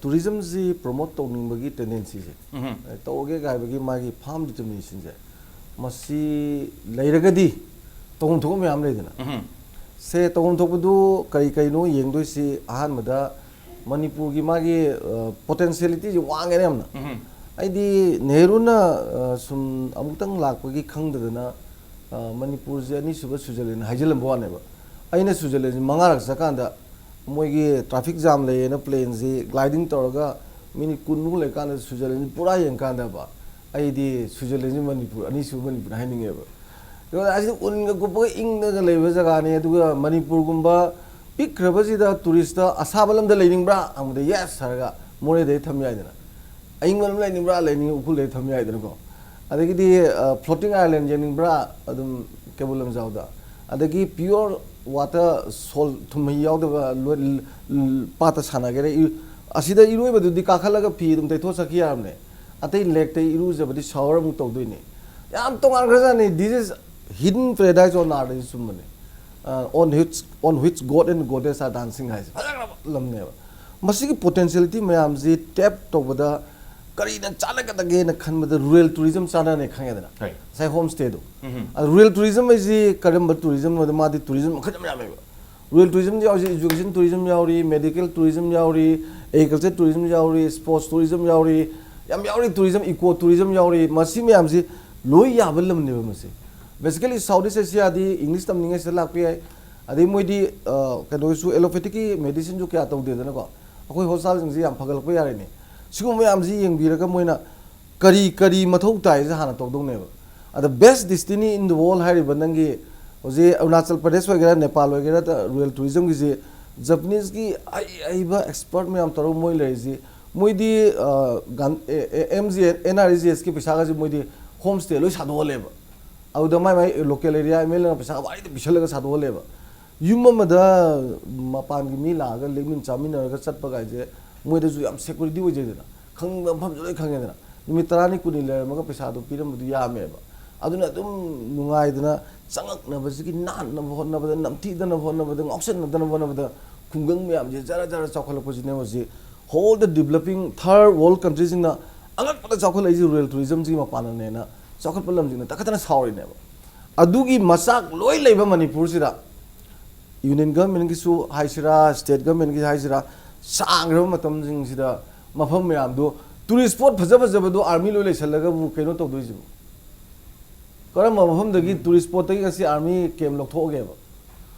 tourismꯁꯤ promote ꯇꯧꯅꯤꯡꯕꯒꯤ tendencyꯁꯦ, ꯎꯝ꯫ ꯇꯧꯔꯒꯦ ꯍꯥꯏꯕꯒꯤ ꯃꯥꯒꯤ firm determinationꯁꯦ, ꯃꯁꯤ ꯂꯩꯔꯒꯗꯤ ꯇꯧꯐꯝ ꯊꯣꯛꯄ ꯃꯌꯥꯝ ꯂꯩꯗꯅ꯫ ꯎꯝ꯫ ꯁꯦ, ꯇꯧꯐꯝ ꯊꯣꯛꯄꯗꯨ ꯀꯔꯤ ꯀꯔꯤꯅꯣ ꯌꯦꯡꯗꯣꯏꯁꯤ, ꯑꯍꯥꯟꯕꯗ ꯃꯅꯤꯄꯨꯔꯒꯤ ꯃꯥꯒꯤ potentialityꯁꯦ ꯋꯥꯡꯉꯦꯅ ꯌꯥꯝꯅ꯫ ꯎꯝ꯫ ꯑꯩꯗꯤ ꯅꯦꯍꯔꯨꯅ ꯁꯨꯝ ꯑꯃꯨꯛꯇꯪ ꯂꯥꯛꯄꯒꯤ ꯈꯪꯗꯗꯅ ꯃꯅꯤꯄꯨꯔꯁꯦ ꯑꯅꯤꯁꯨꯕ ꯁ꯭ꯋꯤꯖꯔꯂꯦꯟ ꯍꯥꯏꯖꯤꯜꯂꯝꯕ ꯋꯥꯅꯦꯕ꯫ ꯑꯩꯅ ꯁ꯭ꯋꯤꯖꯔꯂꯦꯟꯁꯦ ꯃꯉꯥꯔꯛ ꯆꯠꯀꯥꯟꯗ ꯃꯣꯏꯒꯤ traffic jam ꯂꯩꯌꯦꯅ planeꯁꯤ gliding ꯇꯧꯔꯒ minute ꯀꯨꯟꯃꯨꯛ ꯂꯩꯀꯥꯟꯗ ꯁ꯭ꯋꯤꯖꯔꯂꯦꯟꯁꯤ ꯄꯨꯔꯥ ꯌꯦꯡꯀꯥꯟꯗꯕ, ꯑꯩꯗꯤ ꯁ꯭ꯋꯤꯖꯔꯂꯦꯟꯁꯤ ꯃꯅꯤꯄꯨꯔ, ꯑꯅꯤꯁꯨꯕ ꯃꯅꯤꯄꯨꯔ ꯍꯥꯏꯅꯤꯡꯉꯦꯕ꯫ ꯑꯗꯨꯒ ꯑꯁꯤꯗ ꯎꯟꯒ ꯀꯨꯞꯄꯒ ꯏꯪꯉꯒ ꯂꯩꯕ ꯖꯒꯥꯅꯤ꯫ ꯑꯗꯨꯒ ꯃꯅꯤꯄꯨꯔꯒꯨꯝꯕ ꯄꯤꯛꯈ꯭ꯔꯕꯁꯤꯗ touristꯇ ꯑꯁꯥꯕ ꯂꯝꯗ ꯂꯩꯅꯤꯡꯕ꯭ꯔꯥ ꯍꯪꯕꯗ yes ꯍꯥꯏꯔꯒ ꯃꯣꯔꯦꯗꯩ ꯊꯝ ꯌꯥꯏꯗꯅ꯫ ꯑꯏꯪꯕ ꯂꯝꯗ ꯂꯩꯅꯤꯡꯕ꯭ꯔꯥ? ꯂꯩꯅꯤꯡꯉꯤ, ꯎꯈ꯭ꯔꯨꯜꯗꯩ ꯊꯝ ꯌꯥꯏꯗꯅꯀꯣ꯫ ꯑꯗꯒꯤꯗꯤ floating island ꯌꯦꯡꯅꯤꯡꯕ꯭ꯔꯥ? ꯑꯗꯨꯝ ꯀꯩꯕꯨꯜ ꯂꯝꯖꯥꯎꯗ꯫ ꯑꯗꯒꯤ pure water, salt, ꯊꯨꯝꯍꯤ ꯌꯥꯎꯗꯕ ꯄꯥꯠꯇ ꯁꯥꯟꯅꯒꯦꯔꯥ, ꯑꯁꯤꯗ ꯏꯔꯣꯏꯕꯗꯨꯗꯤ ꯀꯥꯈꯠꯂꯒ ꯐꯤ ꯑꯗꯨꯝ ꯇꯩꯊꯣꯛ ꯆꯠꯈꯤ ꯌꯥꯔꯕꯅꯦ꯫ ꯑꯇꯩ lakeꯇ ꯏꯔꯨꯖꯕꯗꯤ shower ꯑꯃꯨꯛ ꯇꯧꯗꯣꯏꯅꯦ꯫ ꯌꯥꯝ ꯇꯣꯉꯥꯟꯈ꯭ꯔꯖꯥꯠꯅꯤ꯫ This is hidden paradise on earth ꯍꯥꯏꯁꯦ ꯆꯨꯝꯕꯅꯦ꯫ On which, on which god and goddess are dancing ꯍꯥꯏꯁꯦ ꯐꯖꯈ꯭ꯔꯕ ꯂꯝꯅꯦꯕ꯫ ꯃꯁꯤꯒꯤ potentiality ꯃꯌꯥꯝꯁꯤ tap ꯇꯧꯕꯗ ꯀꯔꯤꯅ ꯆꯥꯟꯅꯒꯗꯒꯦꯅ ꯈꯟꯕꯗ rural tourism ꯆꯥꯟꯅꯅꯤ ꯈꯪꯉꯦꯗꯅ꯫ ꯍꯣꯏ꯫ ꯉꯁꯥꯏ homestayꯗꯣ꯫ ꯎꯝ꯫ ꯑꯗꯨ rural tourism ꯍꯥꯏꯁꯤ ꯀꯔꯝꯕ tourismꯅꯣꯗ ꯃꯥꯗꯤ tourism ꯃꯈꯜ ꯌꯥꯝ ꯌꯥꯝꯃꯦꯕ꯫ Rural tourism ꯌꯥꯎꯔꯤꯁꯦ education tourism ꯌꯥꯎꯔꯤ, medical tourism ꯌꯥꯎꯔꯤ, agriculture tourism ꯌꯥꯎꯔꯤ, sports tourism ꯌꯥꯎꯔꯤ, ꯌꯥꯝ ꯌꯥꯎꯔꯤ, tourism, eco tourism ꯌꯥꯎꯔꯤ꯫ ꯃꯁꯤ ꯃꯌꯥꯝꯁꯤ ꯂꯣꯏ ꯌꯥꯕ ꯂꯝꯅꯦꯕ ꯃꯁꯤ꯫ Basically South East Asiaꯗꯤ English ꯇꯝꯅꯤꯡꯉꯥꯏ ꯁꯤꯗ ꯂꯥꯛꯄ ꯌꯥꯏ꯫ ꯑꯗꯩ ꯃꯣꯏꯗꯤ ꯀꯩꯅꯣꯁꯨ allopathyꯒꯤ medicineꯁꯨ ꯀꯌꯥ ꯇꯧꯗꯦꯗꯅꯀꯣ꯫ ꯑꯩꯈꯣꯏ ꯍꯣꯁꯄꯤꯇꯥꯜꯁꯤꯡꯁꯤ ꯌꯥꯝ ꯐꯒꯠꯂꯛꯄ ꯌꯥꯔꯤꯅꯤ꯫ ꯁꯤꯒꯨꯝꯕ ꯃꯌꯥꯝꯁꯤ ꯌꯦꯡꯕꯤꯔꯒ ꯃꯣꯏꯅ ꯀꯔꯤ ꯀꯔꯤ ꯃꯊꯧ ꯇꯥꯏꯁꯦ ꯍꯥꯟꯅ ꯇꯧꯗꯧꯅꯦꯕ꯫ ꯑꯗ best destiny in the world ꯍꯥꯏꯔꯤꯕ ꯅꯪꯒꯤ ꯍꯧꯖꯤꯛ ꯑꯔꯨꯅꯥꯆꯜ ꯄ꯭ꯔꯗꯦꯁ ꯑꯣꯏꯒꯦꯔꯥ, ꯅꯦꯄꯥꯜ ꯑꯣꯏꯒꯦꯔꯥ, ꯔꯨꯔꯦꯜ ꯇꯨꯔꯤꯖꯝꯒꯤꯁꯤ ꯖꯄꯅꯤꯁꯀꯤ ꯑꯍꯩ ꯑꯍꯩꯕ ꯑꯦꯛꯁꯄꯔꯠ ꯃꯌꯥꯝ ꯇꯧꯔꯒ ꯃꯣꯏ ꯂꯩꯔꯤꯁꯤ꯫ ꯃꯣꯏꯗꯤ M G N R E G ꯑꯦꯁꯀꯤ ꯄꯩꯁꯥꯒꯁꯦ ꯃꯣꯏꯗꯤ ꯍꯣꯝ ꯁ꯭ꯇꯦ ꯂꯣꯏ ꯁꯥꯗꯣꯛꯍꯜꯂꯦꯕ꯫ ꯑꯗꯨꯗ my my local area M L ꯑꯦꯅ ꯄꯩꯁꯥ ꯋꯥꯔꯤꯗ ꯄꯤꯁꯜꯂꯒ ꯁꯥꯗꯣꯛꯍꯜꯂꯦꯕ꯫ ꯌꯨꯝ ꯑꯃꯗ ꯃꯄꯥꯟꯒꯤ ꯃꯤ ꯂꯥꯛꯑꯒ ꯂꯦꯛꯃꯤꯟ ꯆꯥꯃꯤꯟꯅꯔꯒ ꯆꯠꯄ ꯀꯥꯏꯁꯦ ꯃꯣꯏꯗꯁꯨ ꯌꯥꯝ ꯁꯦꯀ꯭ꯌꯨꯔꯤꯇꯤ ꯑꯣꯏꯖꯩꯗꯅ, ꯈꯪꯕ ꯃꯐꯝꯁꯨ ꯂꯣꯏ ꯈꯪꯉꯦꯗꯅ꯫ ꯅꯨꯃꯤꯠ ꯇꯔꯥꯅꯤ ꯀꯨꯟꯅꯤ ꯂꯩꯔꯝꯃꯒ ꯄꯩꯁꯥꯗꯣ ꯄꯤꯔꯝꯕꯗꯨ ꯌꯥꯝꯃꯦꯕ꯫ ꯑꯗꯨꯅ ꯑꯗꯨꯝ ꯅꯨꯡꯉꯥꯏꯗꯅ ꯆꯪꯉꯛꯅꯕꯁꯤꯒꯤ ꯅꯥꯟꯅꯕ ꯍꯣꯠꯅꯕꯗ, ꯅꯝꯊꯤꯗꯅꯕ ꯍꯣꯠꯅꯕꯗ, ꯉꯥꯎꯁꯟꯅꯗꯅꯕ ꯍꯣꯠꯅꯕꯗ ꯈꯨꯡꯒꯪ ꯃꯌꯥꯝꯁꯦ ꯖꯔ ꯖꯔ ꯆꯥꯎꯈꯠꯂꯛꯄꯁꯤꯅꯦ ꯍꯧꯖꯤꯛ whole the developing third world countryꯁꯤꯡꯅ ꯑꯉꯛꯄꯗ ꯆꯥꯎꯈꯠꯂꯛꯏꯁꯦ ꯔꯨꯔꯦꯜ ꯇꯨꯔꯤꯖꯝꯁꯤꯒꯤ ꯃꯄꯥꯟꯅꯦꯅ ꯆꯥꯎꯈꯠꯄ ꯂꯝꯁꯤꯡꯅ ꯇꯛꯈꯠꯇꯅ ꯁꯥꯎꯔꯤꯅꯦꯕ꯫ ꯑꯗꯨꯒꯤ ꯃꯆꯥꯛ ꯂꯣꯏ ꯂꯩꯕ ꯃꯅꯤꯄꯨꯔꯁꯤꯗ ꯌꯨꯅꯤꯌꯟ ꯒꯚꯔꯟꯃꯦꯟꯒꯤꯁꯨ ꯍꯥꯏꯁꯤꯔꯥ, ꯁ꯭ꯇꯦꯠ ꯒꯚꯔꯟꯃꯦꯟꯒꯤ ꯍꯥꯏꯁꯤꯔꯥ, ꯁꯥꯡꯈ꯭ꯔꯕ ꯃꯇꯝꯁꯤꯡꯁꯤꯗ ꯃꯐꯝ ꯃꯌꯥꯝꯗꯣ ꯇꯨꯔꯤꯁ ꯁ꯭ꯄꯣꯠ ꯐꯖ ꯐꯖꯕꯗꯣ ꯑꯥꯔꯃꯤ ꯂꯣꯏ ꯂꯩꯁꯜꯂꯒꯕꯨ ꯀꯩꯅꯣ ꯇꯧꯗꯣꯏꯁꯤꯕꯨ? ꯀꯔꯝꯕ ꯃꯐꯝꯗꯒꯤ ꯇꯨꯔꯤꯁ ꯁ꯭ꯄꯣꯠꯇꯒꯤ ꯉꯁꯤ ꯑꯥꯔꯃꯤ ꯀꯦꯝ ꯂꯧꯊꯣꯛꯑꯒꯦꯕ?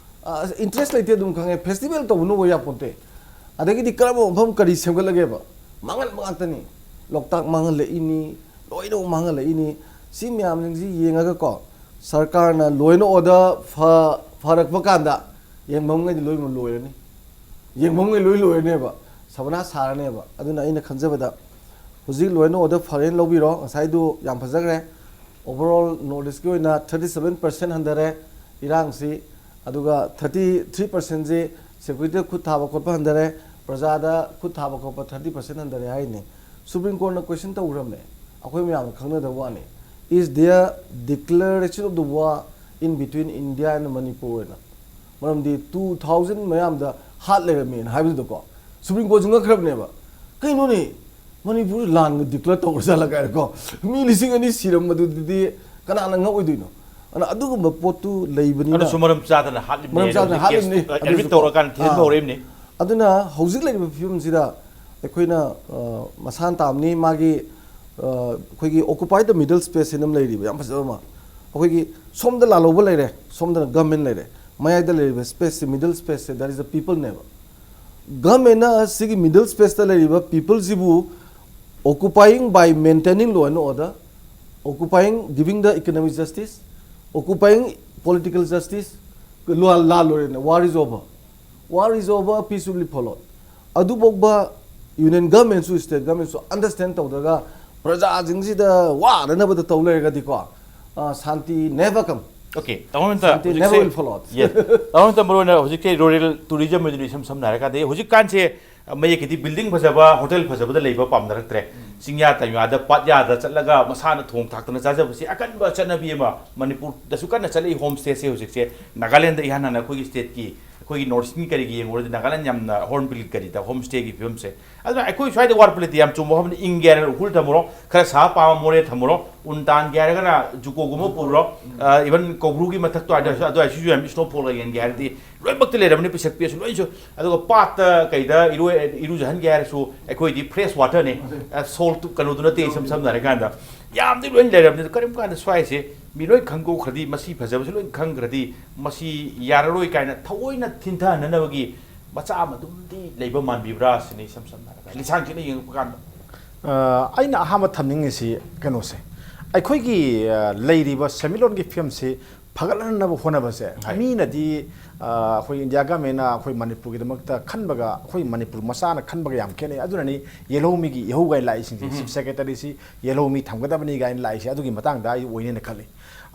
ꯏꯟꯇꯔꯦꯁ ꯂꯩꯇꯦ, ꯑꯗꯨꯝ ꯈꯪꯉꯦ꯫ ꯐꯦꯁꯇꯤꯚꯦꯜ ꯇꯧꯕꯅꯕꯨ ꯌꯥꯄꯣꯟꯇꯦ꯫ ꯑꯗꯒꯤꯗꯤ ꯀꯔꯝꯕ ꯃꯐꯝ ꯀꯔꯤ ꯁꯦꯝꯒꯠꯂꯒꯦꯕ? ꯃꯥꯡꯍꯟꯕ ꯉꯥꯛꯇꯅꯤ꯫ ꯂꯣꯛꯇꯥꯛ ꯃꯥꯡꯍꯜꯂꯛꯏꯅꯤ, ꯂꯣꯏꯅꯃꯛ ꯃꯥꯡꯍꯜꯂꯛꯏꯅꯤ꯫ ꯁꯤ ꯃꯌꯥꯝꯁꯤꯡꯁꯤ ꯌꯦꯡꯉꯒꯀꯣ, ꯁꯔꯀꯥꯔꯅ ꯂꯣꯏꯅ ꯑꯣꯔꯗꯔ ꯐ-, ꯐꯔꯛꯄ ꯀꯥꯟꯗ ꯌꯦꯡꯐꯝꯉꯩꯗꯤ ꯂꯣꯏꯅꯃꯛ ꯂꯣꯏꯔꯅꯤ꯫ ꯌꯦꯡꯐꯝꯉꯩ ꯂꯣꯏ ꯂꯣꯏꯔꯅꯦꯕ, ꯁꯕꯅꯥꯁ ꯁꯥꯔꯅꯦꯕ꯫ ꯑꯗꯨꯅ ꯑꯩꯅ ꯈꯟꯖꯕꯗ ꯍꯧꯖꯤꯛ ꯂꯣꯏꯅ ꯑꯣꯔꯗꯔ ꯐꯔꯦꯅ ꯂꯧꯕꯤꯔꯣ꯫ ꯉꯁꯥꯏꯗꯨ ꯌꯥꯝ ꯐꯖꯈ꯭ꯔꯦ꯫ Overall North Eastꯀꯤ ꯑꯣꯏꯅ thirty seven percent ꯍꯟꯊꯔꯦ ꯏꯔꯥꯡꯁꯤ, ꯑꯗꯨꯒ thirty three percentꯁꯤ ꯁꯦꯀ꯭ꯌꯨꯔꯤꯇꯤꯗ ꯈꯨꯠ ꯊꯥꯕ ꯈꯣꯠꯄ ꯍꯟꯊꯔꯦ, ꯄ꯭ꯔꯖꯥꯗ ꯈꯨꯠ ꯊꯥꯕ ꯈꯣꯠꯄ thirty percent ꯍꯟꯊꯔꯦ ꯍꯥꯏꯔꯤꯅꯤ꯫ ꯁꯨꯄ꯭ꯔꯤꯝ ꯀꯣꯔꯠꯅ ꯀꯣꯏꯁꯟ ꯇꯧꯈ꯭ꯔꯕꯅꯦ, ꯑꯩꯈꯣꯏ ꯃꯌꯥꯝꯅ ꯈꯪꯅꯗꯕ ꯋꯥꯅꯤ꯫ Is there declaration of the war in between India and Manipur ꯍꯥꯏꯅ? ꯃꯔꯝꯗꯤ two thousand ꯃꯌꯥꯝꯗ ꯍꯥꯠ ꯂꯩꯔꯝꯃꯦꯅ ꯍꯥꯏꯕꯗꯨꯗꯀꯣ ꯁꯨꯄ꯭ꯔꯤꯝ ꯀꯣꯔꯠꯁꯨ ꯉꯛꯈ꯭ꯔꯕꯅꯦꯕ꯫ ꯀꯩꯅꯣꯅꯦ, ꯃꯅꯤꯄꯨꯔ ꯂꯥꯟꯒ ꯗꯤꯀ꯭ꯂꯦꯌꯔ ꯇꯧꯔꯖꯥꯠꯂ ꯀꯥꯏꯅꯀꯣ, ꯃꯤ ꯂꯤꯁꯤꯡ ꯑꯅꯤ ꯁꯤꯔꯝꯕꯗꯨꯗꯤ ꯀꯅꯥꯅ ꯉꯛꯑꯣꯏꯗꯣꯏꯅꯣ? ꯑꯗꯨꯅ ꯑꯗꯨꯒꯨꯝꯕ ꯄꯣꯠꯇꯨ ꯂꯩꯕꯅꯤꯅ ꯑꯗꯨꯁꯨ ꯃꯔꯝ ꯆꯥꯗꯅ ꯍꯥꯠꯂꯤꯕꯅꯤ, ꯃꯔꯝ ꯆꯥꯗꯅ ꯍꯧꯖꯤꯛ ꯍꯥꯠꯂꯤꯕꯅꯤ꯫ ꯀꯦꯁ ꯑꯦꯗꯃꯤꯠ ꯑꯗꯨꯁꯨꯀꯣ, ꯇꯧꯔꯀꯥꯟꯗ ꯊꯤꯖꯤꯟꯕ ꯑꯥ꯫ ꯍꯧꯔꯛꯏꯕꯅꯤ꯫ ꯑꯗꯨꯅ ꯍꯧꯖꯤꯛ ꯂꯩꯔꯤꯕ ꯐꯤꯕꯝꯁꯤꯗ ꯑꯩꯈꯣꯏꯅ, ꯑ, ꯃꯁꯥꯟ ꯇꯥꯕꯅꯤ꯫ ꯃꯥꯒꯤ, ꯑ, ꯑꯩꯈꯣꯏꯒꯤ occupied the middle space ꯍꯥꯏꯅ ꯑꯃ ꯂꯩꯔꯤꯕ, ꯌꯥꯝ ꯐꯖꯕ ꯑꯃ꯫ ꯑꯩꯈꯣꯏꯒꯤ ꯁꯣꯝꯗ ꯂꯥꯜꯍꯧꯕ ꯂꯩꯔꯦ, ꯁꯣꯝꯗꯅ ꯒꯚꯔꯟꯃꯦꯟ ꯂꯩꯔꯦ, ꯃꯌꯥꯏꯗ ꯂꯩꯔꯤꯕ ꯁ꯭ꯄꯦꯁꯁꯦ, ꯃꯤꯗꯜ ꯁ꯭ꯄꯦꯁꯁꯦ, that is the peopleꯅꯦꯕ꯫ ꯒꯚꯔꯟꯃꯦꯟꯅ ꯁꯤꯒꯤ ꯃꯤꯗꯜ ꯁ꯭ꯄꯦꯁꯇ ꯂꯩꯔꯤꯕ ꯄꯤꯄꯜꯁꯤꯕꯨ occupying by maintaining law and order, occupying, giving the economic justice, occupying political justice, ꯂꯥꯜꯂꯣꯏꯔꯦꯅ, war is over, war is over, peacefully followed. ꯑꯗꯨꯐꯥꯎꯕ ꯌꯨꯅꯤꯌꯟ ꯒꯚꯔꯟꯃꯦꯟꯁꯨ ꯁ꯭ꯇꯦꯠ ꯒꯚꯔꯟꯃꯦꯟꯁꯨ ꯑꯟꯗꯔꯁ꯭ꯇꯦꯟ ꯇꯧꯗ꯭ꯔꯒ ꯄ꯭ꯔꯖꯥꯁꯤꯡꯁꯤꯗ ꯋꯥꯅꯅꯕꯗ ꯇꯧ ꯂꯩꯔꯒꯗꯤꯀꯣ, ꯁꯥꯟꯇꯤ never come. Okay, ꯇꯥꯃꯣ ꯃꯦꯟꯇ Santi never will follow. Yes. ꯇꯥꯃꯣ ꯃꯦꯟꯇ, ꯃꯔꯨ ꯑꯣꯏꯅ ꯍꯧꯖꯤꯛꯁꯦ ꯔꯨꯔꯦꯜ ꯇꯨꯔꯤꯖꯝ ꯑꯣꯏꯗꯣꯏꯅꯤ, ꯏꯁꯝ ꯁꯝꯅ ꯍꯥꯏꯔꯀꯥꯟꯗ ꯍꯧꯖꯤꯛꯀꯥꯟꯁꯦ ꯃꯌꯦꯛꯀꯤꯗꯤ ꯕꯤꯜꯗꯤꯡ ꯐꯖꯕ, ꯍꯣꯇꯦꯜ ꯐꯖꯕꯗ ꯂꯩꯕ ꯄꯥꯝꯅꯔꯛꯇ꯭ꯔꯦ꯫ ꯆꯤꯡꯌꯥ ꯇꯝꯌꯥꯗ, ꯄꯥꯠꯌꯥꯗ ꯆꯠꯂꯒ ꯃꯁꯥꯅ ꯊꯣꯡ ꯊꯥꯛꯇꯅ ꯆꯥꯖꯕꯁꯤ ꯑꯀꯟꯕ ꯆꯠꯅꯕꯤ ꯑꯃ ꯃꯅꯤꯄꯨꯔꯗꯁꯨ ꯀꯟꯅ ꯆꯠꯂꯛꯏ꯫ ꯍꯣꯝ ꯁ꯭ꯇꯦꯁꯦ ꯍꯧꯖꯤꯛꯁꯦ ꯅꯥꯒꯥꯂꯦꯟꯗ ꯏꯍꯥꯟ ꯍꯥꯟꯅ ꯑꯩꯈꯣꯏꯒꯤ ꯁ꯭ꯇꯦꯠꯀꯤ, ꯑꯩꯈꯣꯏꯒꯤ ꯅꯣꯔꯠ ꯏꯁ꯭ꯇꯔꯟ ꯀꯔꯤꯒꯤ ꯌꯦꯡꯉꯨꯔꯗꯤ ꯅꯥꯒꯥꯂꯦꯟ ꯌꯥꯝꯅ ꯍꯣꯔꯟꯕꯤꯜ ꯀꯔꯤꯗ ꯍꯣꯝ ꯁ꯭ꯇꯦꯒꯤ ꯐꯤꯕꯝꯁꯦ꯫ ꯑꯗꯨꯅ ꯑꯩꯈꯣꯏ ꯁ꯭ꯋꯥꯏꯗ ꯋꯥꯠꯄ ꯂꯩꯇꯦ꯫ ꯌꯥꯝ ꯆꯨꯝꯕ ꯋꯥꯐꯝꯅꯤ꯫ ꯏꯪꯒꯦ ꯍꯥꯏꯔ ꯎꯈ꯭ꯔꯨꯜ ꯊꯝꯃꯨꯔꯣ, ꯈꯔ ꯁꯥ ꯄꯥꯝꯕ ꯃꯣꯔꯦ ꯊꯝꯃꯨꯔꯣ, ꯎꯟ ꯇꯥꯟꯒꯦ ꯍꯥꯏꯔꯒꯅ ꯖꯨꯀꯣꯒꯨꯝꯕ ꯄꯨꯔꯣ, ꯏꯚꯟ ꯀꯧꯕ꯭ꯔꯨꯒꯤ ꯃꯊꯛꯇꯣ ꯑꯗꯨꯋꯥꯏꯁꯨ, ꯑꯗꯨꯋꯥꯏꯁꯨ ꯌꯥꯝ ꯁ꯭ꯅꯣꯐꯣꯜꯒ ꯌꯦꯡꯒꯦ ꯍꯥꯏꯔꯗꯤ ꯂꯣꯏꯅꯃꯛꯇ ꯂꯩꯔꯕꯅꯤ, ꯄꯤꯁꯛ ꯄꯤꯛꯑꯁꯨ ꯂꯣꯏꯅꯁꯨ꯫ ꯑꯗꯨꯒ ꯄꯥꯠꯇ ꯀꯩꯗ ꯏꯔꯣꯏ-, ꯏꯔꯨꯖꯍꯟꯒꯦ ꯍꯥꯏꯔꯁꯨ ꯑꯩꯈꯣꯏꯗꯤ ꯐ꯭ꯔꯦꯁ ꯋꯥꯇꯔꯅꯦ, ꯁꯣꯜꯠ ꯀꯩꯅꯣꯗꯨ ꯅꯠꯇꯦ꯫ ꯏꯁꯝ ꯁꯝꯅ ꯍꯥꯏꯔꯀꯥꯟꯗ ꯌꯥꯝꯗꯤ ꯂꯣꯏꯅ ꯂꯩꯔꯕꯅꯤ꯫ ꯑꯗꯨ ꯀꯔꯤꯒꯨꯝꯕ ꯀꯥꯟꯗ ꯁ꯭ꯋꯥꯏꯁꯦ ꯃꯤ ꯂꯣꯏ ꯈꯪꯗꯣꯛꯈ꯭ꯔꯗꯤ, ꯃꯁꯤ ꯐꯖꯕꯁꯤ ꯂꯣꯏ ꯈꯪꯈ꯭ꯔꯗꯤ, ꯃꯁꯤ ꯌꯥꯔꯔꯣꯏ ꯀꯥꯏꯅ ꯊꯑꯣꯏꯅ ꯊꯤꯟꯊꯍꯟꯅꯅꯕꯒꯤ ꯃꯆꯥꯛ ꯑꯃ ꯑꯗꯨꯝꯗꯤ ꯂꯩꯕ ꯃꯥꯟꯕꯤꯕ꯭ꯔꯥ ꯁꯤꯅꯤ, ꯏꯁꯝ ꯁꯝꯅ ꯍꯥꯏꯔꯀꯥꯟꯗ, ꯂꯤꯁꯥꯡ ꯁꯤꯠꯅ ꯌꯦꯡꯉꯛꯄ ꯀꯥꯟꯗ꯫ ꯑ, ꯑꯩꯅ ꯑꯍꯥꯟꯕ ꯊꯝꯅꯤꯡꯉꯤꯁꯤ ꯀꯩꯅꯣꯁꯦ, ꯑꯩꯈꯣꯏꯒꯤ, ꯑ, ꯂꯩꯔꯤꯕ ꯁꯦꯟꯃꯤꯠꯂꯣꯟꯒꯤ ꯐꯤꯕꯝꯁꯤ ꯐꯒꯠꯍꯟꯅꯕ ꯍꯣꯠꯅꯕꯁꯦ, ꯍꯣꯏ꯫ ꯃꯤꯅꯗꯤ, ꯑ, ꯑꯩꯈꯣꯏ ꯏꯟꯗꯤꯌꯥ ꯒꯃꯦꯟꯅ ꯑꯩꯈꯣꯏ ꯃꯅꯤꯄꯨꯔꯒꯤꯗꯃꯛꯇ ꯈꯟꯕꯒ ꯑꯩꯈꯣꯏ ꯃꯅꯤꯄꯨꯔ ꯃꯆꯥꯅ ꯈꯟꯕꯒ ꯌꯥꯝ ꯈꯦꯠꯅꯩ꯫ ꯑꯗꯨꯅꯅꯤ ꯌꯦꯜꯍꯧꯃꯤꯒꯤ ꯏꯍꯧ ꯀꯥꯏꯅ ꯂꯥꯛꯏꯁꯤꯡꯁꯦ, ꯆꯤꯐ ꯁꯦꯀ꯭ꯔꯦꯇꯔꯤꯁꯤ ꯌꯦꯜꯍꯧꯃꯤ ꯊꯝꯒꯗꯕꯅꯤ ꯀꯥꯏꯅ ꯂꯥꯛꯏꯁꯦ ꯑꯗꯨꯒꯤ ꯃꯇꯥꯡꯗ ꯑꯩ ꯑꯣꯏꯅꯦꯅ ꯈꯜꯂꯤ꯫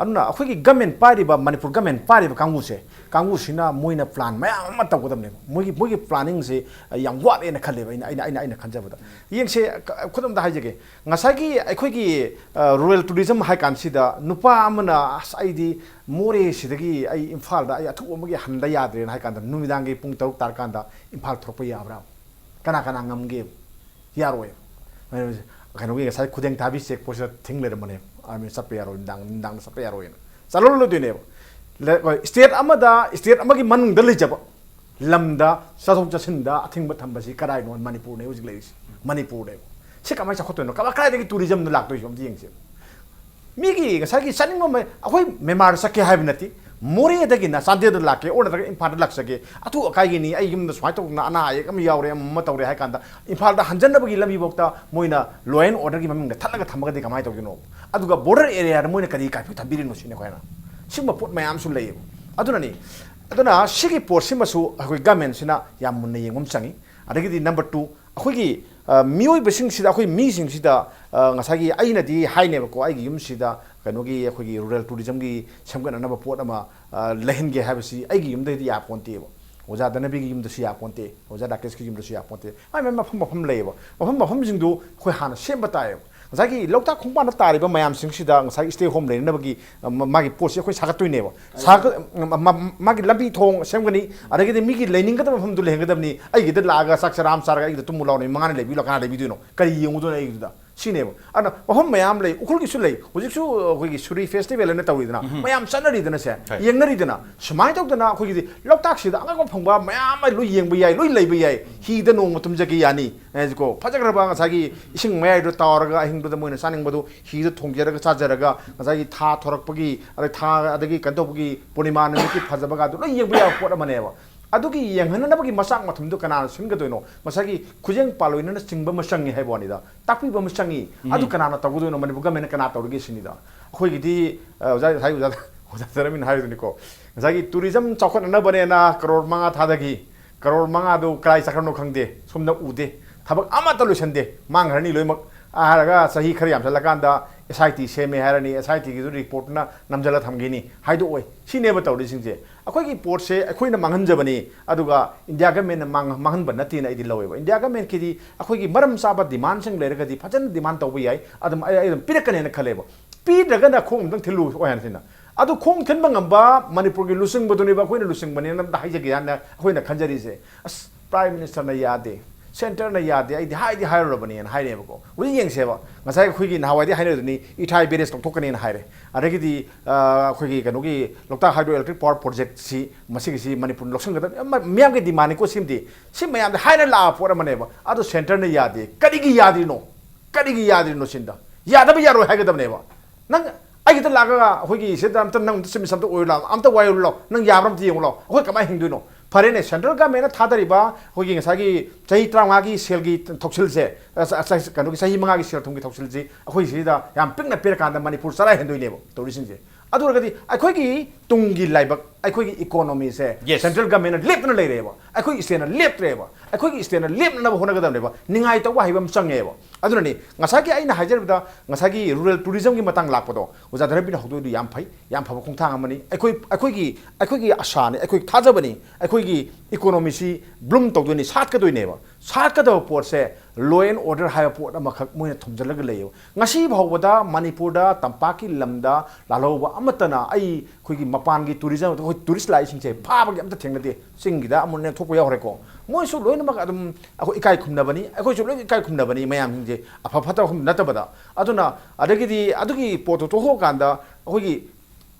ꯑꯗꯨꯅ ꯑꯩꯈꯣꯏꯒꯤ ꯒꯃꯦꯟ ꯄꯥꯏꯔꯤꯕ, ꯃꯅꯤꯄꯨꯔ ꯒꯃꯦꯟ ꯄꯥꯏꯔꯤꯕ ꯀꯥꯡꯕꯨꯁꯦ, ꯀꯥꯡꯕꯨꯁꯤꯅ ꯃꯣꯏꯅ ꯄ꯭ꯂꯥꯟ ꯃꯌꯥꯝ ꯑꯃ ꯇꯧꯒꯗꯕꯅꯦꯕ꯫ ꯃꯣꯏꯒꯤ, ꯃꯣꯏꯒꯤ ꯄ꯭ꯂꯥꯅꯤꯡꯁꯦ ꯌꯥꯝ ꯋꯥꯠꯂꯦꯅ ꯈꯜꯂꯦꯕ ꯑꯩꯅ, ꯑꯩꯅ, ꯑꯩꯅ, ꯑꯩꯅ ꯈꯟꯖꯕꯗ꯫ ꯌꯦꯡꯁꯦ, ꯈꯨꯗꯝꯗ ꯍꯥꯏꯖꯒꯦ, ꯉꯁꯥꯏꯒꯤ ꯑꯩꯈꯣꯏꯒꯤ, ꯑ, ꯔꯨꯔꯦꯜ ꯇꯨꯔꯤꯖꯝ ꯍꯥꯏ ꯀꯥꯟꯁꯤꯗ ꯅꯨꯄꯥ ꯑꯃꯅ, "ꯑꯁ, ꯑꯩꯗꯤ ꯃꯣꯔꯦꯁꯤꯗꯒꯤ ꯑꯩ ꯏꯝꯐꯥꯜꯗ ꯑꯩ ꯑꯊꯨꯕ ꯑꯃꯒꯤ ꯍꯟꯗ ꯌꯥꯗ꯭ꯔꯦꯅ" ꯍꯥꯏ ꯀꯥꯟꯗ, ꯅꯨꯃꯤꯗꯥꯡꯒꯤ ꯄꯨꯡ ꯇꯔꯨꯛ ꯇꯥꯔꯀꯥꯟꯗ ꯏꯝꯐꯥꯜ ꯊꯣꯛꯂꯛꯄ ꯌꯥꯕ꯭ꯔꯥ? ꯀꯅꯥ ꯀꯅꯥ ꯉꯝꯒꯦ? ꯌꯥꯔꯣꯏ꯫ ꯀꯩꯅꯣꯒꯤ ꯉꯁꯥꯏ ꯈꯨꯗꯦꯡ ꯊꯥꯕꯤ ꯆꯦꯛ ꯄꯣꯁꯇ ꯊꯤꯡ ꯂꯩꯔꯝꯕꯅꯦ, ꯑꯥꯔꯃꯤ ꯆꯠꯄ ꯌꯥꯔꯣꯏ, ꯅꯨꯡꯗꯥꯡ, ꯅꯨꯡꯗꯥꯡꯗ ꯆꯠꯄ ꯌꯥꯔꯣꯏꯅ꯫ ꯁ꯭ꯇꯦꯠ ꯑꯃꯗ, ꯁ꯭ꯇꯦꯠ ꯑꯃꯒꯤ ꯃꯅꯨꯡꯗ ꯂꯩꯖꯕ ꯂꯝꯗ ꯆꯠꯊꯣꯛ ꯆꯠꯁꯤꯟꯗ ꯑꯊꯤꯡꯕ ꯊꯝꯕꯁꯤ ꯀꯗꯥꯏꯅꯣ? ꯃꯅꯤꯄꯨꯔꯅꯦ ꯍꯧꯖꯤꯛ ꯂꯩꯔꯤꯁꯤ, ꯃꯅꯤꯄꯨꯔꯅꯦꯕ꯫ ꯁꯤ ꯀꯃꯥꯏꯅ ꯆꯥꯎꯈꯠꯇꯣꯏꯅꯣ? ꯀꯃꯥꯏ-, ꯀꯗꯥꯏꯗꯒꯤ ꯇꯨꯔꯤꯖꯝꯗꯣ ꯂꯥꯛꯇꯣꯏꯁꯦ? ꯑꯝꯇ ꯌꯦꯡꯁꯦ꯫ ꯃꯤꯒꯤ ꯉꯁꯥꯏꯒꯤ ꯆꯠꯅꯤꯡꯕ ꯃ-, ꯑꯩꯈꯣꯏ ꯃ꯭ꯌꯥꯟꯃꯥꯔꯗ ꯆꯠꯀꯦ ꯍꯥꯏꯕ ꯅꯠꯇꯦ, ꯃꯣꯔꯦꯗꯒꯤꯅ ꯆꯥꯟꯗꯦꯜꯗ ꯂꯥꯛꯀꯦ ꯑꯣꯔ ꯅꯠꯇ꯭ꯔꯒ ꯏꯝꯐꯥꯜꯗ ꯂꯥꯛꯆꯒꯦ, ꯑꯊꯨ ꯑꯀꯥꯏꯒꯤꯅꯤ, ꯑꯩ ꯌꯨꯝꯗ ꯁꯨꯃꯥꯏꯅ ꯇꯧꯗꯅ ꯑꯅꯥ ꯑꯌꯦꯛ ꯑꯃ ꯌꯥꯎꯔꯦ, ꯑꯃ ꯑꯃ ꯇꯧꯔꯦ ꯍꯥꯏ ꯀꯥꯟꯗ ꯏꯝꯐꯥꯜꯗ ꯍꯟꯖꯟꯅꯕꯒꯤ ꯂꯝꯕꯤꯐꯥꯎꯗ ꯃꯣꯏꯅ law and orderꯒꯤ ꯃꯃꯤꯡꯗ ꯊꯠꯂꯒ ꯊꯝꯃꯒꯗꯤ ꯀꯃꯥꯏꯅ ꯇꯧꯗꯣꯏꯅꯣ? ꯑꯗꯨꯒ border areaꯗ ꯃꯣꯏꯅ ꯀꯔꯤ curfew ꯊꯝꯕꯤꯔꯤꯅꯣ ꯁꯤꯅꯤ ꯑꯩꯈꯣꯏꯅ꯫ ꯁꯤꯒꯨꯝꯕ ꯄꯣꯠ ꯃꯌꯥꯝꯁꯨ ꯂꯩꯌꯦꯕ꯫ ꯑꯗꯨꯅꯅꯤ, ꯑꯗꯨꯅ ꯁꯤꯒꯤ ꯄꯣꯠꯁꯤꯃꯁꯨ ꯑꯩꯈꯣꯏ governmentꯁꯤꯅ ꯌꯥꯝ ꯃꯨꯟꯅ ꯌꯦꯡꯕ ꯑꯃ ꯆꯪꯉꯤ꯫ ꯑꯗꯒꯤꯗꯤ number two, ꯑꯩꯈꯣꯏꯒꯤ ꯑ, ꯃꯤꯑꯣꯏꯕꯁꯤꯡꯁꯤꯗ, ꯑꯩꯈꯣꯏ ꯃꯤꯁꯤꯡꯁꯤꯗ, ꯑ, ꯉꯁꯥꯏꯒꯤ ꯑꯩꯅꯗꯤ ꯍꯥꯏꯅꯦꯕꯀꯣ, ꯑꯩꯒꯤ ꯌꯨꯝꯁꯤꯗ ꯀꯩꯅꯣꯒꯤ, ꯑꯩꯈꯣꯏꯒꯤ rural tourismꯒꯤ ꯁꯦꯝꯒꯠꯅꯅꯕ ꯄꯣꯠ ꯑꯃ, ꯑ, ꯂꯩꯍꯟꯒꯦ ꯍꯥꯏꯕꯁꯤ ꯑꯩꯒꯤ ꯌꯨꯝꯗꯩꯗꯤ ꯌꯥꯄꯣꯟꯇꯦꯕ꯫ ꯑꯣꯖꯥ ꯙꯅꯕꯤꯒꯤ ꯌꯨꯝꯗꯁꯨ ꯌꯥꯄꯣꯟꯇꯦ, ꯑꯣꯖꯥ ꯔꯥꯀꯦꯁꯀꯤ ꯌꯨꯝꯗꯁꯨ ꯌꯥꯄꯣꯟꯇꯦ꯫ ꯃꯥꯏ ꯃꯥꯏ ꯃꯐꯝ ꯃꯐꯝ ꯂꯩꯌꯦꯕ꯫ ꯃꯐꯝ ꯃꯐꯝꯁꯤꯡꯗꯨ ꯑꯩꯈꯣꯏ ꯍꯥꯟꯅ ꯁꯦꯝꯕ ꯇꯥꯏꯌꯦꯕ꯫ ꯉꯁꯥꯏꯒꯤ ꯂꯣꯛꯇꯥꯛ ꯈꯣꯡꯕꯥꯟꯗ ꯇꯥꯔꯤꯕ ꯃꯌꯥꯝꯁꯤꯡꯁꯤꯗ ꯉꯁꯥꯏꯒꯤ stay home ꯂꯩꯅꯅꯕꯒꯤ, ꯑ, ꯃ-, ꯃꯥꯒꯤ ꯄꯣꯠꯁꯤ ꯑꯩꯈꯣꯏ ꯁꯥꯒꯠꯇꯣꯏꯅꯦꯕ꯫ ꯁꯥꯒ-, ꯃ-, ꯃ-, ꯃꯥꯒꯤ ꯂꯝꯕꯤ ꯊꯣꯡ ꯁꯦꯝꯒꯅꯤ, ꯑꯗꯒꯤꯗꯤ ꯃꯤꯒꯤ ꯂꯩꯅꯤꯡꯒꯗꯕ ꯃꯐꯝꯗꯨ ꯂꯩꯍꯟꯒꯗꯕꯅꯤ꯫ ꯑꯩꯒꯤꯗ ꯂꯥꯛꯑꯒ ꯆꯥꯛ ꯆꯔꯥ ꯑꯃ ꯆꯥꯔꯒ ꯑꯩꯒꯤꯗ ꯇꯨꯝꯃꯨ ꯂꯥꯎꯅꯤ, ꯃꯉꯥꯅ ꯂꯩꯕꯤꯌꯨ ꯂꯥꯎ, ꯀꯅꯥ ꯂꯩꯕꯤꯗꯣꯏꯅꯣ? ꯀꯔꯤ ꯌꯦꯡꯉꯨꯗꯣꯏꯅꯣ ꯑꯩꯒꯤꯗꯨꯗ? ꯁꯤꯅꯦꯕ꯫ ꯑꯗꯨꯅ ꯃꯐꯝ ꯃꯌꯥꯝ ꯂꯩ, ꯎꯈ꯭ꯔꯨꯜꯒꯤꯁꯨ ꯂꯩ, ꯍꯧꯖꯤꯛꯁꯨ ꯑꯩꯈꯣꯏꯒꯤ ꯁꯨꯔꯤ festival ꯍꯥꯏꯅ ꯇꯧꯔꯤꯗꯅ, ꯃꯌꯥꯝ ꯆꯠꯅꯔꯤꯗꯅ ꯁꯦ, ꯍꯣꯏ꯫ ꯌꯦꯡꯅꯔꯤꯗꯅ꯫ ꯁꯨꯃꯥꯏꯅ ꯇꯧꯗꯅ ꯑꯩꯈꯣꯏꯒꯤꯗꯤ ꯂꯣꯛꯇꯥꯛꯁꯤꯗ ꯑꯉꯛꯄ ꯐꯪꯕ ꯃꯌꯥꯝ ꯑꯃ ꯂꯣꯏ ꯌꯦꯡꯕ ꯌꯥꯏ, ꯂꯣꯏ ꯂꯩꯕ ꯌꯥꯏ꯫ ꯍꯤꯗ ꯅꯣꯡꯃ ꯇꯨꯝꯖꯒꯦ ꯌꯥꯅꯤ꯫ ꯍꯥꯏꯁꯤꯀꯣ, ꯐꯖꯈ꯭ꯔꯕ ꯉꯁꯥꯏꯒꯤ ꯏꯁꯤꯡ ꯃꯌꯥꯏꯗꯣ ꯇꯥꯎꯔꯒ ꯑꯍꯤꯡꯗꯨꯗ ꯃꯣꯏꯅ ꯆꯥꯅꯤꯡꯕꯗꯨ ꯍꯤꯗ ꯊꯣꯡꯖꯔꯒ ꯆꯥꯖꯔꯒ, ꯉꯁꯥꯏꯒꯤ ꯊꯥ ꯊꯣꯔꯛꯄꯒꯤ, ꯑꯗꯩ ꯊꯥ, ꯑꯗꯒꯤ ꯀꯩꯅꯣ ꯇꯧꯕꯒꯤ ꯄꯨꯔꯅꯤꯃꯥ ꯅꯨꯃꯤꯠꯀꯤ ꯐꯖꯕꯒꯗꯨ ꯂꯣꯏ ꯌꯦꯡꯕ ꯌꯥꯕ ꯄꯣꯠ ꯑꯃꯅꯦꯕ꯫ ꯑꯗꯨꯒꯤ ꯌꯦꯡꯍꯟꯅꯅꯕꯒꯤ ꯃꯆꯥꯛ ꯃꯊꯨꯝꯗꯨ ꯀꯅꯥꯅ ꯁꯤꯟꯒꯗꯣꯏꯅꯣ? ꯉꯁꯥꯏꯒꯤ ꯈꯨꯖꯦꯡ ꯄꯥꯜꯂꯣꯏꯅꯅ ꯆꯤꯡꯕ ꯑꯃ ꯆꯪꯉꯤ ꯍꯥꯏꯕ ꯋꯥꯅꯤꯗ, ꯇꯥꯛꯄꯤꯕ ꯑꯃ ꯆꯪꯉꯤ꯫ ꯑꯗꯨ ꯀꯅꯥꯅ ꯇꯧꯒꯗꯣꯏꯅꯣ? ꯃꯅꯤꯄꯨꯔ governmentꯅ ꯀꯅꯥ ꯇꯧꯔꯤꯒꯦ ꯁꯤꯅꯤꯗ꯫ ꯑꯩꯈꯣꯏꯒꯤꯗꯤ, ꯑ, ꯑꯣꯖꯥ, ꯉꯁꯥꯏ ꯑꯣꯖꯥ, ꯑꯣꯖꯥ ꯆꯔꯃꯤꯟ ꯍꯥꯏꯗꯨꯅꯤꯀꯣ, ꯉꯁꯥꯏꯒꯤ tourism ꯆꯥꯎꯈꯠꯅꯅꯕꯅꯦꯅ ꯀꯔꯣꯔ ꯃꯉꯥ ꯊꯥꯗꯈꯤ꯫ ꯀꯔꯣꯔ ꯃꯉꯥꯗꯨ ꯀꯗꯥꯏ ꯆꯠꯈ꯭ꯔꯕꯅꯣ ꯈꯪꯗꯦ꯫ ꯁꯣꯝꯗ ꯎꯗꯦ꯫ ꯊꯕꯛ ꯑꯃꯠꯇ ꯂꯣꯏꯁꯟꯗꯦ꯫ ꯃꯥꯡꯈ꯭ꯔꯅꯤ ꯂꯣꯏꯅꯃꯛ꯫ ꯍꯥꯏꯔꯒ ꯆꯍꯤ ꯈꯔ ꯌꯥꯝꯁꯜꯂꯀꯥꯟꯗ SIT ꯁꯦꯝꯃꯦ ꯍꯥꯏꯔꯅꯤ, SITꯒꯤꯁꯨ reportꯅ ꯅꯝꯁꯤꯜꯂ ꯊꯝꯈꯤꯅꯤ, ꯍꯥꯏꯗꯣꯛꯑꯣꯏ꯫ ꯁꯤꯅꯦꯕ ꯇꯧꯔꯤꯁꯤꯡꯁꯦ꯫ ꯑꯩꯈꯣꯏꯒꯤ ꯄꯣꯠꯁꯦ ꯑꯩꯈꯣꯏꯅ ꯃꯥꯡꯍꯟꯖꯕꯅꯤ, ꯑꯗꯨꯒ India governmentꯅ ꯃꯥꯡ-, ꯃꯥꯡꯍꯟꯕ ꯅꯠꯇꯦꯅ ꯑꯩꯗꯤ ꯂꯧꯋꯦꯕ꯫ India governmentꯀꯤꯗꯤ ꯑꯩꯈꯣꯏꯒꯤ ꯃꯔꯝ ꯆꯥꯕ demandꯁꯤꯡ ꯂꯩꯔꯒꯗꯤ ꯐꯖꯅ demand ꯇꯧꯕ ꯌꯥꯏ, ꯑꯗꯨꯝ ꯑꯩ, ꯑꯩ ꯑꯗꯨꯝ ꯄꯤꯔꯛꯀꯅꯦꯅ ꯈꯜꯂꯦꯕ꯫ ꯄꯤꯗ꯭ꯔꯒꯅ ꯈꯣꯡ ꯑꯝꯇꯪ ꯊꯤꯜꯂꯨ ꯑꯣꯏꯍꯟꯁꯤꯅ꯫ ꯑꯗꯨ ꯈꯣꯡ ꯊꯤꯟꯕ ꯉꯝꯕ ꯃꯅꯤꯄꯨꯔꯒꯤ ꯂꯨꯆꯤꯡꯕꯗꯨꯅꯦꯕ ꯑꯩꯈꯣꯏꯅ ꯂꯨꯆꯤꯡꯕꯅꯦꯅ ꯑꯝꯇ ꯍꯥꯏꯖꯒꯦ ꯍꯥꯏꯅ ꯑꯩꯈꯣꯏꯅ ꯈꯟꯖꯔꯤꯁꯦ꯫ ꯑꯁ, Prime Ministerꯅ ꯌꯥꯗꯦ, Centreꯅ ꯌꯥꯗꯦ, ꯑꯩꯗꯤ ꯍꯥꯏꯗꯤ ꯍꯥꯏꯔꯨꯔꯕꯅꯦꯅ ꯍꯥꯏꯔꯦꯕꯀꯣ꯫ ꯍꯧꯖꯤꯛ ꯌꯦꯡꯁꯦꯕ, ꯉꯁꯥꯏ ꯑꯩꯈꯣꯏꯒꯤ ꯅꯍꯥꯟꯋꯥꯏꯗꯤ ꯍꯥꯏꯅꯔꯗꯨꯅꯤ, ꯏꯊꯥꯏ barrage ꯂꯧꯊꯣꯛꯀꯅꯦꯅ ꯍꯥꯏꯔꯦ꯫ ꯑꯗꯒꯤꯗꯤ, ꯑ, ꯑꯩꯈꯣꯏꯒꯤ ꯀꯩꯅꯣꯒꯤ ꯂꯣꯛꯇꯥꯛ hydro electric power projectꯁꯤ, ꯃꯁꯤꯒꯤꯁꯤ ꯃꯅꯤꯄꯨꯔꯅ ꯂꯧꯁꯤꯟꯒꯗꯕ, ꯃ-, ꯃꯤꯌꯥꯝꯒꯤ demandꯅꯤꯀꯣ ꯁꯤꯃꯗꯤ꯫ ꯁꯤ ꯃꯌꯥꯝꯗ ꯍꯥꯏꯅ ꯂꯥꯛꯑ ꯄꯣꯠ ꯑꯃꯅꯦꯕ꯫ ꯑꯗꯣ Centreꯅ ꯌꯥꯗꯦ꯫ ꯀꯔꯤꯒꯤ ꯌꯥꯗ꯭ꯔꯤꯅꯣ? ꯀꯔꯤꯒꯤ ꯌꯥꯗ꯭ꯔꯤꯅꯣ ꯁꯤꯟꯗ? ꯌꯥꯗꯕ ꯌꯥꯔꯣꯏ ꯍꯥꯏꯒꯗꯕꯅꯦꯕ꯫ ꯅꯪ ꯑꯩ ꯈꯤꯇ ꯂꯥꯛꯑꯒ ꯑꯩꯈꯣꯏꯒꯤ ꯁꯤꯗ ꯑꯝꯇ ꯅꯪ ꯑꯝꯇ ꯁꯤꯃꯤꯁ ꯑꯝꯇ ꯑꯣꯏꯔꯨ ꯂꯥꯎ, ꯑꯝꯇ ꯋꯥꯏꯔꯨ ꯂꯥꯎ, ꯅꯪ ꯌꯥꯕ꯭ꯔꯥ ꯑꯝꯇ ꯌꯦꯡꯉꯨ ꯂꯥꯎ, ꯑꯩꯈꯣꯏ ꯀꯃꯥꯏꯅ ꯍꯤꯡꯗꯣꯏꯅꯣ? ꯐꯔꯦꯅꯦ, ꯁꯦꯟꯇ꯭ꯔꯦꯜ ꯒꯃꯦꯟꯅ ꯊꯥꯗꯔꯤꯕ ꯑꯩꯈꯣꯏꯒꯤ ꯉꯁꯥꯏꯒꯤ ꯆꯍꯤ ꯇꯔꯥꯃꯉꯥꯒꯤ ꯁꯦꯜꯒꯤ ꯊꯧꯁꯤꯜꯁꯦ, ꯑ, ꯆ-, ꯆ-, ꯀꯩꯅꯣꯒꯤ ꯆꯍꯤ ꯃꯉꯥꯒꯤ ꯁꯦꯜ ꯊꯨꯝꯒꯤ ꯊꯧꯁꯤꯜꯁꯤ ꯑꯩꯈꯣꯏ ꯁꯤꯗ ꯌꯥꯝ ꯄꯤꯛꯅ ꯄꯤꯔꯀꯥꯟꯗ ꯃꯅꯤꯄꯨꯔ ꯆꯔꯥ ꯍꯦꯟꯗꯣꯏꯅꯦꯕ ꯇꯧꯔꯤꯁꯤꯡꯁꯦ꯫ ꯑꯗꯨ ꯑꯣꯏꯔꯒꯗꯤ ꯑꯩꯈꯣꯏꯒꯤ ꯇꯨꯡꯒꯤ ꯂꯥꯏꯕꯛ, ꯑꯩꯈꯣꯏꯒꯤ ꯏꯀꯣꯅꯣꯃꯤꯁꯦ Yes. ꯁꯦꯟꯇ꯭ꯔꯦꯜ ꯒꯃꯦꯟꯅ ꯂꯦꯞꯇꯅ ꯂꯩꯔꯦꯕ, ꯑꯩꯈꯣꯏꯒꯤ ꯏꯁꯇꯦꯠꯅ ꯂꯦꯞꯇ꯭ꯔꯦꯕ, ꯑꯩꯈꯣꯏꯒꯤ ꯏꯁꯇꯦꯠꯅ ꯂꯦꯞꯅꯅꯕ ꯍꯣꯠꯅꯒꯗꯕꯅꯦꯕ, ꯅꯤꯡꯉꯥꯏ ꯇꯧꯕ ꯍꯥꯏꯕ ꯑꯃ ꯆꯪꯉꯦꯕ꯫ ꯑꯗꯨꯅꯅꯤ ꯉꯁꯥꯏꯒꯤ ꯑꯩꯅ ꯍꯥꯏꯖꯔꯤꯕꯗ ꯉꯁꯥꯏꯒꯤ ꯔꯨꯔꯦꯜ ꯇꯨꯔꯤꯖꯝꯒꯤ ꯃꯇꯥꯡ ꯂꯥꯛꯄꯗꯣ ꯑꯣꯖꯥ ꯙꯅꯕꯤꯔꯅ ꯍꯧꯗꯣꯛꯏꯗꯨ ꯌꯥꯝ ꯐꯩ, ꯌꯥꯝ ꯐꯕ ꯈꯣꯡꯊꯥꯡ ꯑꯃꯅꯤ꯫ ꯑꯩꯈꯣꯏ, ꯑꯩꯈꯣꯏꯒꯤ, ꯑꯩꯈꯣꯏꯒꯤ ꯑꯁꯥꯅꯤ, ꯑꯩꯈꯣꯏ ꯊꯥꯖꯕꯅꯤ, ꯑꯩꯈꯣꯏꯒꯤ ꯏꯀꯣꯅꯣꯃꯤꯁꯤ ꯕ꯭ꯂꯨꯝ ꯇꯧꯗꯣꯏꯅꯤ, ꯁꯥꯠꯀꯗꯣꯏꯅꯦꯕ꯫ ꯁꯥꯠꯀꯗꯕ ꯄꯣꯠꯁꯦ law and order ꯍꯥꯏꯕ ꯄꯣꯠ ꯑꯃꯈꯛ ꯃꯣꯏꯅ ꯊꯝꯖꯤꯜꯂꯒ ꯂꯩꯌꯦꯕ꯫ ꯉꯁꯤ ꯐꯥꯎꯕꯗ ꯃꯅꯤꯄꯨꯔꯗ ꯇꯝꯄꯥꯛꯀꯤ ꯂꯝꯗ ꯂꯥꯜꯍꯧꯕ ꯑꯃꯠꯇꯅ ꯑꯩ ꯑꯩꯈꯣꯏꯒꯤ ꯃꯄꯥꯟꯒꯤ ꯇꯨꯔꯤꯖꯝ, ꯑꯩꯈꯣꯏ ꯇꯨꯔꯤꯁ ꯂꯥꯛꯏꯁꯤꯡꯁꯦ ꯐꯥꯕꯒꯤ ꯑꯝꯇ ꯊꯦꯡꯅꯗꯦ꯫ ꯆꯤꯡꯒꯤꯗ ꯑꯃꯨꯛ ꯅꯦꯟꯊꯣꯛꯄ ꯌꯥꯎꯈ꯭ꯔꯦꯀꯣ꯫ ꯃꯣꯏꯁꯨ ꯂꯣꯏꯅꯃꯛ ꯑꯗꯨꯝ ꯑꯩꯈꯣꯏ ꯏꯀꯥꯏ ꯈꯨꯝꯅꯕꯅꯤ, ꯑꯩꯈꯣꯏꯁꯨ ꯂꯣꯏꯅ ꯏꯀꯥꯏ ꯈꯨꯝꯅꯕꯅꯤ ꯃꯌꯥꯝꯁꯤꯡꯁꯦ, ꯑꯐ ꯐꯠꯇꯕ ꯈꯨꯝ ꯅꯠꯇꯕꯗ꯫ ꯑꯗꯨꯅ ꯑꯗꯒꯤꯗꯤ ꯑꯗꯨꯒꯤ ꯄꯣꯠꯇꯣ ꯇꯣꯛꯊꯣꯛꯑꯀꯥꯟꯗ ꯑꯩꯈꯣꯏꯒꯤ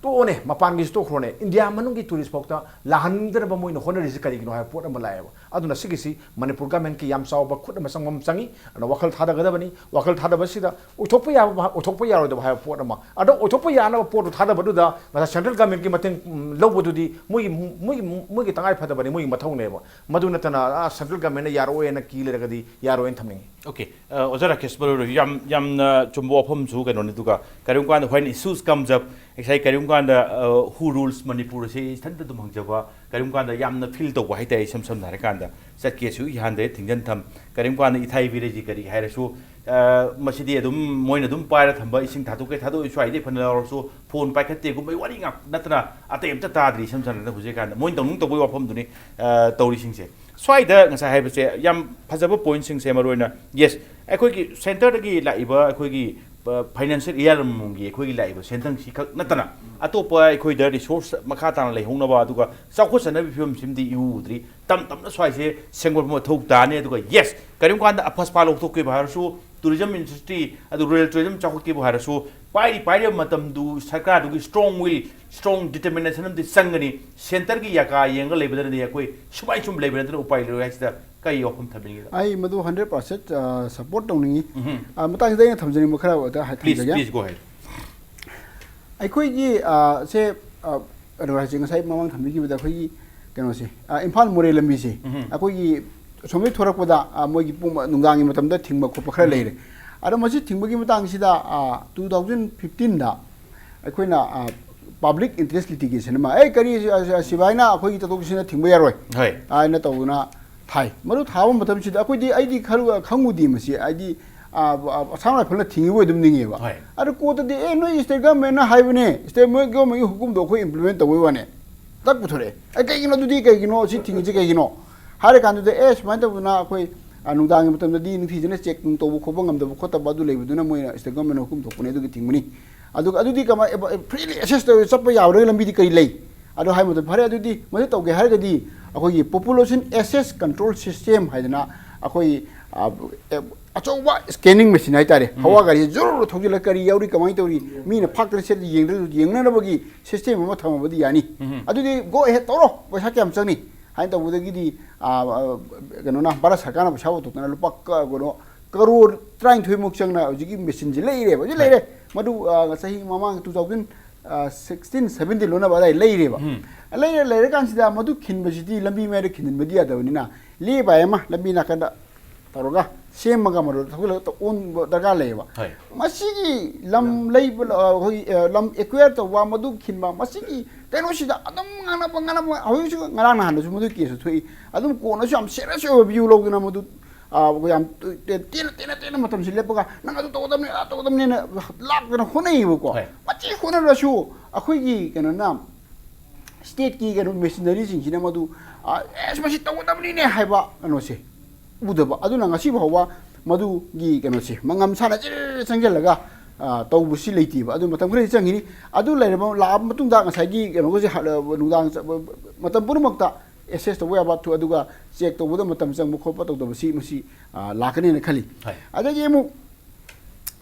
ꯇꯣꯛꯑꯣꯅꯦ, ꯃꯄꯥꯟꯒꯤꯁꯨ ꯇꯣꯛꯈ꯭ꯔꯣꯅꯦ, ꯏꯟꯗꯤꯌꯥ ꯃꯅꯨꯡꯒꯤ ꯇꯨꯔꯤꯁ ꯐꯥꯎꯇ ꯂꯥꯛꯍꯟꯗꯅꯕ ꯃꯣꯏꯅ ꯍꯣꯠꯅꯔꯤꯁꯤ ꯀꯔꯤꯒꯤꯅꯣ ꯍꯥꯏꯕ ꯄꯣꯠ ꯑꯃ ꯂꯥꯛꯑꯦꯕ꯫ ꯑꯗꯨꯅ ꯁꯤꯒꯤꯁꯤ ꯃꯅꯤꯄꯨꯔ ꯒꯃꯦꯟꯀꯤ ꯌꯥꯝ ꯆꯥꯎꯕ ꯈꯨꯠ ꯑꯃ ꯆꯪꯕ ꯑꯃ ꯆꯪꯉꯤ꯫ ꯑꯗꯨꯅ ꯋꯥꯈꯜ ꯊꯥꯗꯒꯗꯕꯅꯤ꯫ ꯋꯥꯈꯜ ꯊꯥꯗꯕꯁꯤꯗ ꯑꯣꯏꯊꯣꯛꯄ ꯌꯥꯕ, ꯑꯣꯏꯊꯣꯛꯄ ꯌꯥꯔꯣꯏꯗꯕ ꯍꯥꯏꯕ ꯄꯣꯠ ꯑꯃ, ꯑꯗꯣ ꯑꯣꯏꯊꯣꯛꯄ ꯌꯥꯅꯕ ꯄꯣꯠꯇꯨ ꯊꯥꯗꯕꯗꯨꯗ ꯉꯁꯥꯏ ꯁꯦꯟꯇ꯭ꯔꯦꯜ ꯒꯃꯦꯟꯀꯤ ꯃꯇꯦꯡ, ꯎꯝ, ꯂꯧꯕꯗꯨꯗꯤ ꯃꯣꯏꯒꯤ, ꯃꯣꯏꯒꯤ, ꯃꯣꯏꯒꯤ ꯇꯉꯥꯏ ꯐꯗꯕꯅꯤ, ꯃꯣꯏꯒꯤ ꯃꯊꯧꯅꯦꯕ꯫ ꯃꯗꯨ ꯅꯠꯇꯅ, ꯑꯥ, ꯁꯦꯟꯇ꯭ꯔꯦꯜ ꯒꯃꯦꯟꯅ ꯌꯥꯔꯛꯑꯣꯏꯅ ꯀꯤ ꯂꯩꯔꯒꯗꯤ ꯌꯥꯔꯣꯏꯅ ꯊꯝꯅꯤꯡꯉꯤ꯫ Okay, ꯑ, ꯑꯣꯖꯥ ꯔꯥꯀꯦꯁ ꯃꯔꯨ ꯌꯥꯝ, ꯌꯥꯝꯅ ꯆꯨꯝꯕ ꯋꯥꯐꯝꯁꯨ ꯀꯩꯅꯣꯅꯤ꯫ ꯑꯗꯨꯒ ꯀꯔꯤꯒꯨꯝꯕ ꯀꯥꯟꯗ when issues comes up, ꯉꯁꯥꯏ ꯀꯔꯤꯒꯨꯝꯕ ꯀꯥꯟꯗ, ꯑ, who rules Manipur ꯑꯁꯤ ꯏꯊꯟꯇ ꯑꯗꯨꯝ ꯍꯪꯖꯕ, ꯀꯔꯤꯒꯨꯝꯕ ꯀꯥꯟꯗ ꯌꯥꯝꯅ ꯐꯤꯜ ꯇꯧꯕ ꯍꯥꯏꯇꯥꯔꯦ, ꯏꯁꯝ ꯁꯝꯅ ꯍꯥꯏꯔꯀꯥꯟꯗ ꯆꯠꯀꯦꯁꯨ ꯌꯥꯍꯟꯗꯦ, ꯊꯤꯡꯖꯤꯟ ꯊꯝ, ꯀꯔꯤꯒꯨꯝꯕ ꯀꯥꯟꯗ ꯏꯊꯥꯏ ꯚꯤꯂꯦꯖꯀꯤ ꯀꯔꯤ ꯍꯥꯏꯔꯁꯨ, ꯑ, ꯃꯁꯤꯗꯤ ꯑꯗꯨꯝ ꯃꯣꯏꯅ ꯑꯗꯨꯝ ꯄꯥꯏꯔ ꯊꯝꯕ, ꯏꯁꯤꯡ ꯊꯥꯗꯣꯛꯀꯦ ꯊꯥꯗꯣꯛꯑꯣꯏ ꯁ꯭ꯋꯥꯏꯗꯩ ꯐꯅ ꯂꯧꯔꯁꯨ ꯐꯣꯟ ꯄꯥꯏꯈꯠꯇꯦꯒꯨꯝꯕꯩ ꯋꯥꯔꯤ ꯉꯥꯛ ꯅꯠꯇꯅ ꯑꯇꯩ ꯑꯝꯇ ꯇꯥꯗ꯭ꯔꯤ꯫ ꯏꯁꯝ ꯁꯝꯅ ꯍꯧꯖꯤꯛꯀꯥꯟꯗ ꯃꯣꯏꯅ ꯇꯧꯅꯤꯡ ꯇꯧꯕꯩ ꯋꯥꯐꯝꯗꯨꯅꯤ, ꯑ, ꯇꯧꯔꯤꯁꯤꯡꯁꯦ꯫ ꯁ꯭ꯋꯥꯏꯗ ꯉꯁꯥꯏ ꯍꯥꯏꯕꯁꯦ ꯌꯥꯝ ꯐꯖꯕ ꯄꯣꯏꯟꯁꯤꯡꯁꯦ, ꯃꯔꯨꯑꯣꯏꯅ, yes, ꯑꯩꯈꯣꯏꯒꯤ ꯁꯦꯟꯇꯔꯗꯒꯤ ꯂꯥꯛꯏꯕ ꯑꯩꯈꯣꯏꯒꯤ, ꯑ, ꯐꯥꯏꯅꯥꯟꯁꯤꯌꯦꯜ ꯏꯌꯥꯔ ꯑꯃꯃꯝꯒꯤ ꯑꯩꯈꯣꯏꯒꯤ ꯂꯥꯛꯏꯕ ꯁꯦꯟꯊꯪꯁꯤ ꯈꯛ ꯅꯠꯇꯅ ꯑꯇꯣꯞꯄ ꯑꯩꯈꯣꯏꯗ ꯔꯤꯁꯣꯔꯁ ꯃꯈꯥ ꯇꯥꯅ ꯂꯩꯍꯧꯅꯕ ꯑꯗꯨꯒ ꯆꯥꯎꯈꯠꯆꯅꯕꯒꯤ ꯐꯤꯕꯝꯁꯤꯃꯗꯤ ꯏꯎ ꯎꯗ꯭ꯔꯤ꯫ ꯇꯞ ꯇꯞꯅ ꯁ꯭ꯋꯥꯏꯁꯦ ꯁꯦꯝꯒꯠꯄ ꯃꯊꯧ ꯇꯥꯅꯤ꯫ ꯑꯗꯨꯒ yes, ꯀꯔꯤꯒꯨꯝꯕ ꯀꯥꯟꯗ ꯑꯐꯁꯄꯥ ꯂꯧꯊꯣꯛꯈꯤꯕ ꯍꯥꯏꯔꯁꯨ, ꯇꯨꯔꯤꯖꯝ ꯏꯟꯗꯁꯇ꯭ꯔꯤ ꯑꯗꯨ ꯔꯨꯔꯦꯜ ꯇꯨꯔꯤꯖꯝ ꯆꯥꯎꯈꯠꯈꯤꯕ ꯍꯥꯏꯔꯁꯨ, ꯄꯥꯏꯔꯤ ꯄꯥꯏꯔꯤꯕ ꯃꯇꯝꯗꯨ ꯁꯔꯀꯥꯔꯗꯨꯒꯤ ꯁ꯭ꯇꯔꯣꯡ ꯋꯤꯜ, ꯁ꯭ꯇꯔꯣꯡ ꯗꯤꯇꯔꯃꯤꯅꯦꯁꯟ ꯑꯃꯗꯤ ꯆꯪꯒꯅꯤ꯫ ꯁꯦꯟꯇꯔꯒꯤ ꯌꯥꯀꯥ ꯌꯦꯡꯉꯒ ꯂꯩꯕꯗꯅꯗꯤ ꯑꯩꯈꯣꯏ ꯁꯨꯃꯥꯏ ꯁꯨꯝ ꯂꯩꯕ ꯅꯠꯇꯅ ꯎꯄꯥꯏ ꯂꯩꯔꯣꯏ ꯍꯥꯏꯁꯤꯗ ꯀꯔꯤ ꯋꯥꯐꯝ ꯊꯝꯕꯤꯅꯤꯡꯒꯦ? ꯑꯩ ꯃꯗꯨ ꯍꯟꯗ꯭ꯔꯦꯠ ꯄꯥꯔꯁꯦꯟ ꯁꯄꯣꯔꯠ ꯇꯧꯅꯤꯡꯉꯤ꯫ ꯎꯝꯍꯨꯝ꯫ ꯑ, ꯃꯇꯥꯡꯁꯤꯗ ꯑꯩꯅ ꯊꯝꯖꯅꯤꯡꯕ ꯈꯔ ꯑꯗ ꯍꯥꯏ-, Please, ꯊꯝꯖꯒꯦ꯫ Please go ahead. ꯑꯩꯈꯣꯏꯒꯤ ꯑ, ꯁꯦ ꯑ, ꯑꯗꯨ ꯍꯥꯏꯁꯦ ꯉꯁꯥꯏ ꯃꯃꯥꯡ ꯊꯝꯕꯤꯈꯤꯕꯗ ꯑꯩꯈꯣꯏꯒꯤ ꯀꯩꯅꯣꯁꯦ, ꯑ, ꯏꯝꯐꯥꯜ ꯃꯣꯔꯦ ꯂꯝꯕꯤꯁꯦ, ꯎꯝ꯫ ꯑꯩꯈꯣꯏꯒꯤ ꯑꯁꯣꯝꯗꯒꯤ ꯊꯣꯔꯛꯄꯗ, ꯑ, ꯃꯣꯏꯒꯤ ꯄꯨꯡ ꯅꯨꯡꯗꯥꯡꯒꯤ ꯃꯇꯝꯗ ꯊꯤꯡꯕ ꯈꯣꯠꯄ ꯈꯔ ꯎꯝ꯫ ꯂꯩꯔꯦ꯫ ꯑꯗꯣ ꯃꯁꯤ ꯊꯤꯡꯕꯒꯤ ꯃꯇꯥꯡꯁꯤꯗ, ꯑ, two thousand fifteen ꯗ ꯑꯩꯈꯣꯏꯅ, ꯑ, public interest litigation ꯑꯃ, "ꯑꯦ, ꯀꯔꯤ ꯑꯁꯤ, ꯑꯁꯤ, ꯁꯤꯕꯥꯏꯅ ꯑꯩꯈꯣꯏꯒꯤ ꯆꯠꯊꯣꯛ ꯆꯠꯁꯤꯟꯗ ꯊꯤꯡꯕ ꯌꯥꯔꯣꯏ" ꯍꯣꯏ꯫ ꯍꯥꯏꯅ ꯇꯧꯗꯅ ꯊꯥꯏ꯫ ꯃꯗꯨ ꯊꯥꯕ ꯃꯇꯝꯁꯤꯗ ꯑꯩꯈꯣꯏꯗꯤ, ꯑꯩꯗꯤ ꯈꯔ ꯈꯪꯉꯨꯗꯦ ꯃꯁꯤ, ꯍꯥꯏꯗꯤ, ꯑ, ꯑ, ꯑꯁꯥꯝ ꯔꯥꯏꯐꯜꯅ ꯊꯤꯡꯉꯤꯕ ꯑꯗꯨꯝ ꯅꯤꯡꯉꯦꯕ꯫ ꯍꯣꯏ꯫ ꯑꯗꯨ ꯀꯣꯔꯠꯇꯗꯤ, "ꯑꯦ, ꯅꯣꯏ state government ꯅ ꯍꯥꯏꯕꯅꯦ, state government ꯒꯤ ꯍꯨꯀꯨꯝꯗꯣ ꯑꯩꯈꯣꯏ implement ꯇꯧꯕꯩ ꯋꯥꯅꯦ" ꯇꯛ ꯄꯨꯊꯣꯔꯛꯑꯦ꯫ "ꯑꯦ, ꯀꯩꯒꯤꯅꯣ ꯑꯗꯨꯗꯤ, ꯀꯩꯒꯤꯅꯣ ꯁꯤ ꯊꯤꯡꯉꯤꯁꯦ ꯀꯩꯒꯤꯅꯣ?" ꯍꯥꯏꯔ ꯀꯥꯟꯗꯨꯗ, "ꯑꯦ, ꯁꯨꯃꯥꯏꯅ ꯇꯧꯗꯅ ꯑꯩꯈꯣꯏ, ꯑ, ꯅꯨꯡꯗꯥꯡꯒꯤ ꯃꯇꯝꯗꯗꯤ ꯅꯤꯡꯊꯤꯖꯅ check ꯅꯨꯡ ꯇꯧꯕ ꯈꯣꯠꯄ ꯉꯝꯗꯕ ꯈꯣꯠꯇꯕ ꯑꯗꯨ ꯂꯩꯕꯗꯨꯅ ꯃꯣꯏꯅ state government ꯅ ꯍꯨꯀꯨꯝ ꯊꯣꯛꯄꯅꯦ, ꯑꯗꯨꯒꯤ ꯊꯤꯡꯕꯅꯤ"꯫ ꯑꯗꯨꯒ ꯑꯗꯨꯗꯤ ꯀꯃꯥꯏ-, ꯑꯦ, freely access ꯇꯧꯔ ꯆꯠꯄ ꯌꯥꯕ꯭ꯔꯥ ꯂꯝꯕꯤꯗꯤ ꯀꯔꯤ ꯂꯩ? ꯑꯗꯣ ꯍꯥꯏ ꯃꯇꯝꯗ, ꯐꯔꯦ, ꯑꯗꯨꯗꯤ ꯃꯗꯨ ꯇꯧꯒꯦ ꯍꯥꯏꯔꯒꯗꯤ ꯑꯩꯈꯣꯏꯒꯤ population access control system ꯍꯥꯏꯗꯅ ꯑꯩꯈꯣꯏ, ꯑ, ꯑꯦ, ꯑꯆꯧꯕ scanning machine ꯍꯥꯏꯇꯥꯔꯦ꯫ ꯎꯝ꯫ ꯍꯋꯥ ꯒꯥꯔꯤꯁꯦ ꯖꯨꯔ ꯊꯧꯖꯤꯜꯂꯒ ꯀꯔꯤ ꯌꯥꯎꯔꯤ, ꯀꯃꯥꯏꯅ ꯇꯧꯔꯤ, ꯃꯤꯅ ꯐꯥꯛꯇꯅ ꯁꯦꯠꯇ ꯌꯦꯡꯗ꯭ꯔꯁꯨ ꯌꯦꯡꯅꯅꯕꯒꯤ system ꯑꯃ ꯊꯝꯃꯕꯗꯤ ꯌꯥꯅꯤ꯫ ꯎꯝ꯫ ꯑꯗꯨꯗꯤ go ahead ꯇꯧꯔꯣ, ꯄꯩꯁꯥ ꯀꯌꯥꯝ ꯆꯪꯅꯤ ꯍꯥꯏꯅ ꯇꯧꯕꯗꯒꯤꯗꯤ, ꯑ, ꯑ, ꯀꯩꯅꯣꯅ, ꯚꯥꯔꯠ ꯁꯔꯀꯥꯔꯅ ꯄꯩꯁꯥ ꯄꯨꯊꯣꯛꯇꯅ ꯂꯨꯄꯥ ꯀ-, ꯀꯩꯅꯣ, ꯀꯔꯣꯔ ꯇꯔꯥꯅꯤꯊꯣꯏꯃꯨꯛ ꯆꯪꯅ ꯍꯧꯖꯤꯛꯀꯤ machine ꯁꯦ ꯂꯩꯔꯦꯕ꯫ ꯍꯧꯖꯤꯛ ꯍꯣꯏ꯫ ꯂꯩꯔꯦ꯫ ꯃꯗꯨ, ꯑ, ꯆꯍꯤ ꯃꯃꯥꯡ two thousand sixteen seventeen ꯂꯣꯟꯅꯕ ꯑꯗꯥꯏ ꯂꯩꯔꯦꯕ꯫ ꯎꯝ꯫ ꯂꯩꯔ ꯂꯩꯔꯀꯥꯟꯁꯤꯗ ꯃꯗꯨ ꯈꯤꯟꯕꯁꯤꯗꯤ ꯂꯝꯕꯤ ꯃꯌꯥꯏꯗ ꯈꯤꯟꯖꯤꯟꯕꯗꯤ ꯌꯥꯗꯕꯅꯤꯅ, ꯂꯦꯕꯥꯏ ꯑꯃ ꯂꯝꯕꯤ ꯅꯥꯀꯟꯗ ꯇꯧꯔꯒ ꯁꯦꯝꯃꯒ ꯃꯗꯨ ꯊꯧꯒꯠꯂꯒ ꯑꯣꯟꯕ ꯗꯔꯀꯥꯔ ꯂꯩꯌꯦꯕ꯫ ꯍꯣꯏ꯫ ꯃꯁꯤꯒꯤ ꯂꯝ ꯂꯩꯕ, ꯑ, ꯑꯩꯈꯣꯏꯒꯤ, ꯑ, ꯂꯝ acquire ꯇꯧꯕ, ꯃꯗꯨ ꯈꯤꯟꯕ, ꯃꯁꯤꯒꯤ ꯀꯩꯅꯣꯁꯤꯗ ꯑꯗꯨꯝ ꯉꯥꯡꯅꯕ, ꯉꯥꯡꯅꯕ, ꯍꯧꯖꯤꯛꯁꯨ ꯉꯔꯥꯡ ꯅꯍꯥꯟꯗꯁꯨ ꯃꯗꯨ case ꯊꯣꯛꯏ꯫ ꯑꯗꯨꯝ ꯀꯣꯟꯅꯁꯨ ꯌꯥꯝ serious ꯑꯣꯏꯕ view ꯂꯧꯗꯅ ꯃꯗꯨ, ꯑ, ꯑꯩꯈꯣꯏ ꯌꯥꯝ ꯇꯦ-, ꯇꯦꯟꯅ, ꯇꯦꯟꯅ, ꯇꯦꯟꯅ ꯃꯇꯝꯁꯤ ꯂꯦꯞꯄꯒ ꯅꯪ ꯑꯗꯨ ꯇꯧꯒꯗꯕꯅꯤ, ꯑꯗꯥ ꯇꯧꯒꯗꯕꯅꯤꯅ ꯂꯥꯛꯇꯅ ꯍꯣꯠꯅꯩꯌꯦꯕꯀꯣ꯫ ꯍꯣꯏ꯫ ꯃꯁꯤ ꯍꯣꯠꯅꯔꯁꯨ ꯑꯩꯈꯣꯏꯒꯤ ꯀꯩꯅꯣꯅ, state ꯀꯤ ꯀꯩꯅꯣ machinery ꯁꯤꯡꯁꯤꯅ ꯃꯗꯨ, ꯑ, "ꯑꯦꯁ, ꯃꯁꯤ ꯇꯧꯒꯗꯕꯅꯤꯅꯦ" ꯍꯥꯏꯕ ꯀꯩꯅꯣꯁꯦ ꯎꯗꯕ꯫ ꯑꯗꯨꯅ ꯉꯁꯤ ꯐꯥꯎꯕ ꯃꯗꯨꯒꯤ ꯀꯩꯅꯣꯁꯦ ꯃꯉꯝ ꯁꯥꯟꯅ ꯆꯦ ꯆꯪꯁꯤꯜꯂꯒ, ꯑ, ꯇꯧꯕꯁꯤ ꯂꯩꯇꯦꯕ꯫ ꯑꯗꯨ ꯃꯇꯝ ꯈꯔꯗꯤ ꯆꯪꯈꯤꯅꯤ꯫ ꯑꯗꯨ ꯂꯩꯔꯕ, ꯂꯥꯛꯑꯕ ꯃꯇꯨꯡꯗ ꯉꯁꯥꯏꯒꯤ ꯀꯩꯅꯣꯒꯁꯦ ꯍ-, ꯅꯨꯡꯗꯥꯡ ꯆ-, ꯃꯇꯝ ꯄꯨꯝꯅꯃꯛꯇ access ꯇꯧꯕ ꯌꯥꯕ ꯊꯨ-, ꯑꯗꯨꯒ check ꯇꯧꯕꯗ ꯃꯇꯝ ꯆꯪꯕ ꯈꯣꯠꯄ ꯇꯧꯗꯕꯁꯤ ꯃꯁꯤ, ꯑ, ꯂꯥꯛꯀꯅꯦꯅ ꯈꯜꯂꯤ꯫ ꯍꯣꯏ꯫ ꯑꯗꯒꯤ ꯑꯃꯨꯛ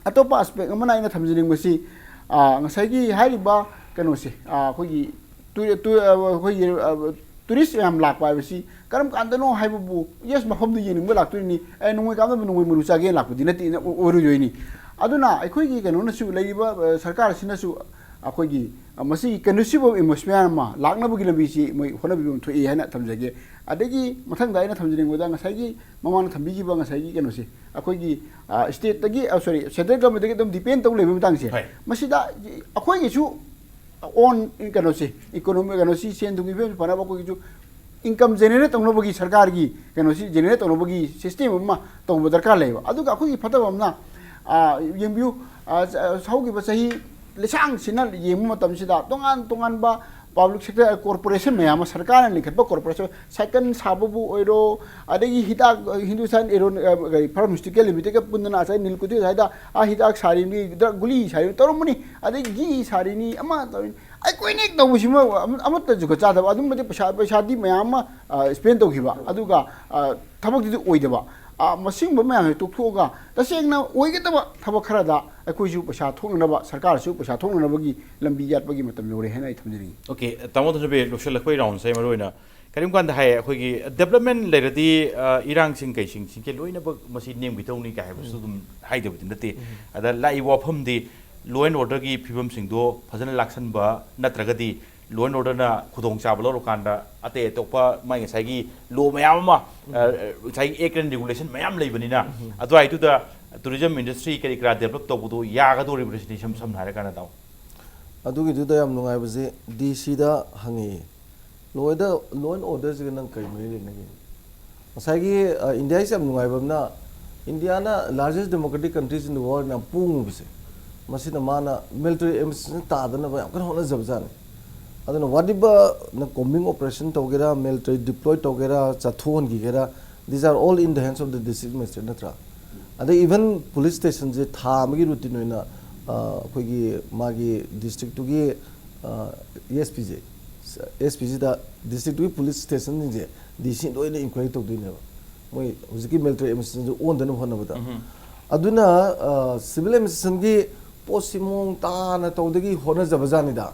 ꯑꯇꯣꯞꯄ aspect ꯑꯃꯅ ꯑꯩꯅ ꯊꯝꯖꯅꯤꯡꯕꯁꯤ, ꯑ, ꯉꯁꯥꯏꯒꯤ ꯍꯥꯏꯔꯤꯕ ꯀꯩꯅꯣꯁꯦ, ꯑ, ꯑꯩꯈꯣꯏꯒꯤ ꯇꯨ-, ꯇꯨ-, ꯑ, ꯑꯩꯈꯣꯏꯒꯤ, ꯑ, tourist ꯃꯌꯥꯝ ꯂꯥꯛꯄ ꯍꯥꯏꯕꯁꯤ ꯀꯔꯝ ꯀꯥꯟꯗꯅꯣ ꯍꯥꯏꯕꯕꯨ, yes, ꯃꯐꯝꯗꯨ ꯌꯦꯡꯅꯤꯡꯕ ꯂꯥꯛꯇꯣꯏꯅꯤ, ꯑꯦ, ꯅꯣꯡꯃꯩ ꯀꯥꯞꯅꯕ ꯅꯣꯡꯃꯩ ꯃꯔꯨ ꯆꯥꯒꯦꯅ ꯂꯥꯛꯄꯗꯤ ꯅꯠꯇꯦ, ꯑꯣꯏꯔꯣꯏꯗꯣꯏꯅꯤ꯫ ꯑꯗꯨꯅ ꯑꯩꯈꯣꯏꯒꯤ ꯀꯩꯅꯣꯅꯁꯨ, ꯂꯩꯔꯤꯕ, ꯑ, ꯁꯔꯀꯥꯔꯁꯤꯅꯁꯨ ꯑꯩꯈꯣꯏꯒꯤ, ꯑ, ꯃꯁꯤꯒꯤ conducive of atmosphere ꯑꯃ ꯂꯥꯛꯅꯕꯒꯤ ꯂꯝꯕꯤꯁꯤ ꯃꯣꯏ ꯍꯣꯠꯅꯕꯤꯕ ꯑꯃ ꯊꯣꯛꯏ ꯍꯥꯏꯅ ꯊꯝꯖꯒꯦ꯫ ꯑꯗꯒꯤ ꯃꯊꯪꯗ ꯑꯩꯅ ꯊꯝꯖꯅꯤꯡꯕꯗ ꯉꯁꯥꯏꯒꯤ ꯃꯃꯥꯡꯗ ꯊꯝꯕꯤꯈꯤꯕ ꯉꯁꯥꯏꯒꯤ ꯀꯩꯅꯣꯁꯦ, ꯑꯩꯈꯣꯏꯒꯤ, ꯑ, stateꯇꯒꯤ, ꯑ, sorry, central governmentꯇꯒꯤ ꯑꯗꯨꯝ depend ꯇꯧ ꯂꯩꯕꯒꯤ ꯃꯇꯥꯡꯁꯦ, ꯍꯣꯏ꯫ ꯃꯁꯤꯗ ꯑꯩꯈꯣꯏꯒꯤꯁꯨ own ꯀꯩꯅꯣꯁꯦ, economic ꯀꯩꯅꯣꯁꯤ, ꯁꯦꯟ ꯊꯨꯝꯒꯤ ꯐꯤꯕꯝꯁꯤ ꯐꯅꯕ ꯑꯩꯈꯣꯏꯒꯤꯁꯨ income generate ꯇꯧꯅꯕꯒꯤ, ꯁꯔꯀꯥꯔꯒꯤ ꯀꯩꯅꯣꯁꯤ generate ꯇꯧꯅꯕꯒꯤ system ꯑꯃ ꯇꯧꯕ ꯗꯔꯀꯥꯔ ꯂꯩꯌꯦꯕ꯫ ꯑꯗꯨꯒ ꯑꯩꯈꯣꯏꯒꯤ ꯐꯠꯇꯕ ꯑꯃꯅ, ꯑ, ꯌꯦꯡꯕꯤꯌꯨ, ꯑ, ꯆ-, ꯍꯧꯈꯤꯕ ꯆꯍꯤ ꯂꯤꯁꯥꯡꯁꯤꯟꯅ ꯌꯦꯡꯕ ꯃꯇꯝꯁꯤꯗ ꯇꯣꯉꯥꯟ ꯇꯣꯉꯥꯟꯕ public sector corporation ꯃꯌꯥꯝ ꯑꯃ, ꯁꯔꯀꯥꯔꯅ ꯂꯤꯡꯈꯠꯄ corporation, ꯁꯥꯏꯀꯜ ꯁꯥꯕꯕꯨ ꯑꯣꯏꯔꯣ, ꯑꯗꯒꯤ ꯍꯤꯗꯥꯛ, ꯍꯤꯟꯗꯨꯁꯇꯥꯟ ꯑꯦꯔꯣ-, ꯑ, ꯀꯔꯤ, pharmaceutical limitedꯀ ꯄꯨꯟꯗꯅ ꯉꯁꯥꯏ ꯅꯤꯜꯀꯨꯊꯤ ꯉꯁꯥꯏꯗ, ꯑ, ꯍꯤꯗꯥꯛ ꯁꯥꯔꯤꯅꯤ, drug ꯒꯨꯂꯤ ꯁꯥꯔꯤꯅꯤ, ꯇꯧꯔꯝꯕꯅꯤ, ꯑꯗꯩ ꯘꯤ ꯁꯥꯔꯤꯅꯤ, ꯑꯃ ꯇꯧꯔꯤꯅꯤ, ꯑꯩꯈꯣꯏꯅ ꯍꯦꯛ ꯇꯧꯕꯁꯤꯃ ꯑꯃ-, ꯑꯃꯠꯇ ꯖꯨꯒꯣꯠ ꯆꯥꯗꯕ, ꯑꯗꯨꯝꯕꯗꯤ ꯄꯩꯁꯥ, ꯄꯩꯁꯥꯗꯤ ꯃꯌꯥꯝ ꯑꯃ, ꯑ, spend ꯇꯧꯈꯤꯕ, ꯑꯗꯨꯒ, ꯑ, ꯊꯕꯛꯇꯨꯗꯤ ꯑꯣꯏꯗꯕ꯫ ꯑ, ꯃꯁꯤꯒꯨꯝꯕ ꯃꯌꯥꯝꯁꯦ ꯇꯣꯛꯊꯣꯛꯑꯒ ꯇꯁꯦꯡꯅ ꯑꯣꯏꯒꯗꯕ ꯊꯕꯛ ꯈꯔꯗ ꯑꯩꯈꯣꯏꯁꯨ ꯄꯩꯁꯥ ꯊꯣꯛꯅꯅꯕ, ꯁꯔꯀꯥꯔꯁꯨ ꯄꯩꯁꯥ ꯊꯣꯛꯅꯅꯕꯒꯤ ꯂꯝꯕꯤ ꯌꯥꯠꯄꯒꯤ ꯃꯇꯝ ꯌꯧꯔꯦ ꯍꯥꯏꯅ ꯑꯩ ꯊꯝꯖꯅꯤꯡꯉꯤ꯫ ꯑꯣꯀꯦ, ꯇꯥꯃꯣ ꯊꯣꯏꯁꯝꯕꯤ, ꯂꯣꯏꯁꯤꯜꯂꯛꯄꯒꯤ roundꯁꯦ ꯃꯔꯨ ꯑꯣꯏꯅ ꯀꯔꯤꯒꯨꯝ ꯀꯥꯟꯗ ꯍꯥꯏ, ꯑꯩꯈꯣꯏꯒꯤ development ꯂꯩꯔꯗꯤ, ꯑ, ꯏꯔꯥꯡꯁꯤꯡ ꯀꯩꯁꯤꯡꯁꯤꯡꯁꯦ ꯂꯣꯏꯅꯃꯛ ꯃꯁꯤ ꯅꯦꯝꯈꯤꯗꯧꯅꯤ ꯀꯥꯏ ꯍꯥꯏꯕꯁꯨ ꯑꯗꯨꯝ ꯍꯥꯏꯗꯕꯗꯤ ꯅꯠꯇꯦ꯫ ꯑꯗ ꯂꯥꯛꯏꯕ ꯋꯥꯐꯝꯗꯤ law and orderꯒꯤ ꯐꯤꯕꯝꯁꯤꯡꯗꯣ ꯐꯖꯅ ꯂꯥꯛꯁꯟꯕ ꯅꯠꯇ꯭ꯔꯒꯗꯤ law and orderꯅ ꯈꯨꯗꯣꯡꯆꯥꯕ ꯂꯧꯔꯀꯥꯟꯗ ꯑꯇꯩ ꯑꯇꯣꯞꯄ ꯃꯥꯏ ꯉꯁꯥꯏꯒꯤ law ꯃꯌꯥꯝ ꯑꯃ, ꯑ, ꯉꯁꯥꯏꯒꯤ act and regulation ꯃꯌꯥꯝ ꯂꯩꯕꯅꯤꯅ, ꯑꯗꯨꯋꯥꯏꯗꯨꯗ tourism industry ꯀꯔꯤ ꯀꯔꯥ develop ꯇꯧꯕꯗꯣ ꯌꯥꯒꯗꯧꯔꯤꯕ꯭ꯔꯥ ꯁꯤꯅꯤ, ꯏꯁꯝ ꯁꯝꯅ ꯍꯥꯏꯔꯀꯥꯟꯗ, ꯇꯥꯃꯣ꯫ ꯑꯗꯨꯒꯤꯗꯨꯗ ꯌꯥꯝ ꯅꯨꯡꯉꯥꯏꯕꯁꯦ, ꯗꯤ ꯁꯤꯗ ꯍꯪꯉꯛꯑꯦ, "Law and, law and orderꯁꯤꯒ ꯅꯪ ꯀꯔꯤ ꯃꯔꯤ ꯂꯩꯅꯒꯦ?" ꯉꯁꯥꯏꯒꯤ, ꯑ, ꯏꯟꯗꯤꯌꯥꯒꯤꯁꯦ ꯌꯥꯝ ꯅꯨꯡꯉꯥꯏꯕ ꯑꯃꯅ, ꯏꯟꯗꯤꯌꯥꯅ largest democratic countries in the world ꯌꯥꯝ ꯄꯣꯡꯉꯨꯕꯁꯦ, ꯃꯁꯤꯅ ꯃꯥꯅ military administration ꯇꯥꯗꯅꯕ ꯌꯥꯝ ꯀꯟꯅ ꯍꯣꯠꯅꯖꯕꯖꯥꯠꯅꯤ꯫ ꯑꯗꯨꯅ whatever ꯅ combing operation ꯇꯧꯒꯦꯔꯥ, military deploy ꯇꯧꯒꯦꯔꯥ, ꯆꯠꯊꯣꯛꯍꯟꯈꯤꯒꯦꯔꯥ, these are all in the hands of the district magistrate, ꯅꯠꯇ꯭ꯔꯥ? ꯑꯗꯩ even police stationꯁꯦ ꯊꯥ ꯑꯃꯒꯤ routine ꯑꯣꯏꯅ, ꯑ, ꯑꯩꯈꯣꯏꯒꯤ ꯃꯥꯒꯤ districtꯇꯨꯒꯤ, ꯑ, S P ꯁꯦ, S P ꯁꯤꯗ districtꯇꯨꯒꯤ police stationꯁꯤꯡꯁꯦ D C ꯂꯣꯏꯅ inquiry ꯇꯧꯗꯣꯏꯅꯦꯕ, ꯃꯣꯏ ꯍꯧꯖꯤꯛꯀꯤ military administrationꯁꯦ ꯑꯣꯟꯗꯅꯕ ꯍꯣꯠꯅꯕꯗ꯫ ꯑꯗꯨꯅ, ꯑ, civil administrationꯒꯤ ꯄꯣꯠꯁꯤ ꯃꯑꯣꯡ ꯇꯥꯅ ꯇꯧꯗꯒꯤ ꯍꯣꯠꯅꯖꯕꯖꯥꯠꯅꯤꯗ꯫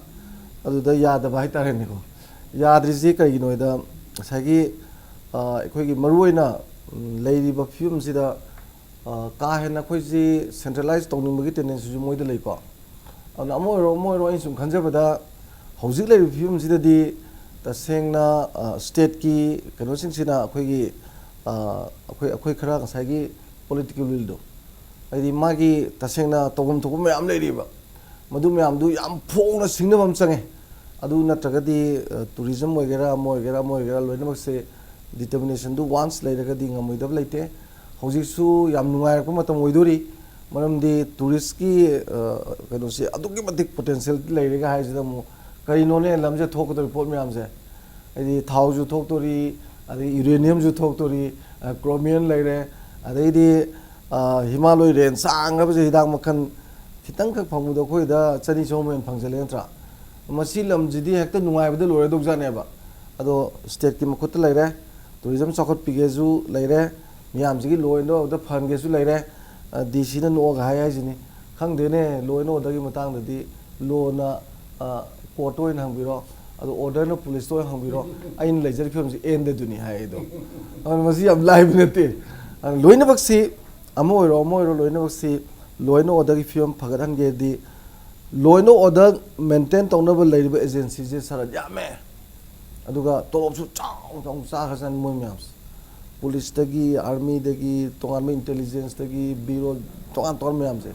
ꯑꯗꯨꯗ ꯌꯥꯗꯕ ꯍꯥꯏꯇꯥꯔꯦꯅꯦꯀꯣ꯫ ꯌꯥꯗ꯭ꯔꯤꯁꯤ ꯀꯩꯒꯤꯅꯣ ꯍꯥꯏꯗ, ꯉꯁꯥꯏꯒꯤ, ꯑ, ꯑꯩꯈꯣꯏꯒꯤ ꯃꯔꯨꯑꯣꯏꯅ, ꯎꯝ, ꯂꯩꯔꯤꯕ ꯐꯤꯕꯝꯁꯤꯗ, ꯑ, ꯀꯥ ꯍꯦꯟꯅ ꯑꯩꯈꯣꯏꯁꯤ centralize ꯇꯧꯅꯤꯡꯕꯒꯤ tendencyꯁꯨ ꯃꯣꯏꯗ ꯂꯩꯀꯣ꯫ ꯑꯗꯨꯅ ꯑꯃ ꯑꯣꯏꯔꯣ ꯑꯃ ꯑꯣꯏꯔꯣ, ꯑꯩꯅ ꯁꯨꯝ ꯈꯟꯖꯕꯗ ꯍꯧꯖꯤꯛ ꯂꯩꯔꯤꯕ ꯐꯤꯕꯝꯁꯤꯗꯗꯤ ꯇꯁꯦꯡꯅ ꯁ꯭ꯇꯦꯠꯀꯤ ꯀꯩꯅꯣꯁꯤꯡꯁꯤꯅ ꯑꯩꯈꯣꯏꯒꯤ ꯑꯩꯈꯣꯏ ꯑꯩꯈꯣꯏ ꯈꯔ ꯉꯁꯥꯏꯒꯤ ꯄꯣꯂꯤꯇꯤꯀꯦꯜ ꯋꯤꯜꯗꯣ, ꯍꯥꯏꯗꯤ ꯃꯥꯒꯤ ꯇꯁꯦꯡꯅ ꯇꯧꯐꯝ ꯊꯣꯛꯄ ꯃꯌꯥꯝ ꯂꯩꯔꯤꯕ, ꯃꯗꯨ ꯃꯌꯥꯝꯗꯨ ꯌꯥꯝ ꯐꯣꯡꯅ ꯁꯤꯡꯅꯕ ꯑꯃ ꯆꯪꯉꯦ꯫ ꯑꯗꯨ ꯅꯠꯇ꯭ꯔꯒꯗꯤ ꯇꯨꯔꯤꯖꯝ ꯑꯣꯏꯒꯦꯔꯥ, ꯑꯃ ꯑꯣꯏꯒꯦꯔꯥ ꯑꯃ ꯑꯣꯏꯒꯦꯔꯥ, ꯂꯣꯏꯅꯃꯛꯁꯦ ꯗꯤꯇꯔꯃꯤꯅꯦꯁꯟꯗꯨ ꯋꯥꯟꯁ ꯂꯩꯔꯒꯗꯤ ꯉꯝꯃꯣꯏꯗꯕ ꯂꯩꯇꯦ꯫ ꯍꯧꯖꯤꯛꯁꯨ ꯌꯥꯝ ꯅꯨꯡꯉꯥꯏꯔꯛꯄ ꯃꯇꯝ ꯑꯣꯏꯗꯣꯔꯤ, ꯃꯔꯝꯗꯤ ꯇꯨꯔꯤꯁꯀꯤ ꯀꯩꯅꯣꯁꯦ ꯑꯗꯨꯛꯀꯤ ꯃꯇꯤꯛ ꯄꯣꯇꯦꯟꯁꯤꯌꯦꯜ ꯂꯩꯔꯦꯒ ꯍꯥꯏꯁꯤꯗ ꯑꯃꯨꯛ ꯀꯔꯤꯅꯣꯅꯦ ꯂꯝꯁꯦ ꯊꯣꯛꯀꯗꯧꯔꯤ ꯄꯣꯠ ꯃꯌꯥꯝꯁꯦ? ꯍꯥꯏꯗꯤ ꯊꯥꯎꯁꯨ ꯊꯣꯛꯇꯣꯔꯤ, ꯑꯗꯩ ꯌꯨꯔꯦꯅꯤꯌꯝꯁꯨ ꯊꯣꯛꯇꯣꯔꯤ, ꯀ꯭ꯔꯣꯃꯤꯌꯝ ꯂꯩꯔꯦ, ꯑꯗꯩꯗꯤ ꯍꯤꯃꯥꯂꯣꯏ ꯔꯦꯟ ꯁꯥꯡꯈ꯭ꯔꯕꯁꯦ ꯍꯤꯗꯥꯛ ꯃꯈꯜ ꯈꯤꯇꯪꯈꯛ ꯐꯪꯕꯗꯣ ꯑꯩꯈꯣꯏꯗ ꯆꯅꯤ ꯆꯍꯨꯝ ꯍꯦꯟꯅ ꯐꯪꯖꯜꯂꯦ ꯅꯠꯇ꯭ꯔꯥ? ꯃꯁꯤ ꯂꯝꯁꯤꯗꯤ ꯍꯦꯛꯇ ꯅꯨꯡꯉꯥꯏꯕꯗ ꯂꯣꯏꯔꯗꯧꯖꯥꯠꯅꯦꯕ꯫ ꯑꯗꯣ ꯁ꯭ꯇꯦꯠꯀꯤ ꯃꯈꯨꯠꯇ ꯂꯩꯔꯦ, ꯇꯨꯔꯤꯖꯝ ꯆꯥꯎꯈꯠꯄꯤꯒꯦꯁꯨ ꯂꯩꯔꯦ, ꯃꯤꯌꯥꯝꯁꯤꯒꯤ ꯂꯣ ꯑꯦꯟ ꯑꯣꯔꯗꯔ ꯐꯍꯟꯒꯦꯁꯨ ꯂꯩꯔꯦ꯫ ꯗꯤ ꯁꯤꯅ ꯅꯣꯛꯑꯒ ꯍꯥꯏ ꯍꯥꯏꯁꯤꯅꯤ꯫ ꯈꯪꯗꯦꯅꯦ, ꯂꯣ ꯑꯦꯟ ꯑꯣꯔꯗꯔꯒꯤ ꯃꯇꯥꯡꯗꯗꯤ ꯂꯣꯅ ꯀꯣꯔꯠꯇ ꯑꯣꯏꯅ ꯍꯪꯕꯤꯔꯣ, ꯑꯗꯣ ꯑꯣꯔꯗꯔꯅ ꯄꯨꯂꯤꯁꯇ ꯑꯣꯏꯅ ꯍꯪꯕꯤꯔꯣ, ꯑꯩꯅ ꯂꯩꯖꯔꯤꯕ ꯐꯤꯕꯝꯁꯤ ꯑꯦꯟꯗ ꯑꯗꯨꯅꯤ ꯍꯥꯏ ꯑꯩꯗꯣ꯫ ꯑꯗꯨꯅ ꯃꯁꯤ ꯌꯥꯝ ꯂꯥꯏꯕ ꯅꯠꯇꯦ꯫ ꯑꯗꯨꯅ ꯂꯣꯏꯅꯃꯛꯁꯤ ꯑꯃ ꯑꯣꯏꯔꯣ ꯑꯃ ꯑꯣꯏꯔꯣ, ꯂꯣꯏꯅꯃꯛꯁꯤ ꯂꯣ ꯑꯦꯟ ꯑꯣꯔꯗꯔꯒꯤ ꯐꯤꯕꯝ ꯐꯒꯠꯍꯟꯒꯦꯗꯤ ꯂꯣ ꯑꯦꯟ ꯑꯣꯔꯗꯔ ꯃꯦꯟꯇꯦꯟ ꯇꯧꯅꯕ ꯂꯩꯔꯤꯕ ꯑꯦꯖꯦꯟꯁꯤꯁꯦ ꯁꯔꯠ ꯌꯥꯝꯃꯦ꯫ ꯑꯗꯨꯒ ꯇꯣꯂꯣꯞꯁꯨ ꯆꯥꯎ ꯆꯥꯎ ꯆꯥꯈ꯭ꯔꯖꯥꯠꯅꯤ ꯃꯣꯏ ꯃꯌꯥꯝꯁꯦ꯫ ꯄꯨꯂꯤꯁꯇꯒꯤ, ꯑꯥꯔꯃꯤꯗꯒꯤ, ꯇꯣꯉꯥꯟꯕ ꯏꯟꯇꯦꯂꯤꯖꯦꯟꯁꯇꯒꯤ, ꯕ꯭ꯌꯨꯔꯣ, ꯇꯣꯉꯥꯟ ꯇꯣꯉꯥꯟꯕ ꯃꯌꯥꯝꯁꯦ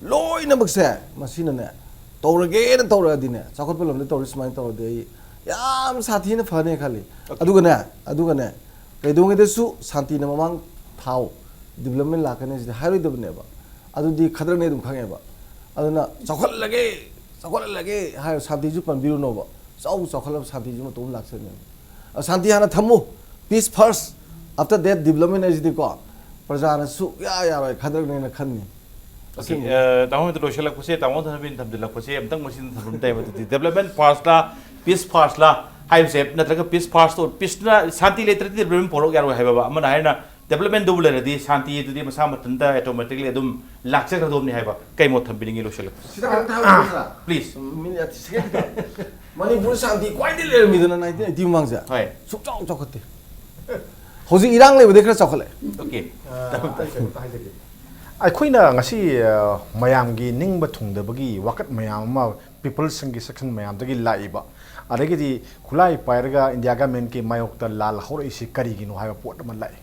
ꯂꯣꯏꯅꯃꯛꯁꯦ ꯃꯁꯤꯅꯅꯦ ꯇꯧꯔꯒꯦꯅ ꯇꯧꯔꯛꯑꯗꯤꯅꯦ, ꯆꯥꯎꯈꯠꯄ ꯂꯝꯗ ꯇꯧꯔꯤ ꯁꯨꯃꯥꯏꯅ ꯇꯧꯔꯗꯤ ꯑꯩ ꯌꯥꯝ ꯁꯥꯊꯤꯅ ꯐꯅꯤ ꯈꯜꯂꯤ꯫ ꯑꯗꯨꯒꯅꯦ, ꯑꯗꯨꯒꯅꯦ, ꯀꯩꯗꯧꯉꯩꯗꯁꯨ ꯁꯥꯟꯇꯤꯅ ꯃꯃꯥꯡ ꯊꯥꯎ, ꯗꯤꯕꯂꯞꯃꯦꯟ ꯂꯥꯛꯀꯅꯤ ꯁꯤꯗꯤ ꯍꯥꯏꯔꯣꯏꯗꯕꯅꯦꯕ꯫ ꯑꯗꯨꯗꯤ ꯈꯗ꯭ꯔꯛꯅꯦ ꯑꯗꯨꯝ ꯈꯪꯉꯦꯕ꯫ ꯑꯗꯨꯅ ꯆꯥꯎꯈꯠꯂꯒꯦ, ꯆꯥꯎꯈꯠꯍꯜꯂꯒꯦ ꯍꯥꯏꯔ ꯁꯥꯟꯇꯤꯁꯨ ꯄꯟꯕꯤꯔꯨꯅꯣꯕ꯫ ꯆꯥꯎ ꯆꯥꯎꯈꯠꯂꯕ ꯁꯥꯟꯇꯤꯁꯨ ꯃꯇꯣꯝ ꯂꯥꯛꯆꯅꯦꯕ꯫ ꯑ, ꯁꯥꯟꯇꯤ ꯍꯥꯟꯅ ꯊꯝꯃꯨ, peace first, after that development ꯍꯥꯏꯁꯤꯗꯤꯀꯣ, ꯄ꯭ꯔꯖꯥꯅ ꯁꯨꯛꯌꯥ ꯌꯥꯔꯣꯏ, ꯈꯗ꯭ꯔꯛꯅꯦꯅ ꯈꯟꯅꯤ꯫ ꯑꯣꯀꯦ, ꯑꯁꯦꯡꯕ꯫ ꯑ, ꯇꯥꯃꯣ ꯍꯣꯏꯗ ꯂꯣꯏꯁꯤꯜꯂꯛꯄꯁꯦ, ꯇꯥꯃꯣ ꯊꯝꯕꯤꯅ ꯊꯝꯖꯤꯜꯂꯛꯄꯁꯦ ꯑꯝꯇꯪ ꯃꯁꯤꯗ ꯊꯝꯕ ꯑꯃ ꯇꯥꯏꯕ꯫ ꯑꯗꯨꯗꯤ development first ꯂꯥ, peace first ꯂꯥ ꯍꯥꯏꯕꯁꯦ, ꯅꯠꯇ꯭ꯔꯒ peace first, peace ꯅ, ꯁꯥꯟꯇꯤ ꯂꯩꯇ꯭ꯔꯗꯤ development ꯄꯣꯔꯛ ꯌꯥꯔꯣꯏ ꯍꯥꯏꯕ ꯑꯃꯅ ꯍꯥꯏꯅ, development ꯗꯨꯕꯨ ꯂꯩꯔꯗꯤ ꯁꯥꯟꯇꯤ ꯑꯗꯨꯗꯤ ꯃꯁꯥ ꯃꯊꯟꯇ automatically ꯑꯗꯨꯝ ꯂꯥꯛꯆꯈ꯭ꯔꯗꯧꯕꯅꯤ ꯍꯥꯏꯕ ꯀꯩ ꯃꯣꯠ ꯊꯝꯕꯤꯅꯤꯡꯉꯤ ꯂꯣꯏꯁꯤꯜꯂꯛꯄꯁꯦ? ꯁꯤꯗ ꯀꯩꯅꯣꯝꯇ ꯍꯥꯏꯍꯧꯒꯦ ꯁꯥꯔ꯫ Please꯫ ꯃꯤꯅꯤꯠ ꯁꯦꯀꯦꯟ ꯈꯤꯇꯪ꯫ ꯃꯅꯤꯄꯨꯔ ꯁꯥꯟꯇꯤ ꯈ꯭ꯋꯥꯏꯗꯒꯤ ꯂꯩꯔꯝꯃꯤꯗꯅ nineteen eighty ꯃꯃꯥꯡꯁꯦ꯫ ꯍꯣꯏ꯫ ꯁꯨꯛꯆꯥꯎ ꯆꯥꯎꯈꯠꯇꯦ꯫ ꯍꯧꯖꯤꯛ ꯏꯔꯥꯡ ꯂꯩꯕꯗꯩ ꯈꯔ ꯆꯥꯎꯈꯠꯂꯦ꯫ ꯑꯣꯀꯦ꯫ ꯑ, ꯑꯩ ꯀꯩꯅꯣꯝꯇ ꯍꯥꯏꯖꯒꯦ꯫ ꯑꯩꯈꯣꯏꯅ ꯉꯁꯤ ꯑ, ꯃꯌꯥꯝꯒꯤ ꯅꯤꯡꯕ ꯊꯨꯡꯗꯕꯒꯤ ꯋꯥꯀꯠ ꯃꯌꯥꯝ ꯑꯃ, ꯄꯤꯄꯜꯁꯤꯡꯒꯤ ꯁꯦꯛꯁꯟ ꯃꯌꯥꯝꯗꯒꯤ ꯂꯥꯛꯏꯕ, ꯑꯗꯒꯤꯗꯤ ꯈꯨꯠꯂꯥꯏ ꯄꯥꯏꯔꯒ ꯏꯟꯗꯤꯌꯥ ꯒꯃꯦꯟꯀꯤ ꯃꯥꯌꯣꯛꯇ ꯂꯥꯜ ꯍꯧꯔꯛꯏꯁꯤ ꯀꯔꯤꯒꯤꯅꯣ ꯍꯥꯏꯕ ꯄꯣꯠ ꯑꯃ ꯂꯥꯛꯏ꯫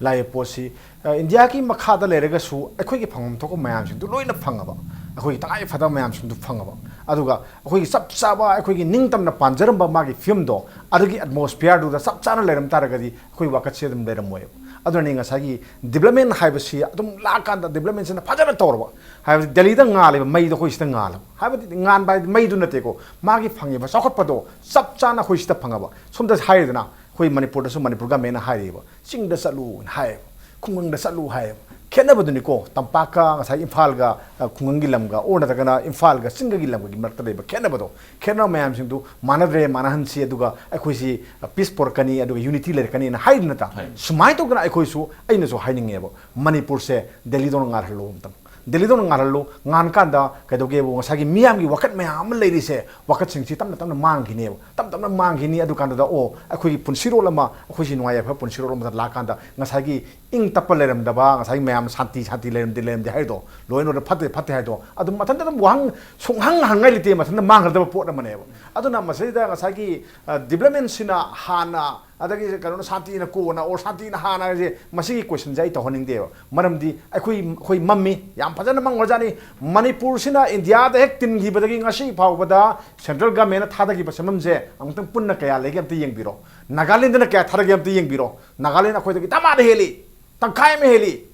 ꯂꯥꯛꯏꯕ ꯄꯣꯠꯁꯤ ꯑ, ꯏꯟꯗꯤꯌꯥꯒꯤ ꯃꯈꯥꯗ ꯂꯩꯔꯒꯁꯨ ꯑꯩꯈꯣꯏꯒꯤ ꯐꯪꯐꯝ ꯊꯣꯛꯄ ꯃꯌꯥꯝꯁꯤꯡꯗꯨ ꯂꯣꯏꯅ ꯐꯪꯉꯕ, ꯑꯩꯈꯣꯏꯒꯤ ꯇꯉꯥꯏ ꯐꯗꯕ ꯃꯌꯥꯝꯁꯤꯡꯗꯨ ꯐꯪꯉꯕ, ꯑꯗꯨꯒ ꯑꯩꯈꯣꯏꯒꯤ ꯆꯞ ꯆꯥꯕ ꯑꯩꯈꯣꯏꯒꯤ ꯅꯤꯡꯇꯝꯅ ꯄꯥꯟꯖꯔꯝꯕ ꯃꯥꯒꯤ ꯐꯤꯕꯝꯗꯣ, ꯑꯗꯨꯒꯤ ꯑꯦꯠꯃꯣꯁꯐꯤꯌꯥꯔꯗꯨꯗ ꯆꯞ ꯆꯥꯅ ꯂꯩꯔꯝ ꯇꯥꯔꯒꯗꯤ ꯑꯩꯈꯣꯏ ꯋꯥꯀꯠꯁꯦ ꯑꯗꯨꯝ ꯂꯩꯔꯝꯃꯣꯏꯕ꯫ ꯑꯗꯨꯅꯅꯤ ꯉꯁꯥꯏꯒꯤ ꯗꯤꯕ꯭ꯂꯞꯃꯦꯟ ꯍꯥꯏꯕꯁꯤ ꯑꯗꯨꯝ ꯂꯥꯛꯀꯥꯟꯗ ꯗꯤꯕ꯭ꯂꯞꯃꯦꯟꯁꯤꯅ ꯐꯖꯅ ꯇꯧꯔꯕ, ꯍꯥꯏꯕꯗꯤ ꯗꯦꯜꯂꯤꯗ ꯉꯥꯜꯂꯤꯕ ꯃꯩꯗꯣ ꯑꯩꯈꯣꯏ ꯁꯤꯗ ꯉꯥꯜꯂꯕ, ꯍꯥꯏꯕꯗꯤ ꯉꯥꯟꯕ ꯍꯥꯏꯗꯤ ꯃꯩꯗꯨ ꯅꯠꯇꯦꯀꯣ, ꯃꯥꯒꯤ ꯐꯪꯉꯤꯕ ꯆꯥꯎꯈꯠꯄꯗꯣ ꯆꯞ ꯆꯥꯅ ꯑꯩꯈꯣꯏ ꯁꯤꯗ ꯐꯪꯉꯕ꯫ ꯁꯣꯝꯗ ꯍꯥꯏꯔꯦꯗꯅ, ꯑꯩꯈꯣꯏ ꯃꯅꯤꯄꯨꯔꯗꯁꯨ ꯃꯅꯤꯄꯨꯔ ꯒꯃꯦꯟꯅ ꯍꯥꯏꯔꯤꯕ, ꯆꯤꯡꯗ ꯆꯠꯂꯨ ꯍꯥꯏꯌꯦꯕ, ꯈꯨꯡꯒꯪꯗ ꯆꯠꯂꯨ ꯍꯥꯏꯌꯦꯕ꯫ ꯈꯦꯠꯅꯕꯗꯨꯅꯤꯀꯣ, ꯇꯝꯄꯥꯛꯀ ꯉꯁꯥꯏ ꯏꯝꯐꯥꯜꯒ, ꯑ, ꯈꯨꯡꯒꯪꯒꯤ ꯂꯝꯒ, ꯑꯣꯔ ꯅꯠꯇ꯭ꯔꯒꯅ ꯏꯝꯐꯥꯜꯒ ꯆꯤꯡꯒꯒꯤ ꯂꯝꯒꯒꯤ ꯃꯔꯛꯇ ꯂꯩꯕ ꯈꯦꯠꯅꯕꯗꯣ, ꯈꯦꯠꯅꯕ ꯃꯌꯥꯝꯁꯤꯡꯗꯨ ꯃꯥꯟꯅꯗ꯭ꯔꯦ, ꯃꯥꯟꯅꯍꯟꯁꯤ, ꯑꯗꯨꯒ ꯑꯩꯈꯣꯏꯁꯤ, ꯑ, ꯄꯤꯁ ꯄꯨꯔꯛꯀꯅꯤ, ꯑꯗꯨꯒ ꯌꯨꯅꯤꯇꯤ ꯂꯩꯔꯛꯀꯅꯤꯅ ꯍꯥꯏꯔꯤ ꯅꯠꯇ꯭ꯔꯥ? ꯍꯥꯏ꯫ ꯁꯨꯃꯥꯏꯅ ꯇꯧꯗꯅ ꯑꯩꯈꯣꯏꯁꯨ, ꯑꯩꯅꯁꯨ ꯍꯥꯏꯅꯤꯡꯉꯦꯕ, ꯃꯅꯤꯄꯨꯔꯁꯦ ꯗꯦꯜꯂꯤꯗꯧꯅ ꯉꯥꯜꯍꯜꯂꯣ ꯑꯝꯇꯪ꯫ ꯗꯦꯜꯂꯤꯗꯧꯅ ꯉꯥꯜꯍꯜꯂꯨ꯫ ꯉꯥꯟ ꯀꯥꯟꯗ ꯀꯩꯗꯧꯒꯦꯕꯨ, ꯉꯁꯥꯏꯒꯤ ꯃꯤꯌꯥꯝꯒꯤ ꯋꯥꯀꯠ ꯃꯌꯥꯝ ꯑꯃ ꯂꯩꯔꯤꯁꯦ, ꯋꯥꯀꯠꯁꯤꯡꯁꯤ ꯇꯞꯅ ꯇꯞꯅ ꯃꯥꯡꯈꯤꯅꯦꯕ꯫ ꯇꯞꯅ ꯇꯞꯅ ꯃꯥꯡꯈꯤꯅꯤ꯫ ꯑꯗꯨ ꯀꯥꯟꯗꯨꯗ, ꯑꯣ, ꯑꯩꯈꯣꯏꯒꯤ ꯄꯨꯟꯁꯤꯔꯣꯜ ꯑꯃ, ꯑꯩꯈꯣꯏꯁꯤ ꯅꯨꯡꯉꯥꯏ ꯌꯥꯏꯐꯕ ꯄꯨꯟꯁꯤꯔꯣꯜ ꯑꯃꯗ ꯂꯥꯛꯀꯥꯟꯗ ꯉꯁꯥꯏꯒꯤ ꯏꯪ ꯇꯞꯄ ꯂꯩꯔꯝꯗꯕ, ꯉꯁꯥꯏꯒꯤ ꯃꯌꯥꯝ ꯁꯥꯟꯇꯤ, ꯁꯥꯟꯇꯤ ꯂꯩꯔꯝꯗꯦ, ꯂꯩꯔꯝꯗꯦ ꯍꯥꯏꯗꯣ, ꯂꯣꯏꯅ ꯐꯠꯇꯦ, ꯐꯠꯇꯦ ꯍꯥꯏꯗꯣ, ꯑꯗꯨꯝ ꯃꯊꯟꯇ ꯑꯗꯨꯝ ꯋꯥꯍꯪ ꯁꯨꯡꯍꯪ ꯍꯪꯉꯥꯏ ꯂꯩꯇꯦ, ꯃꯊꯟꯇ ꯃꯥꯡꯈ꯭ꯔꯗꯕ ꯄꯣꯠ ꯑꯃꯅꯦꯕ꯫ ꯑꯗꯨꯅ ꯃꯁꯤꯗ ꯉꯁꯥꯏꯒꯤ, ꯑ, ꯗꯤꯕ꯭ꯂꯞꯃꯦꯟꯁꯤꯅ ꯍꯥꯟꯅ, ꯑꯗꯒꯤ ꯀꯩꯅꯣꯅ ꯁꯥꯟꯇꯤꯅ ꯀꯣꯟꯅ, ꯑꯣꯔ ꯁꯥꯟꯇꯤꯅ ꯍꯥꯟꯅ ꯍꯥꯏꯁꯦ, ꯃꯁꯤꯒꯤ ꯀꯣꯏꯁꯟꯁꯦ ꯑꯩ ꯇꯧꯍꯟꯅꯤꯡꯗꯦꯕ꯫ ꯃꯔꯝꯗꯤ ꯑꯩꯈꯣꯏ, ꯑꯩꯈꯣꯏ ꯃꯝꯃꯤ, ꯌꯥꯝ ꯐꯖꯅ ꯃꯝꯈ꯭ꯔꯖꯥꯠꯅꯤ꯫ ꯃꯅꯤꯄꯨꯔꯁꯤꯅ ꯏꯟꯗꯤꯌꯥꯗ ꯍꯦꯛ ꯇꯤꯟꯈꯤꯕꯗꯒꯤ ꯉꯁꯤ ꯐꯥꯎꯕꯗ ꯁꯦꯟꯇ꯭ꯔꯦꯜ ꯒꯃꯦꯟꯅ ꯊꯥꯗꯈꯤꯕ ꯁꯦꯟꯐꯝꯁꯦ ꯑꯃꯨꯛꯇꯪ ꯄꯨꯟꯅ ꯀꯌꯥ ꯂꯩꯒꯦ ꯑꯝꯇ ꯌꯦꯡꯕꯤꯔꯣ꯫ ꯅꯥꯒꯥꯂꯦꯟꯗꯅ ꯀꯌꯥ ꯊꯥꯗꯒꯦ ꯑꯝꯇ ꯌꯦꯡꯕꯤꯔꯣ꯫ ꯅꯥꯒꯥꯂꯦꯟ ꯑꯩꯈꯣꯏꯗꯒꯤ ꯗꯃꯥꯗ ꯍꯦꯜꯂꯤ, ꯇꯪꯈꯥꯏ ꯑꯃ ꯍꯦꯜꯂꯤ꯫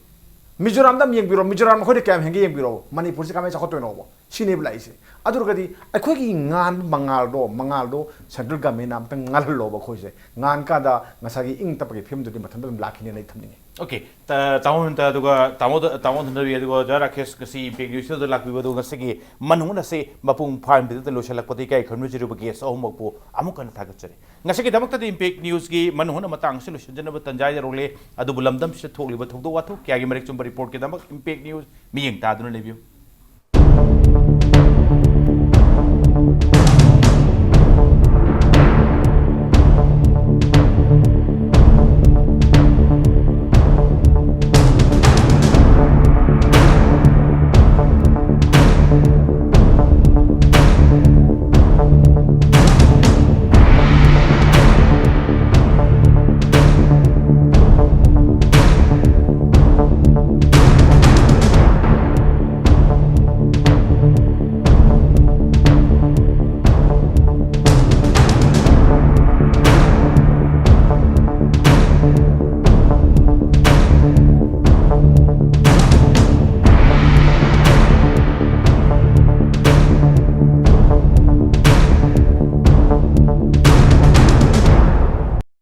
ꯃꯤꯖꯣꯔꯥꯝꯗ ꯑꯃ ꯌꯦꯡꯕꯤꯔꯣ, ꯃꯤꯖꯣꯔꯥꯝ ꯑꯩꯈꯣꯏꯗ ꯀꯌꯥꯝ ꯍꯦꯟꯒꯦ ꯌꯦꯡꯕꯤꯔꯣ꯫ ꯃꯅꯤꯄꯨꯔꯁꯤ ꯀꯃꯥꯏꯅ ꯆꯥꯎꯈꯠꯇꯣꯏꯅꯣꯕ? ꯁꯤꯅꯦꯕ ꯂꯥꯛꯏꯁꯦ꯫ ꯑꯗꯨ ꯑꯣꯏꯔꯒꯗꯤ ꯑꯩꯈꯣꯏꯒꯤ ꯉꯥꯟꯕ ꯃꯉꯥꯜꯗꯣ, ꯃꯉꯥꯜꯗꯣ ꯁꯦꯟꯇ꯭ꯔꯦꯜ ꯒꯃꯦꯟꯅ ꯑꯝꯇꯪ ꯉꯥꯜꯍꯜꯂꯣꯕ ꯑꯩꯈꯣꯏꯁꯦ꯫ ꯉꯥꯟ ꯀꯥꯟꯗ ꯉꯁꯥꯏꯒꯤ ꯏꯪ ꯇꯞꯄꯒꯤ ꯐꯤꯕꯝꯗꯨꯗꯤ ꯃꯊꯟꯇ ꯑꯗꯨꯝ ꯂꯥꯛꯈꯤꯅꯦꯅ ꯑꯩ ꯊꯝꯅꯤꯡꯉꯤ꯫ ꯑꯣꯀꯦ, ꯇꯥ-, ꯇꯥꯃꯣ ꯍꯟꯇ, ꯑꯗꯨꯒ ꯇꯥꯃꯣꯗ, ꯇꯥꯃꯣ ꯙꯅꯕꯤ, ꯑꯗꯨꯒ ꯑꯣꯖꯥ ꯔꯥꯀꯦꯁ, ꯉꯁꯤ ꯏꯝꯄꯦꯛ ꯅ꯭ꯌꯨꯁꯇ ꯂꯥꯛꯄꯤꯕꯗꯨ, ꯉꯁꯤꯒꯤ ꯃꯟ ꯍꯨꯟ ꯑꯁꯤ ꯃꯄꯨꯡ ꯐꯥꯍꯟꯕꯤꯗꯨꯗ ꯂꯣꯏꯁꯤꯜꯂꯛꯄꯗ ꯏꯀꯥꯏ ꯈꯨꯝꯅꯖꯔꯤꯕ ꯒꯦꯁ ꯑꯍꯨꯝꯃꯛꯄꯨ ꯑꯃꯨꯛ ꯍꯟꯅ ꯊꯥꯒꯠꯆꯔꯤ꯫ ꯉꯁꯤꯒꯤꯗꯃꯛꯇꯗꯤ ꯏꯝꯄꯦꯛ ꯅ꯭ꯌꯨꯁꯀꯤ ꯃꯟ ꯍꯨꯟ ꯃꯇꯥꯡ ꯑꯁꯤ ꯂꯣꯏꯁꯤꯟꯖꯅꯕ ꯇꯟꯖꯥ ꯌꯧꯔꯛꯂꯦ꯫ ꯑꯗꯨꯕꯨ ꯂꯝꯗꯝꯁꯤꯗ ꯊꯣꯛꯂꯤꯕ ꯊꯧꯗꯣꯛ ꯋꯥꯊꯣꯛ ꯀꯌꯥꯒꯤ ꯃꯔꯤꯛ ꯆꯨꯝꯕ ꯔꯤꯄꯣꯔꯠꯀꯤꯗꯃꯛ ꯏꯝꯄꯦꯛ ꯅ꯭ꯌꯨꯁ ꯃꯤꯠꯌꯦꯡ ꯇꯥꯗꯨꯅ ꯂꯩꯕꯤꯌꯨ꯫